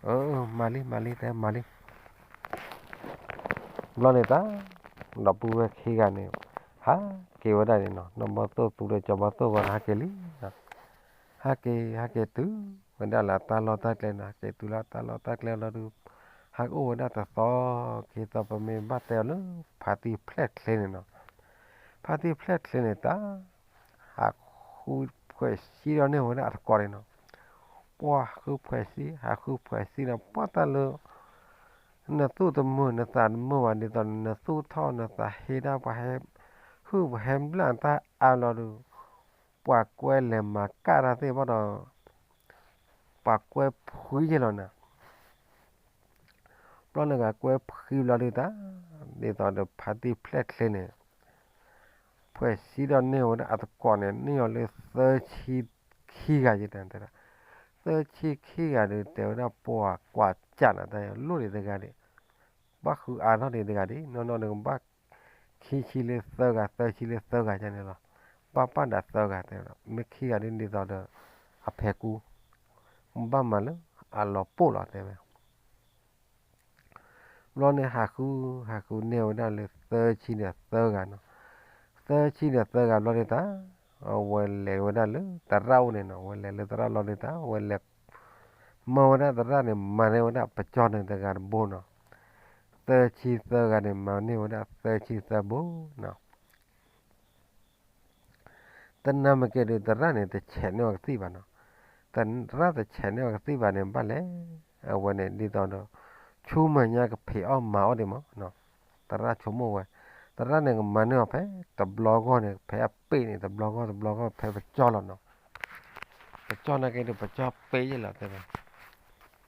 အၢ မၤလံ မၤလံ တဲမၤလံ ဘျီန့ၣ်တၢ် ဒီပုၢ်ဝဲၢ်ခံဂၤန့ၣ် ဟးက့ၤဝဲဒၣ်န့ၣ်နီၤ, နီၢ်ဘီၣ်သိၣ်သူဒီးကၠီၤဘီၣ်သိၣ်ဂီၤန့ၣ် ဟးက့ၤလံ, ဟးက့ၤ ဟးက့ၤတုၤဝဲဒၣ်လၢတၢ်လီၢ်တၢ်ကျဲနီၤ, က့ၤတုၤလၢတၢ်လီၢ်တၢ်ကျဲလီၤဒုး ဟးကအိၣ်ဝဲဒၣ်တသီ, က့ၤသီပမ့ၢ်ဘၣ်တဲအီၤလၢ ဖါတံၢ်ဖျဲၣ်ချ့န့ၣ်နီၤ, ဖါတံၢ်ဖျဲၣ်ချ့န့ၣ်တၢ် ဟးဃုဖှဲးစံဒီးန့ၢ်ဝဲဒၣ်အသကိးန့ၣ်နီၤ, ပှၤဃုဖှဲးစံ ဟးဃုဖှဲးစံဒီး ပှၤတၢ်လၢ နသူၣ်တမုာ်နသးတမုာ်ဘၣ် ဒ်သိးနသူၣ်ထီၣ်နသးဟ့တၢ် ပှၤဟဲဟုၣ်ပှၤဟဲဘျၣ်တၢ်အါလီၤဒုး, ပှၤကွဲလဲၤမၤကၣ်တၢ်သ့ၣ်ဘၣ်ဒီး ပှၤကွဲဖှံယဲၢ်လီၤနၤ, ဘျီန့ၣ်ဂၤကွဲဖှံဘျီဒုးတၢ်, ဒ်သိးဒီးဖါတံၢ်ဖျဲၣ်ချ့န့ၣ် ဖှဲးစံဒီးန့ၢ်ဝဲဒၣ်အသကိးန့ၣ် န့ၢ်အီၤလၢသၢဆံခံဂၤယဲၢ်တၢ်တဲဒၣ်, သၢဆံခံဂၤဒုး တဲဝဲဒၣ်ပှၤကွၢ်ကၢ်နၤတၢ်လိၣ်ဒံးတဂၤဒံး, ဘၣ်ဃုအါထီၣ်ဒံးတဂၤဒံး နီၢ်နီၢ်ဒုးကဘၣ် ခံဆံလၢသၢဂၤ သၢဆံလၢသၢဂၤန့ၣ်လီၤ, ဘၣ်ပၣ်ဒၣ်သၢဂၤတဲဝဲဒၣ် မ့ၢ်ခံဂၤဒုးဒ်သိးဒီး အဖဲကူ ဘၣ်မၤလၢအလီၤပိၢ်လီၤတဲဝဲ ဘျီန့ၣ်ဟးဃု ဟးဃုန့ၢ်ဝဲဒၣ်လၢသၢဆံဒီးသၢဂၤနီၤ, သၢဆံဒီးသၢဂၤဘျီန့ၣ်တၢ်, အဝဲလဲၤဝဲဒၣ်လၢသရၣ်အိၣ်န့ၣ်နီၤ, ဝဲလဲၤလၢသရၣ်ဘျီန့ၣ်တၢ် ဝဲလဲၤ မၢဝဲဒၣ်သရၣ်န့ၣ် မၤန့ၢ်ဝဲဒၣ်ပကၠီန့ၣ်တဂၤတဘိနီၤ, သၢဆံသၢဂၤန့ၣ် မၤန့ၢ်ဝဲဒၣ်သၢဆံသၢဘိနီၤ တနၢ်မ့ၢ်က့ၤဒုး သရၣ်န့ၣ် တဆဲးန့ၢ်အီၤကသံၣ်ဘၣ်နီၤ, သရၣ်တဆဲးန့ၢ်အီၤကသံၣ်ဘၣ်န့ၣ် ဘၣ်လဲၣ်, အဝဲန့ၣ်ဒ်သိးဒီး ဆူမဲာ်ညါကဖံးအီၣ်မၤအီၣ်ဒံးမး, သရၣ်ဆိကမိၣ်ဝဲ, သရၣ်န့ၣ်ကမၤန့ၢ်အီၤဖဲတဘျီဂီၢ်န့ၣ် ဖဲအပ့ၣ်န့ၣ် တဘျီဂီၢ်တဘျီဂီၢ်ဖဲပကၠီလီၤနီၤ, ပကၠီနာ်က့ဒုး ပကၠီပ့ၣ်ယဲၢ်လီၤတဲဝဲ တဘျီန့ၣ်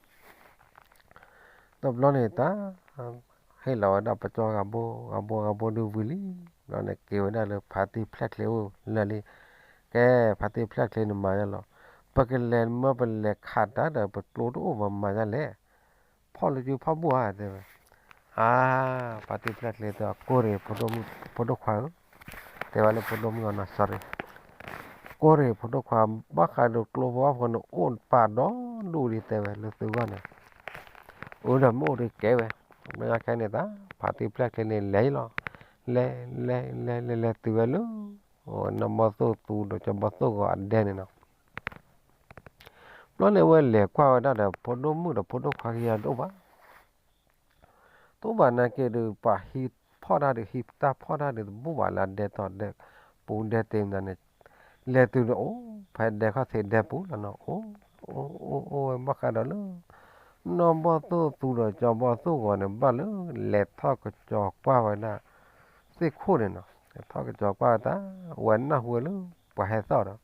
တၢ် ဟ့ၣ်လီၤဝဲဒၣ်ပကၠီဂၤဘိ ဂၤဘိ ဂၤဘိဒုးဝံၤလံ, ဘျီန့ၣ်က့ၤဝဲဒၣ်လၢဖါတံၢ်ဖျဲၣ်ချ့အိၣ်လၢာ်လံ, ကဲ ဖါတံၢ်ဖျဲၣ်ချ့န့ၣ်မၤယဲၢ်လီၤ, ပကလဲၤမၢပလဲၤခးတၢ်ဒီး ပကျိတအိၣ်ပမၤယဲၢ်လဲၣ်, ဖီၣ်လၢစုဖီၣ်ဘိၣ်ဧါတဲဝဲ, အါ ဖါတံၢ်ဖျဲၣ်ချ့တဲအီၤ ကိၢ်ရ့ၣ် ဖိဒိၣ်ခွါဧၢ, တဲဝဲလၢဖိဒိၣ်မုၣ်အီၤနီၤ sorry, ကိၢ်ရ့ၣ်ဖိဒိၣ်ခွါ ဘၣ်ဃးဒီးကျိဖိဝါဖိန့ၣ် အိၣ်ပာ်ဒီဒူၣ်ဒံးတဲဝဲလၢသုဂီၢ်န့ၣ်, အိၣ်ဒီးမ့ၢ်အိၣ်ဒံးကဲဝဲ, မ့ၢ်ခဲန့ၣ်တၢ် ဖါတံၢ်ဖျဲၣ်ချ့န့ၣ်လဲၤလီၤ, လဲၤ လဲၤ လဲၤ လဲၤ လဲၤတုၤဝဲလၢ နီၢ်ဘီၣ်သိၣ်သူဒီးကၠီဘီၣ်သိၣ်ဂီၤအဒဲန့ၣ်နီၤ ဘျီန့ၣ်ဝဲလဲၤကွၢ်ဝဲဒၣ်ဒီး ဖိဒိၣ်မုၣ်ဒီးဖိဒိၣ်ခွါခံဂၤတအိၣ်ဘၣ် တအိၣ်ဘၣ်နာ်က့ဒီး ပှၤဟံးဖီၣ်တၢ်ဒီး ဟံးတၢ်ဖီၣ်တၢ်ဒီး တဘူၣ်ဘၣ်လၢဒဲထီၣ်ဒဲပူၤဒဲတ့ၢ်မတၤန့ၣ်, လဲၤတုၤဒီးအိၣ်ဖဲဒဲခီၣ်ထံးဒဲပူၤလီၤနီၤ, အိၣ်အိၣ်အိၣ်ဝဲဘၣ်ဃးဒီးလၢ နီၢ်ဘီၣ်သိၣ်သူဒီးကၠီဘီၣ်သိၣ်ဂီၤန့ၣ် ဘၣ်လၢလဲၤထီၣ်ကစီၤကွၢ်ဝဲဒၣ် သ့ၣ်ခိၣ်န့ၣ်နီၤ, လဲၤထီၣ်ကစီၤကွၢ်ဝဲတၢ် ဝဲနၢ်ဟူဝဲလၢပှၤဟဲသီၣ်ဒီး,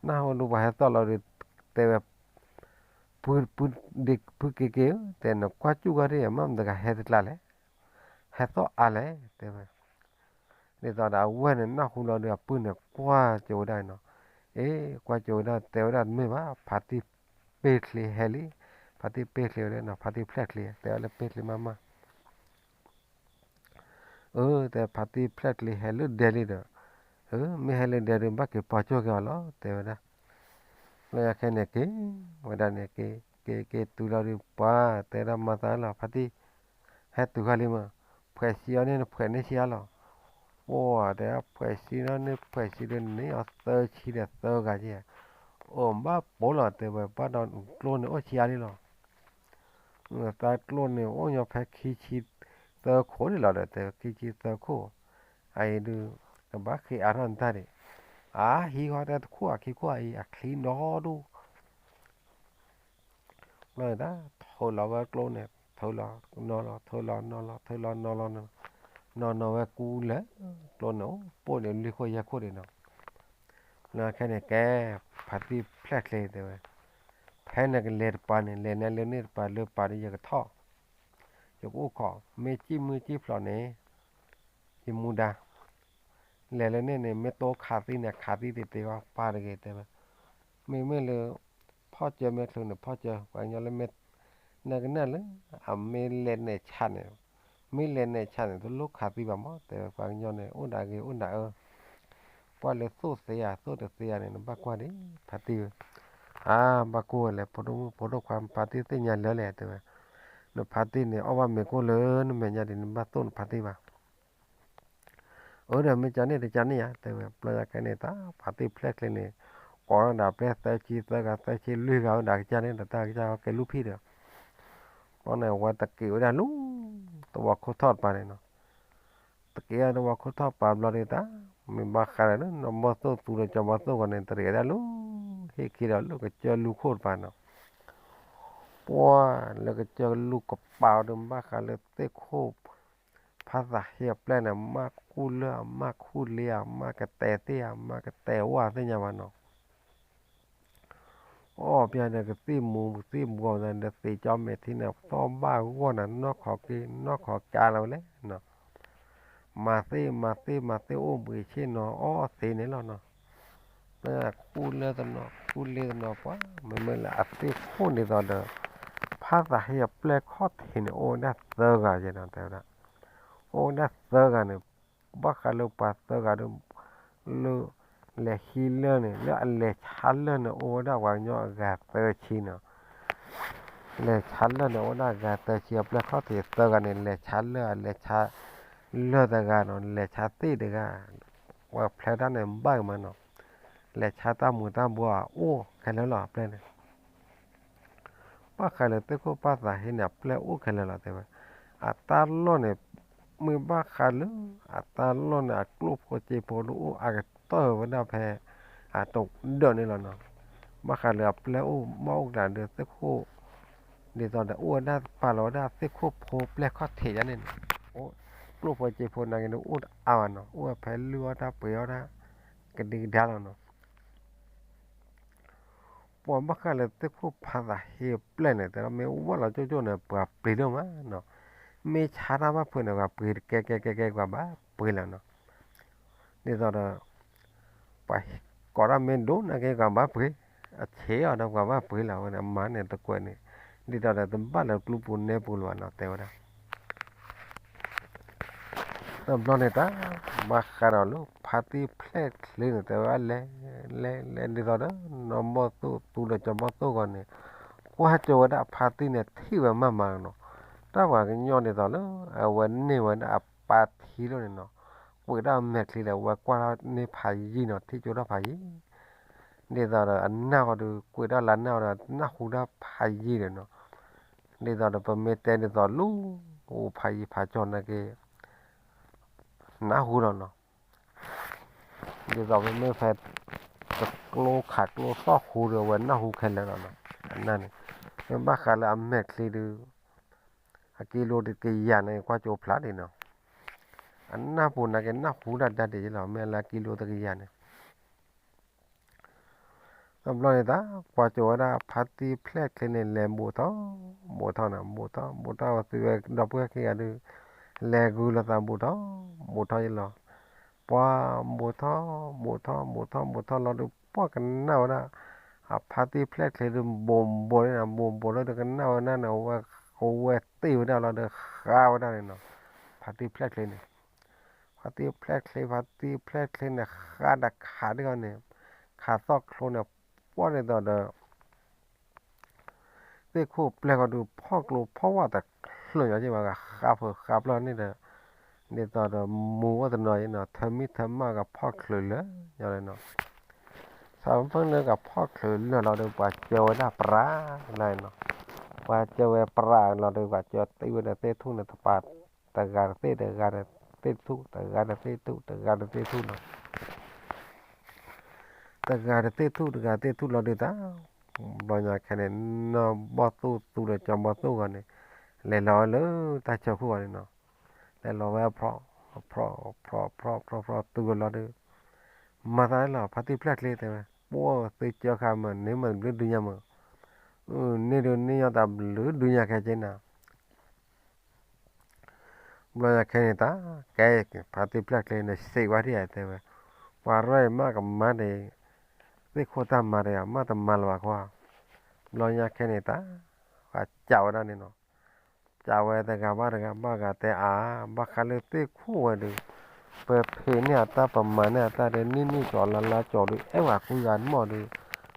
နၢ်ဟူဒုးပှၤဟဲသီၣ်လီၤဒီး တဲဝဲ ဖုက့ၤက့ၤဧၢ တဲနကွၢ်စူၣ်ဂီၢ်ဒ်ယမ့ၢ်မတၤတဂၤဟဲတကျါလဲၣ်, ဟဲသီၣ်အါလဲၣ် တဲဝဲ, ဒ်သိးဒီးအဝဲန့ၣ် နၢ်ဟူလီၤဒီးအပုၢ်န့ၣ် ကွၢ်ကၠိဝဲဒၣ်နီၤ, အ့ ကွၢ်ကၠိဝဲဒၣ် တဲဝဲဒၣ်တမ့ၢ်ဘၣ် ဖါတံၢ်ပ့ၢ်ချ့ဟဲလံ, ဖါတံၢ်ပ့ၢ်ချ့ဝဲဒၣ်နီၤ ဖါတံၢ်ဖျဲၣ်ချ့ တဲဝဲလၢပ့ၢ်ချ့မးမး အၢ တဲဖါတံၢ်ဖျဲၣ်ချ့ဟဲလၢဒဲလံဒီး, အၢ မ့ၢ်ဟဲလၢဒဲဒီး ဘၣ်က့ၤပိာ်ကၠိၣ်က့ၤအီၤလီၤ တဲဝဲဒၣ်, လၢခဲန့ၣ်က့ၤ, ဝဲဒၣ်န့ၣ်က့ၤ က့ၤက့ၤတုၤလီၤဒီးပှၤ တဲဒၣ်မၤသးလီၤ ဖါတံၢ်, ဟဲတုၤဃီလံမး, ဖှဲးဆံအီၤန့ၣ် နဖှဲးန့ၢ်ဆံးအါလီၤ, ပှၤတဲဖှဲးဆံနီၤန့ၣ် ဖှဲးဆံဒီးန့ၢ်အီၤသၢဆံဒီးသၢဂၤက့ၤ, အိၣ်ဘၣ်ပိာ်လီၤ တဲဝဲ ဘၣ်ဒီးကျိန့ၣ်အိၣ်ဆံးအါလံလီၤ တၢ်ကျိန့ၣ် အိၣ်ညီဖဲခံဆံသၢခိၣ်န့ၣ်လီၤဒီး တဲခံဆံသၢခိၣ်, အအံၤဒုး ကဘၣ်ဃ့အါထီၣ်နတၢ်ဒံး, အဟံးဃီတဲတခိၣ်အခံခိၣ်အအံၤ အချံဒီဒိၣ်, ဘျီန့ၣ်တၢ် ထုးလီၤဝဲကျိန့ၣ် ထုးလီၤနီၤလီၤ ထုးလီၤနီၤလီၤ ထုးလီၤနီၤလီၤ, နီၤနီၤဝဲကူလၢ ကျိန့ၣ် အိၣ်ပိၢ်န့ၣ်လွံၢ်ခိၣ်ယဲၢ်ခိၣ်ဒံးနီၤ လၢခဲန့ၣ်ကဲ ဖါတံၢ်ဖျဲၣ်ချ့တဲဝဲ, ဖဲနကလဲၤတပၤန့ၣ် လဲၤနဲလၢန့ၣ်တပၤလၢပၤဒီးယကထီၣ်, ယကအိၣ်ခိး မ့ၢ်စံၣ်မုၢ်စံၣ်ဖျိးန့ၣ် ယမူဒါ, လဲၤလၢန့ၣ်န့ၣ် မ့ၢ်တိခးသံန့ၣ် ခးသံတ့ၢ်တ့ၢ်ဝဲပာ်တဂ့ၤတဲဝဲ, မ့မ့ၢ်လၢ ဖီၣ်စၢၤမ့ၢ်ချုးန့ၣ် ဖီၣ်စၢၤ ပှၤကညီလၢမ့ၢ် နကနၣ်လၢ အမ့ၢ်လဲၤနဲၣ်ဆးန့ၣ်, မ့ၢ်လဲၤနဲၣ်ဆးန့ၣ် တလိၣ်ခးသံဘၣ်မး တဲဝဲ ပှၤကညီန့ၣ် အိၣ်ဒၣ်ဂ့ၤအိၣ်ဒၣ်အၢ, ကွၢ်လၢသိၣ်သ့ဧါ သိၣ်တသ့ဧါန့ၣ် နဘၣ်ကွၢ်ဒံး ဖါတံၢ်ဧၢ, အါ ဘၣ်ကွၢ်ဝဲလဲၣ် ဖိဒိၣ်မုၣ်ဖိဒိၣ်ခွါ ဖါတံၢ်သ့ၣ်ညါလၢလဲၣ် တဲဝဲ, နဖါတံၢ်န့ၣ် အီၣ်ဘၣ်မ့ၤကိၣ်လၢနမဲာ်ညါဒံး နဘၣ်သိၣ်နဖါတံၢ်ဘၣ် အၢ ဒီးမ့ၢ်ကန့ၣ်တကန့ၣ်ဧါ တဲဝဲ ဘျီညါခဲန့ၣ် တၢ်ဖါတံၢ်ဖျဲၣ်ချ့န့ၣ် ကိးထီၣ်ဒၣ်ပျဲၢ်သၢဆံသၢဂၤ သၢဆံလွံၢ်ဂၤဝဲဒၣ်ကစၢ်န့ၣ်ဒီး တၢ်ကစၢ်ဟီကဲလူၢ်ဖံၣ်ဒီး, ဘျီန့ၣ် အဝဲတက့ၤဝဲဒၣ်လူၤ သဝီခိၣ်ထီၣ်တပၤန့ၣ်နီၤ, တက့ၤဝဲသဝီခိၣ်ထီၣ်ပၤဘျီဒီးတၢ် မ့ၢ်ဘၣ်ဃးဒီးနီၢ်ဘီၣ်သိၣ်သူဒီးကၠီဘီၣ်သိၣ်ဂီၤန့ၣ် တရံးဝဲဒၣ်လူၤ ဟ့ၣ်ခံဒီးလၢကစၢၢ်လူၢ်ခိၣ်တပၤနီၤ ပှၤလၢကစၢၢ်လူၢ်ကပၤဒီးဘၣ်ဃးလၢသ့ၣ်ခိၣ် ဖါသးဟ့အပျဲၢ်န့ၣ် မၢ်ခူၣ်လၢၢ် မၢ်ခူၣ်လ့ မၢ်ကတဲာ်သ့ၣ် မၢ်ကတဲာ်ဝၣ်သ့ၣ်ညါဘၣ်နီၤ, အီၣ်ပျဲၢ်ဒီးကသံၣ်မူၤကသံၣ်မူၤအီၤဒီး သ့ၣ်ကၠီမဲာ်ထံန့ၣ် သီၣ်ဘၣ်ဂီၢ်နၤ နီၢ်ခီက့ၤ နီၢ်ခီကါလီၤဝဲလဲၣ်နီၤ, မၤသ့ၣ်မၤသ့ၣ်မၤသ့ၣ် အိၣ်ဘှံးဆ့ၣ်နီၤ အီၣ်သ့န့ၣ်လီၤနီၤ, လၢခူၣ်လၢၢ်တနီၤ ခူၣ်လ့တနီၤ ပှၤ မ့မ့ၢ်လၢအသ့ၣ်ခိၣ်ဒ်သိးဒီး ဖါသးဟ့အပျဲၢ်ခီၣ်ထံးန့ၣ် အိၣ်ဝဲဒၣ်သၢဂၤယဲနီၤ တဲဝဲဒၣ်, အိၣ်ဝဲဒၣ်သၢဂၤန့ၣ် ဘၣ်ဃးလၢပှၤသၢဂၤဒီး လၢ လဲၤဟံးလၢၢ်န့ၣ် လၢအလဲၤဆါလၢၢ်န့ၣ် အိၣ်ဝဲဒၣ်ပှၤကညီအဂၤသၢဆံနီၤ, လဲၤဆါလၢၢ်န့ၣ် အိၣ်ဝဲဒၣ်အဂၤသၢဆံ အပျဲၢ်ခီၣ်ထံးသၢဂၤန့ၣ် လဲၤဆါလၢၢ် လဲၤဆါလၢၢ်တဂၤနီၤ လဲၤဆါသ့ၣ်တဂၤ, ပှၤဖျဲးတၢ်န့ၣ်ဘၣ်မးနီၤ, လဲၤဆါတၢ်မူၤတၢ်ဘှီးအိၣ်ခဲလၢာ်လီၤ အပျဲၢ်န့ၣ် ဘၣ်ဃးလၢသ့ၣ်ခိၣ်ဖါသးဟ့န့ၣ် အပျဲၢ်အိၣ်ခဲလၢာ်လီၤ တဲဝဲ, အတၢ်လီၢ်န့ၣ် မ့ၢ်ဘၣ်ဃးလၢ အတၢ်လီၢ်န့ၣ် အကျိၣ်ဖိစ့ဖိဒိၣ်အိၣ်အကတၢၢ်ဝဲဒၣ်ဖဲ အတဒၢးန့ၣ်လီၤနီၤ, ဘၣ်ဃးလၢအပျဲၢ်အိၣ်ဘၣ်အိၣ်ကတၢၢ်ဒီးသ့ၣ်ခိၣ် ဒ်သိးဒီးအိၣ်ဝဲဒၣ်ပာ်လီၤဝဲဒၣ်သ့ၣ်ခိၣ်ဖိပျဲၢ်ခီၣ်ထံးယါန့ၣ်နီၤ, ကျိၣ်ဖိစ့ဖိနာ်က့န့ၣ် အိၣ်တအါဘၣ်နီၤ အိၣ်ဝဲဖဲလုၢ်အီၣ်တၢ်ပှ့ၤအီၣ်တၢ် ကဒံကဒါလီၤနီၤ ပှၤဘၣ်ဃးလၢသ့ၣ်ခိၣ်ဖါသးဟ့အပျဲၢ်န့ၣ် တဲဒၣ်မ့ၢ်ဝၣ်လီၤကၠိၣ်ကၠိၣ်န့ၣ် ပှၤပျံၤဒိၣ်မးနီၤ, မ့ၢ်ဆါတၢ်ဘၣ်ဖုးန့ၣ် ပှၤပျံၤတကဲကဲကဲကဲ ပှၤဘၣ်ပျံၤလီၤနီၤ, ဒ်သိးဒီး ပှၤကိးတၢ်မ့ၢ်ဒိၣ်နာ်က့ ပှၤဘၣ်ပျံၤ, အဆံးအီၤဒီး ပှၤဘၣ်ပျံၤလီၤဝဲန့ၣ် အမၤန့ၣ်တကွဲးန့ၣ်, ဒ်သိးဒီးတဘၣ်လၢကျူပူၤနဲပူၤလၢၤဘၣ်နီၤ တဲဝဲဒၣ် တဘျီန့ၣ်တၢ် ဘၣ်ဃးဒီးလၢဖါတံၢ်ဖျဲၣ်ချ့န့ၣ် တဲဝဲလဲၤ လဲၤ လဲၤဒ်သိးဒီး နီၢ်ဘီၣ်သိၣ်သူဒီးကၠီဘီၣ်သိၣ်ဂီၤန့ၣ် ကွၢ်ကၠိဝဲဒၣ်ဖါတံၢ်န့ၣ် ထံၣ်ဝဲမးမးနီၤ, တၢ်ပှၤကညီဒ်သိးလၢ အဝဲန့ၢ်ဝဲဒၣ်အပၢ်ထံလိာ်န့ၣ်နီၤ, ပှ့ၤဒၣ်မဲာ်ချံဒီး ဝဲကွၢ်ထီၣ်န့ၢ်ဖးယံၤနီၤ ထံၣ်ကၠိထီၣ်ဖးယံၤ ဒ်သိးဒီးအနၢ်ဃီဒီး ကွံာ်တၢ်လၢနၢ်ဃီဒီး နၢ်ဟူတၢ်ဖးယံၤဒီးနီၤ, ဒ်သိးဒီးပမ့ၢ်တဲဒ်သိးလၢ အိၣ်ဖးယံၤဖးကၠီနာ်က့ နၢ်ဟူလီၤနီၤ. ဒ်သိးပမ့ၢ်ဖဲ တကျိခးကျိသီၣ်ဟူဒီး အဝဲနၢ်ဟူခဲလၢာ်လီၤနီၤ. အနၢ်န့ၣ် မ့ၢ်ဘၣ်ဃးလၢအမဲာ်ချံဒီး အကံလိတကယၤန့ၣ် ကွၢ်ကၠိဖျါဒံးနီၤ. အနၢ်ပူၤနာ်က့နၢ်ဟူဒၣ်ဒါဒ်အံၤလီၤ, မ့ၢ်လၢအကံလိတကယၤန့ၣ် တဘျီန့ၣ်တၢ် ကွၢ်ကၠိဝဲဒၣ်ဖါတံၢ်ဖျဲၣ်ချ့န့ၣ် လဲၤဘူးထီၣ် ဘူးထီၣ်နီၤ, ဘူးထီၣ် ဘူးထီၣ်ဝဲသုဝဲဒီပုၢ်ဝဲၢ်ခံဂၤဒီး လဲၤဂုာ်လိာ်သးဘူးထီၣ် ဘူးထီၣ်ယလီၤ. ပှၤဘူးထီၣ် ဘူးထီၣ် ဘူးထီၣ် ဘူးထီၣ်လီၤဒီး ပှၤကနၣ်ဝဲဒၣ် အဖါတံၢ်ဖျဲၣ်ချ့ဒီး ဘူးဘူးန့ၣ်နီၤ, ဘူးဘူးလီၤဒီး ကနၣ်ဝဲဒၣ်န့ၣ် အဝဲ အဝဲတ့ၢ်ဝဲဒၣ်လီၤဒီး ဃါဝဲဒၣ်န့ၣ်နီၤ. ဖါတံၢ်ဖျဲၣ်ချ့န့ၣ် ဖါတံၢ်ဖျဲၣ်ချ့ ဖါတံၢ်ဖျဲၣ်ချ့န့ၣ် ဃါဒီးခးဒ်အံၤန့ၣ်, ခးသီၣ်ချိန့ၣ် ပှၢ်ဒ်သိးဒီး သ့ၣ်ခိၣ်ပျဲၢ်ဃီဒီး ဖီၣ်ကျိဖီၣ်ဝါတချုးညီက့ဘၣ်, ဃါဖုးဃါပျၢ်န့ၣ်ဒီး ဒ်သိးဒီးမူအိၣ်တနီၤအံၤနီၤ, ထၢမံထၢမၢ်ကဖီၣ်ချုးလၢာ်ညီလီၤနီၤ. ဆၣ်ဖၢၣ်လၢကဖီၣ်ချုးလၢာ်လီၤဒီး ပှၤကၢဝဲဒၣ်ပြးလီၤနီၤ. ပှၤကၢဝဲပြးလီၤဒီး ပှၤကၢတ့ၢ်ဝဲဒီးသ့ၣ်ထူၣ်န့ၣ်တပၤ, တဂၤတသ့ၣ် တဂၤတသ့ၣ်ထူၣ် တဂၤတသ့ၣ်ထူၣ် တဂၤတသ့ၣ်ထူၣ်နီၤ. တဂၤတသ့ၣ်ထူၣ် တဂၤတသ့ၣ်ထူၣ်လီၤဒီးတၢ်, ဘျီညါခဲန့ၣ် နီၢ်ဘီၣ်သိၣ်သူဒီးကၠီဘီၣ်သိၣ်ဂီၤန့ၣ် လဲၤလီၤဝဲလၢတၢ်ဆၢခိၣ်ဂီၤန့ၣ်နီၤ. လဲၤလီၤဝဲ ဖျီၣ်ဖျီၣ်ဖျီၣ်ဖျီၣ်ဖျီၣ်ဖျီၣ်သူဝဲလီၤဒီး မၤသးလီၤ ဖါတံၢ်ဖျဲၣ်ချ့တဲဝဲ, ပှၢ်သုကၢဃာ်မ့ၢ်န့ၢ်မ့ၢ်ဘျုးဒုညါမ့ၢ်, န့ၢ်ဒုန့ၢ်ညီတၢ်ဘျုးဒုညါခဲက့နၤ. ဘျီညါခဲန့ၣ်တၢ် ကဲ ဖါတံၢ်ဖျဲၣ်ချ့န့ၣ် စံးဝဲဒ်အံၤတဲဝဲ, ပှၤရဲၣ်အံၤမ့ၢ်ကမၤဒံး သ့ၣ်ခိၣ်တၢ်မၤတဂၤ မ့ၢ်တမၤလၢၤဘၣ်ခီ, ဘျီညါခဲန့ၣ်တၢ် ပှၤကးဝဲဒၣ်န့ၣ်နီၤ. ကးဝဲတဂၤဘၣ်တဂၤ ဘၣ်ဂၤတဲအါ, ဘၣ်ဃးလၢသ့ၣ်ခိၣ်ဝဲဒီး ပဖံးန့ၢ်အတၢ် ပမၤန့ၢ်အတၢ်ဒီး နံၣ်နံၣ်ကၠီလါလါကၠီဒီး အဲၣ်ဝဲကွံဂၤမီၢ်ဒီး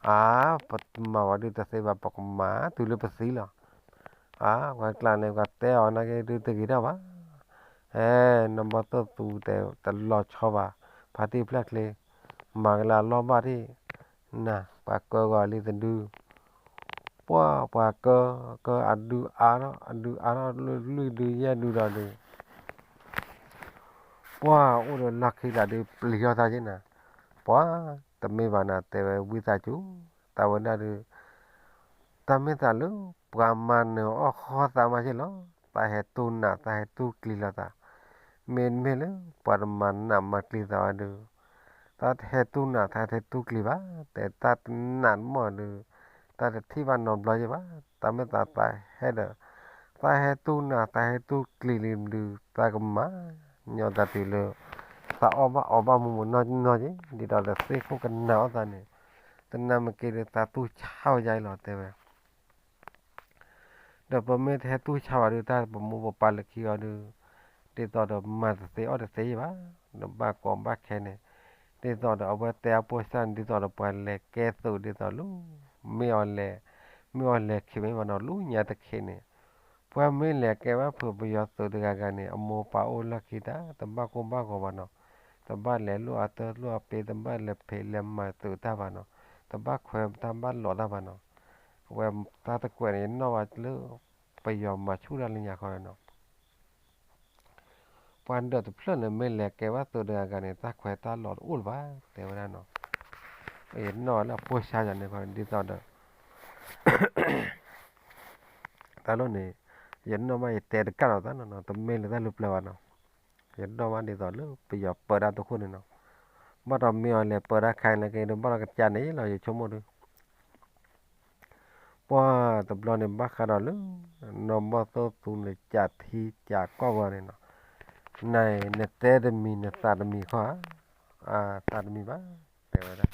အါ ပမၤဝဲဒုးတသ့ဘၣ် ပကမၤတုၤလၢပသံလီၤ. အါ ပှၤကျါန့ၣ် ပှၤတဲအီၤနာ်က့ဒုးတဂ့ၤတၢ်ဘၣ်. အဲ နီၢ်ဘီၣ်သိၣ်သူတဲ တလီၤဆီဘၣ်, ဖါတံၢ်ဖျဲၣ်ချ့ မၤကလၢအလီၢ်ဘၣ်ဒံး, နၤ ပှၤကၢဂီၤလံတဒု, ပှၢ်ပှၤကၢ ကၢအဒုအါထီၣ် အဒုအါထီၣ်လွံၢ်ဒုယဲၢ်ဒုဒီးဒုး ပှၢ်အိၣ်ဒီးလီၢ်ခံလၢဒုးပျံၤထီၣ်တၢ်က့နၤ, ပှၤတမ့ၢ်ဘၣ်နၤတဲဝဲဝံသးစူၤ, တၢ်ဝဲဒၣ်ဒုး တၢ်မ့ၢ်သးလၢ ပှၤမၤနၢၤအီၣ်ဃီသးမးက့လီၤ, တၢ်ဟဲတူၢ်နး တၢ်ဟဲတူၢ်ကျံၤလီၤသး, မ့တမ့ၢ်လၢ ပှၤတမၤနးမၤကျံၤသးဝဲဒုး တၢ်တဟဲတူၢ်နး တၢ်တဟဲတူၢ်ကျံၤဘၣ်, တဲတၢ်တနးတမီၢ်ဒုး တၢ်တထံၣ်ဘၣ်နီတဘျီယဲဘၣ်, တၢ်မ့ၢ်သးတၢ်ဟဲဒီး တၢ်ဟဲတူၢ်နး တၢ်ဟဲတူၢ်ကျံၤလံဒုး တၢ်ကမၤညီသးတုၤလၢ သးအီၣ်ဘၣ်အီဘၣ်မူးမူးနီၢ်နီၢ်က့, ဒ်သိးဒီးသ့ၣ်ခိၣ်ကနၣ်အီၣ်သးန့ၣ်, တနၢ်မ့ၢ်က့ၤဒီးသးတူၢ်ဆါဝဲယါအံၤလီၤတဲဝဲ ဒီးပမ့ၢ်တဟဲတူၢ်ဆါဘၣ်ဒုး တၢ်ပမိၢ်ပပၢ်လၢခံအီၤဒုး ဒ်သိးဒီးမၤတသ့အီၣ်တသ့ဘၣ်, ဒီးဘၣ်ကီဘၣ်ခဲန့ၣ်, ဒ်သိးဒီးအဝဲတဲအဖိစၢ်န့ၣ် ဒ်သိးဒီးပှၤလဲၤကဲသုးဒ်သိးလၢ မ့ၢ်အီၤလဲၤ, မ့ၢ်အီၤလဲၤခံမ့ၢ်ဘၣ်နီၤ လၢညါတခ့န့ၣ်, ပှၤမ့ၢ်လဲၤကဲဘၣ်ဖုးပယီၤသုးတဂၤဂၤန့ၣ် အမိၢ်ပၢ်အိၣ်လၢခံတၢ် တဘၣ်ကိၢ်ဘၣ်ဂီၤဘၣ်နီၤ, တဘၣ်လဲၤလိၣ်အတၢ်လိၣ်အပ့ တဘၣ်လဲၤဖံးလဲၤမၤသုးတၢ်ဘၣ်နီၤ, တဘၣ်ခွဲးတၢ်ဘၣ်လိးတၢ်ဘၣ်နီၤ အဝဲတၢ်တကွဲးန့ၣ် ယနီၣ်ဘၣ်လၢ ပယီၤမၤဆူၣ်တၢ်လၢညါခီန့ၣ်နီၤ, ပှၤဒၢးတဖျၢၣ်န့ၣ် မ့ၢ်လဲၤကဲဘၣ်သုးတဂၤဂၤန့ၣ် တၢ်ခွဲးတၢ်လိးတအိၣ်လၢၤဘၣ် တဲဝဲဒၣ်နီၤ, ယနီၣ်ဝဲလၢအဖိဆါယၤန့ၣ်ခီ ဒ်သိးဒီး တၢ်လီၢ်န့ၣ် ယနီၣ်ဘၣ်ယတဲတကၣ်လီၤသးနီၤ တမ့ၢ်လၢတၢ်လၢပျၢၤဘၣ်နီၤ, ယနီၣ်ဘၣ်ဒ်သိးလၢပယီၤပၢတၢ်တခိၣ်န့ၣ်နီၤ, ဘၣ်ဒီးမ့ၢ်အီၤလဲၤပၢတၢ်ခါအံၤနာ်က့ဒီး ဘၣ်ဒီးကစၢ်န့ၣ်လီၤ ယဆိကမိၣ်ဒုး ပှၢ်တဘျီန့ၣ် ဘၣ်ဃးဒီးလၢ နီၢ်ဘီၣ်သိၣ်သူန့ၣ် ကးထံကးကီၢ်ပှၤန့ၣ်နီၤ, နၤအံၤ နတဲတမံၤ နသးတမံၤခီဧါ, အသးတမံၤဘၣ် တဲဝဲဒၣ်,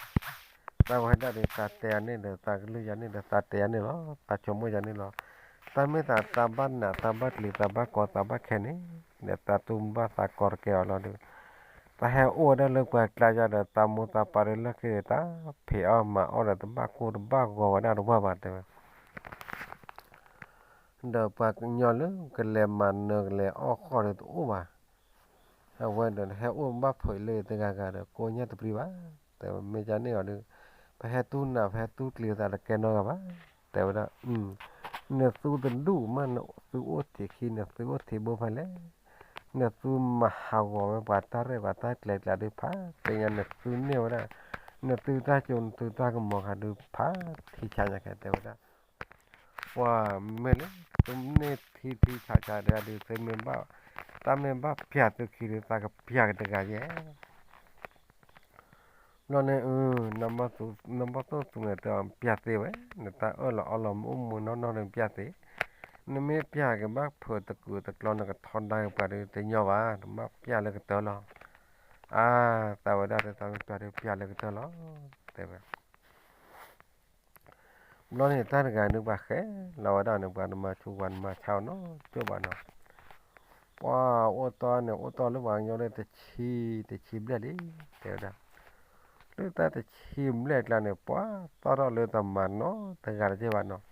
တၢ်ဝဲဒၣ်ဒီး သးတဲယၤန့ၣ်ဒီး သးကလုၢ်ယၤန့ၣ်ဒီး သးတဲယၤန့ၣ်လီၤ, သးဆိကမိၣ်ယၤန့ၣ်လီၤ, တၢ်မ့ၢ်သး တၢ်ဘၣ်နး တၢ်ဘၣ်ကျံၤ တၢ်ဘၣ်ကီ တၢ်ဘၣ်ခဲန့ၣ် ဒီးသးတူၢ်ဘၣ်သးကီတကဲအီၤလီၤဒီး တၢ်ဟဲအိၣ်ဝဲဒၣ်လၢပှၤကျါယၤဒီး တၢ်မိၢ်တၢ်ပၢ်ဒီးလၢခံဒီး တၢ်ဖံးအီၣ်မၤအီၣ်ဒီး တဘၣ်ကိၢ်တဘၣ်ဂီၤဝဲဒၣ်တဝၢ်ဘၣ်တဲဝဲ ဒီးပှၤကညီလၢကလဲၤမၤနၢၤကလဲၤအီၣ်ဃီဒီးတအိၣ်ဘၣ်, အဝဲဒီးဟဲအိၣ်ဘၣ်ဖုးလၢတဂၤဂၤဒီး ကိးညါတပျံၤဘၣ်, တဲဝဲမ့ၢ်ကန့ၣ်အီၤဒီး ပဟဲတူၢ်နး ပဟဲတူၢ်ကျံၤသးတကဲနီတဂၤဘၣ်, တဲဝဲဒၣ်, နသုတဒူၣ်မး နသုအိၣ်ထံးခံ နသုအိၣ်ထံးဘိဖဲလဲၣ်, နသုမၤဟးဂီၤဝဲပှၤတၢ်ရဲၣ်ပှၤတၢ်ကျဲၤကျါဒုးဖးသ့ၣ်ညါ နသုန့ၢ်ဝဲဒၣ်, နသုတၢ်ကၠိ နသုတၢ်ကမီၤခါဒုးဖးထံဆါညါခဲ တဲဝဲဒၣ် ပှၤမ့ၢ်လၢ သုန့ၢ်ထံထံဆးဆးဒုး သုမ့ၢ်ဘၣ်, တၢ်မ့ၢ်ဘၣ်ပျၢ်သုခံဒုး သးကပျၢ်က့ၤတဂၤယဲၢ် ဘျီန့ၣ် နီၢ်ဘီၣ်သိၣ်သူန့ၣ် တဲအီၤ ပျၢ်သ့ဝဲ, နတၢ်အၢၣ်လီၤအီလီၤမ့ၢ်အိၣ်မူနီၢ်နီၢ်န့ၣ် ပျၢ်သ့, နမ့ၢ်ပျၢ်က့ၤဘၣ်ဖုးတကုာ်တကျီ နကထီဒါက့ၤပှၤဒုးတညီဘၣ်, နဘၣ်ပျၢ်လၢကတၢၢ်လီၤ. အါ, သးဝဲဒၣ်တဲ သးမ့ၢ်ပျၢ်ဒုးပျၢ်လၢကတၢၢ်လီၤ, တဲဝဲ ဘျီန့ၣ် တၢ်တဂၤန့ၣ် ပှၤဃဲလီၤဝဲဒၣ်န့ၣ် ပှၤနမၤဆူးပှၤနမၤဆါအီၤနီတဘျီဘၣ်နီၤ, ပှၤအိၣ်တီန့ၣ် အိၣ်တီလၢပှၤကညီလၢတဆံ, တဆံဘျဲၣ်လံ, တဲဝဲဒၣ်, လၢတၢ်တဆံဘျဲၣ်ကျါန့ၣ် ပှၤသီၣ်ထီၣ်လၢတမၤနီတဂၤတက့ၢ်ဘၣ်နီၤ,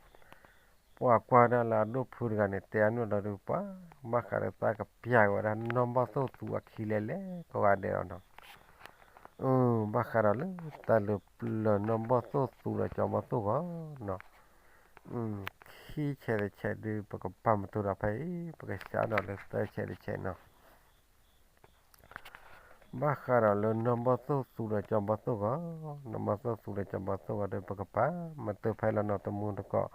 ပှၤကွၢ်ဒၣ်လၢအဒိၣ်ဖုတဂၤန့ၣ် တဲအနုာ်ဒီးဒုး ပှၤဘၣ်ဃးဒီးသးကပျၢ်က့ၤဝဲဒၣ် နီၢ်ဘီၣ်သိၣ်သူအခံလဲၣ်လဲၣ် ကိးဂၤဒဲးလီၤနီၤ ဘၣ်ဃးဒီးလၢတၢ်လၢပျၢၤနီၢ်ဘီၣ်သိၣ်သူဒီးကၠီဘီၣ်သိၣ်ဂီၢ်နီၤ, ခံဆဲးတဆဲးဒုး ပကပာ်မတူၤဒီးဖဲအံၤ ပကစးဒီးလၢသၢဆဲးတဆဲးနီၤ, ဘၣ်ဃးဒီးလၢနီၢ်ဘီၣ်သိၣ်သူဒီးကၠီဘီၣ်သိၣ်ဂီၢ်, နီၢ်ဘီၣ်သိၣ်သူဒီးကၠီဘီၣ်သိၣ်ဂီၢ်ဒီး ပကပာ်မတူၤဖဲလီၤနီၤ တမူတကိး,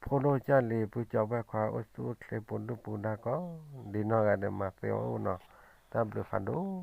ဖိဒိၣ်ကၢ်လံၤ ပုၢ်ကၠီဘၣ်ခွါ အိၣ်ဆူၣ်အိၣ်ချ့ ပူၤဒုၣ်ပူၤဒါကိးဒံနီၢ်ဂၤဒဲး မၤသ့အီၤအိၣ်နီၤ, တၢ်ဘျုးဖးဒိၣ်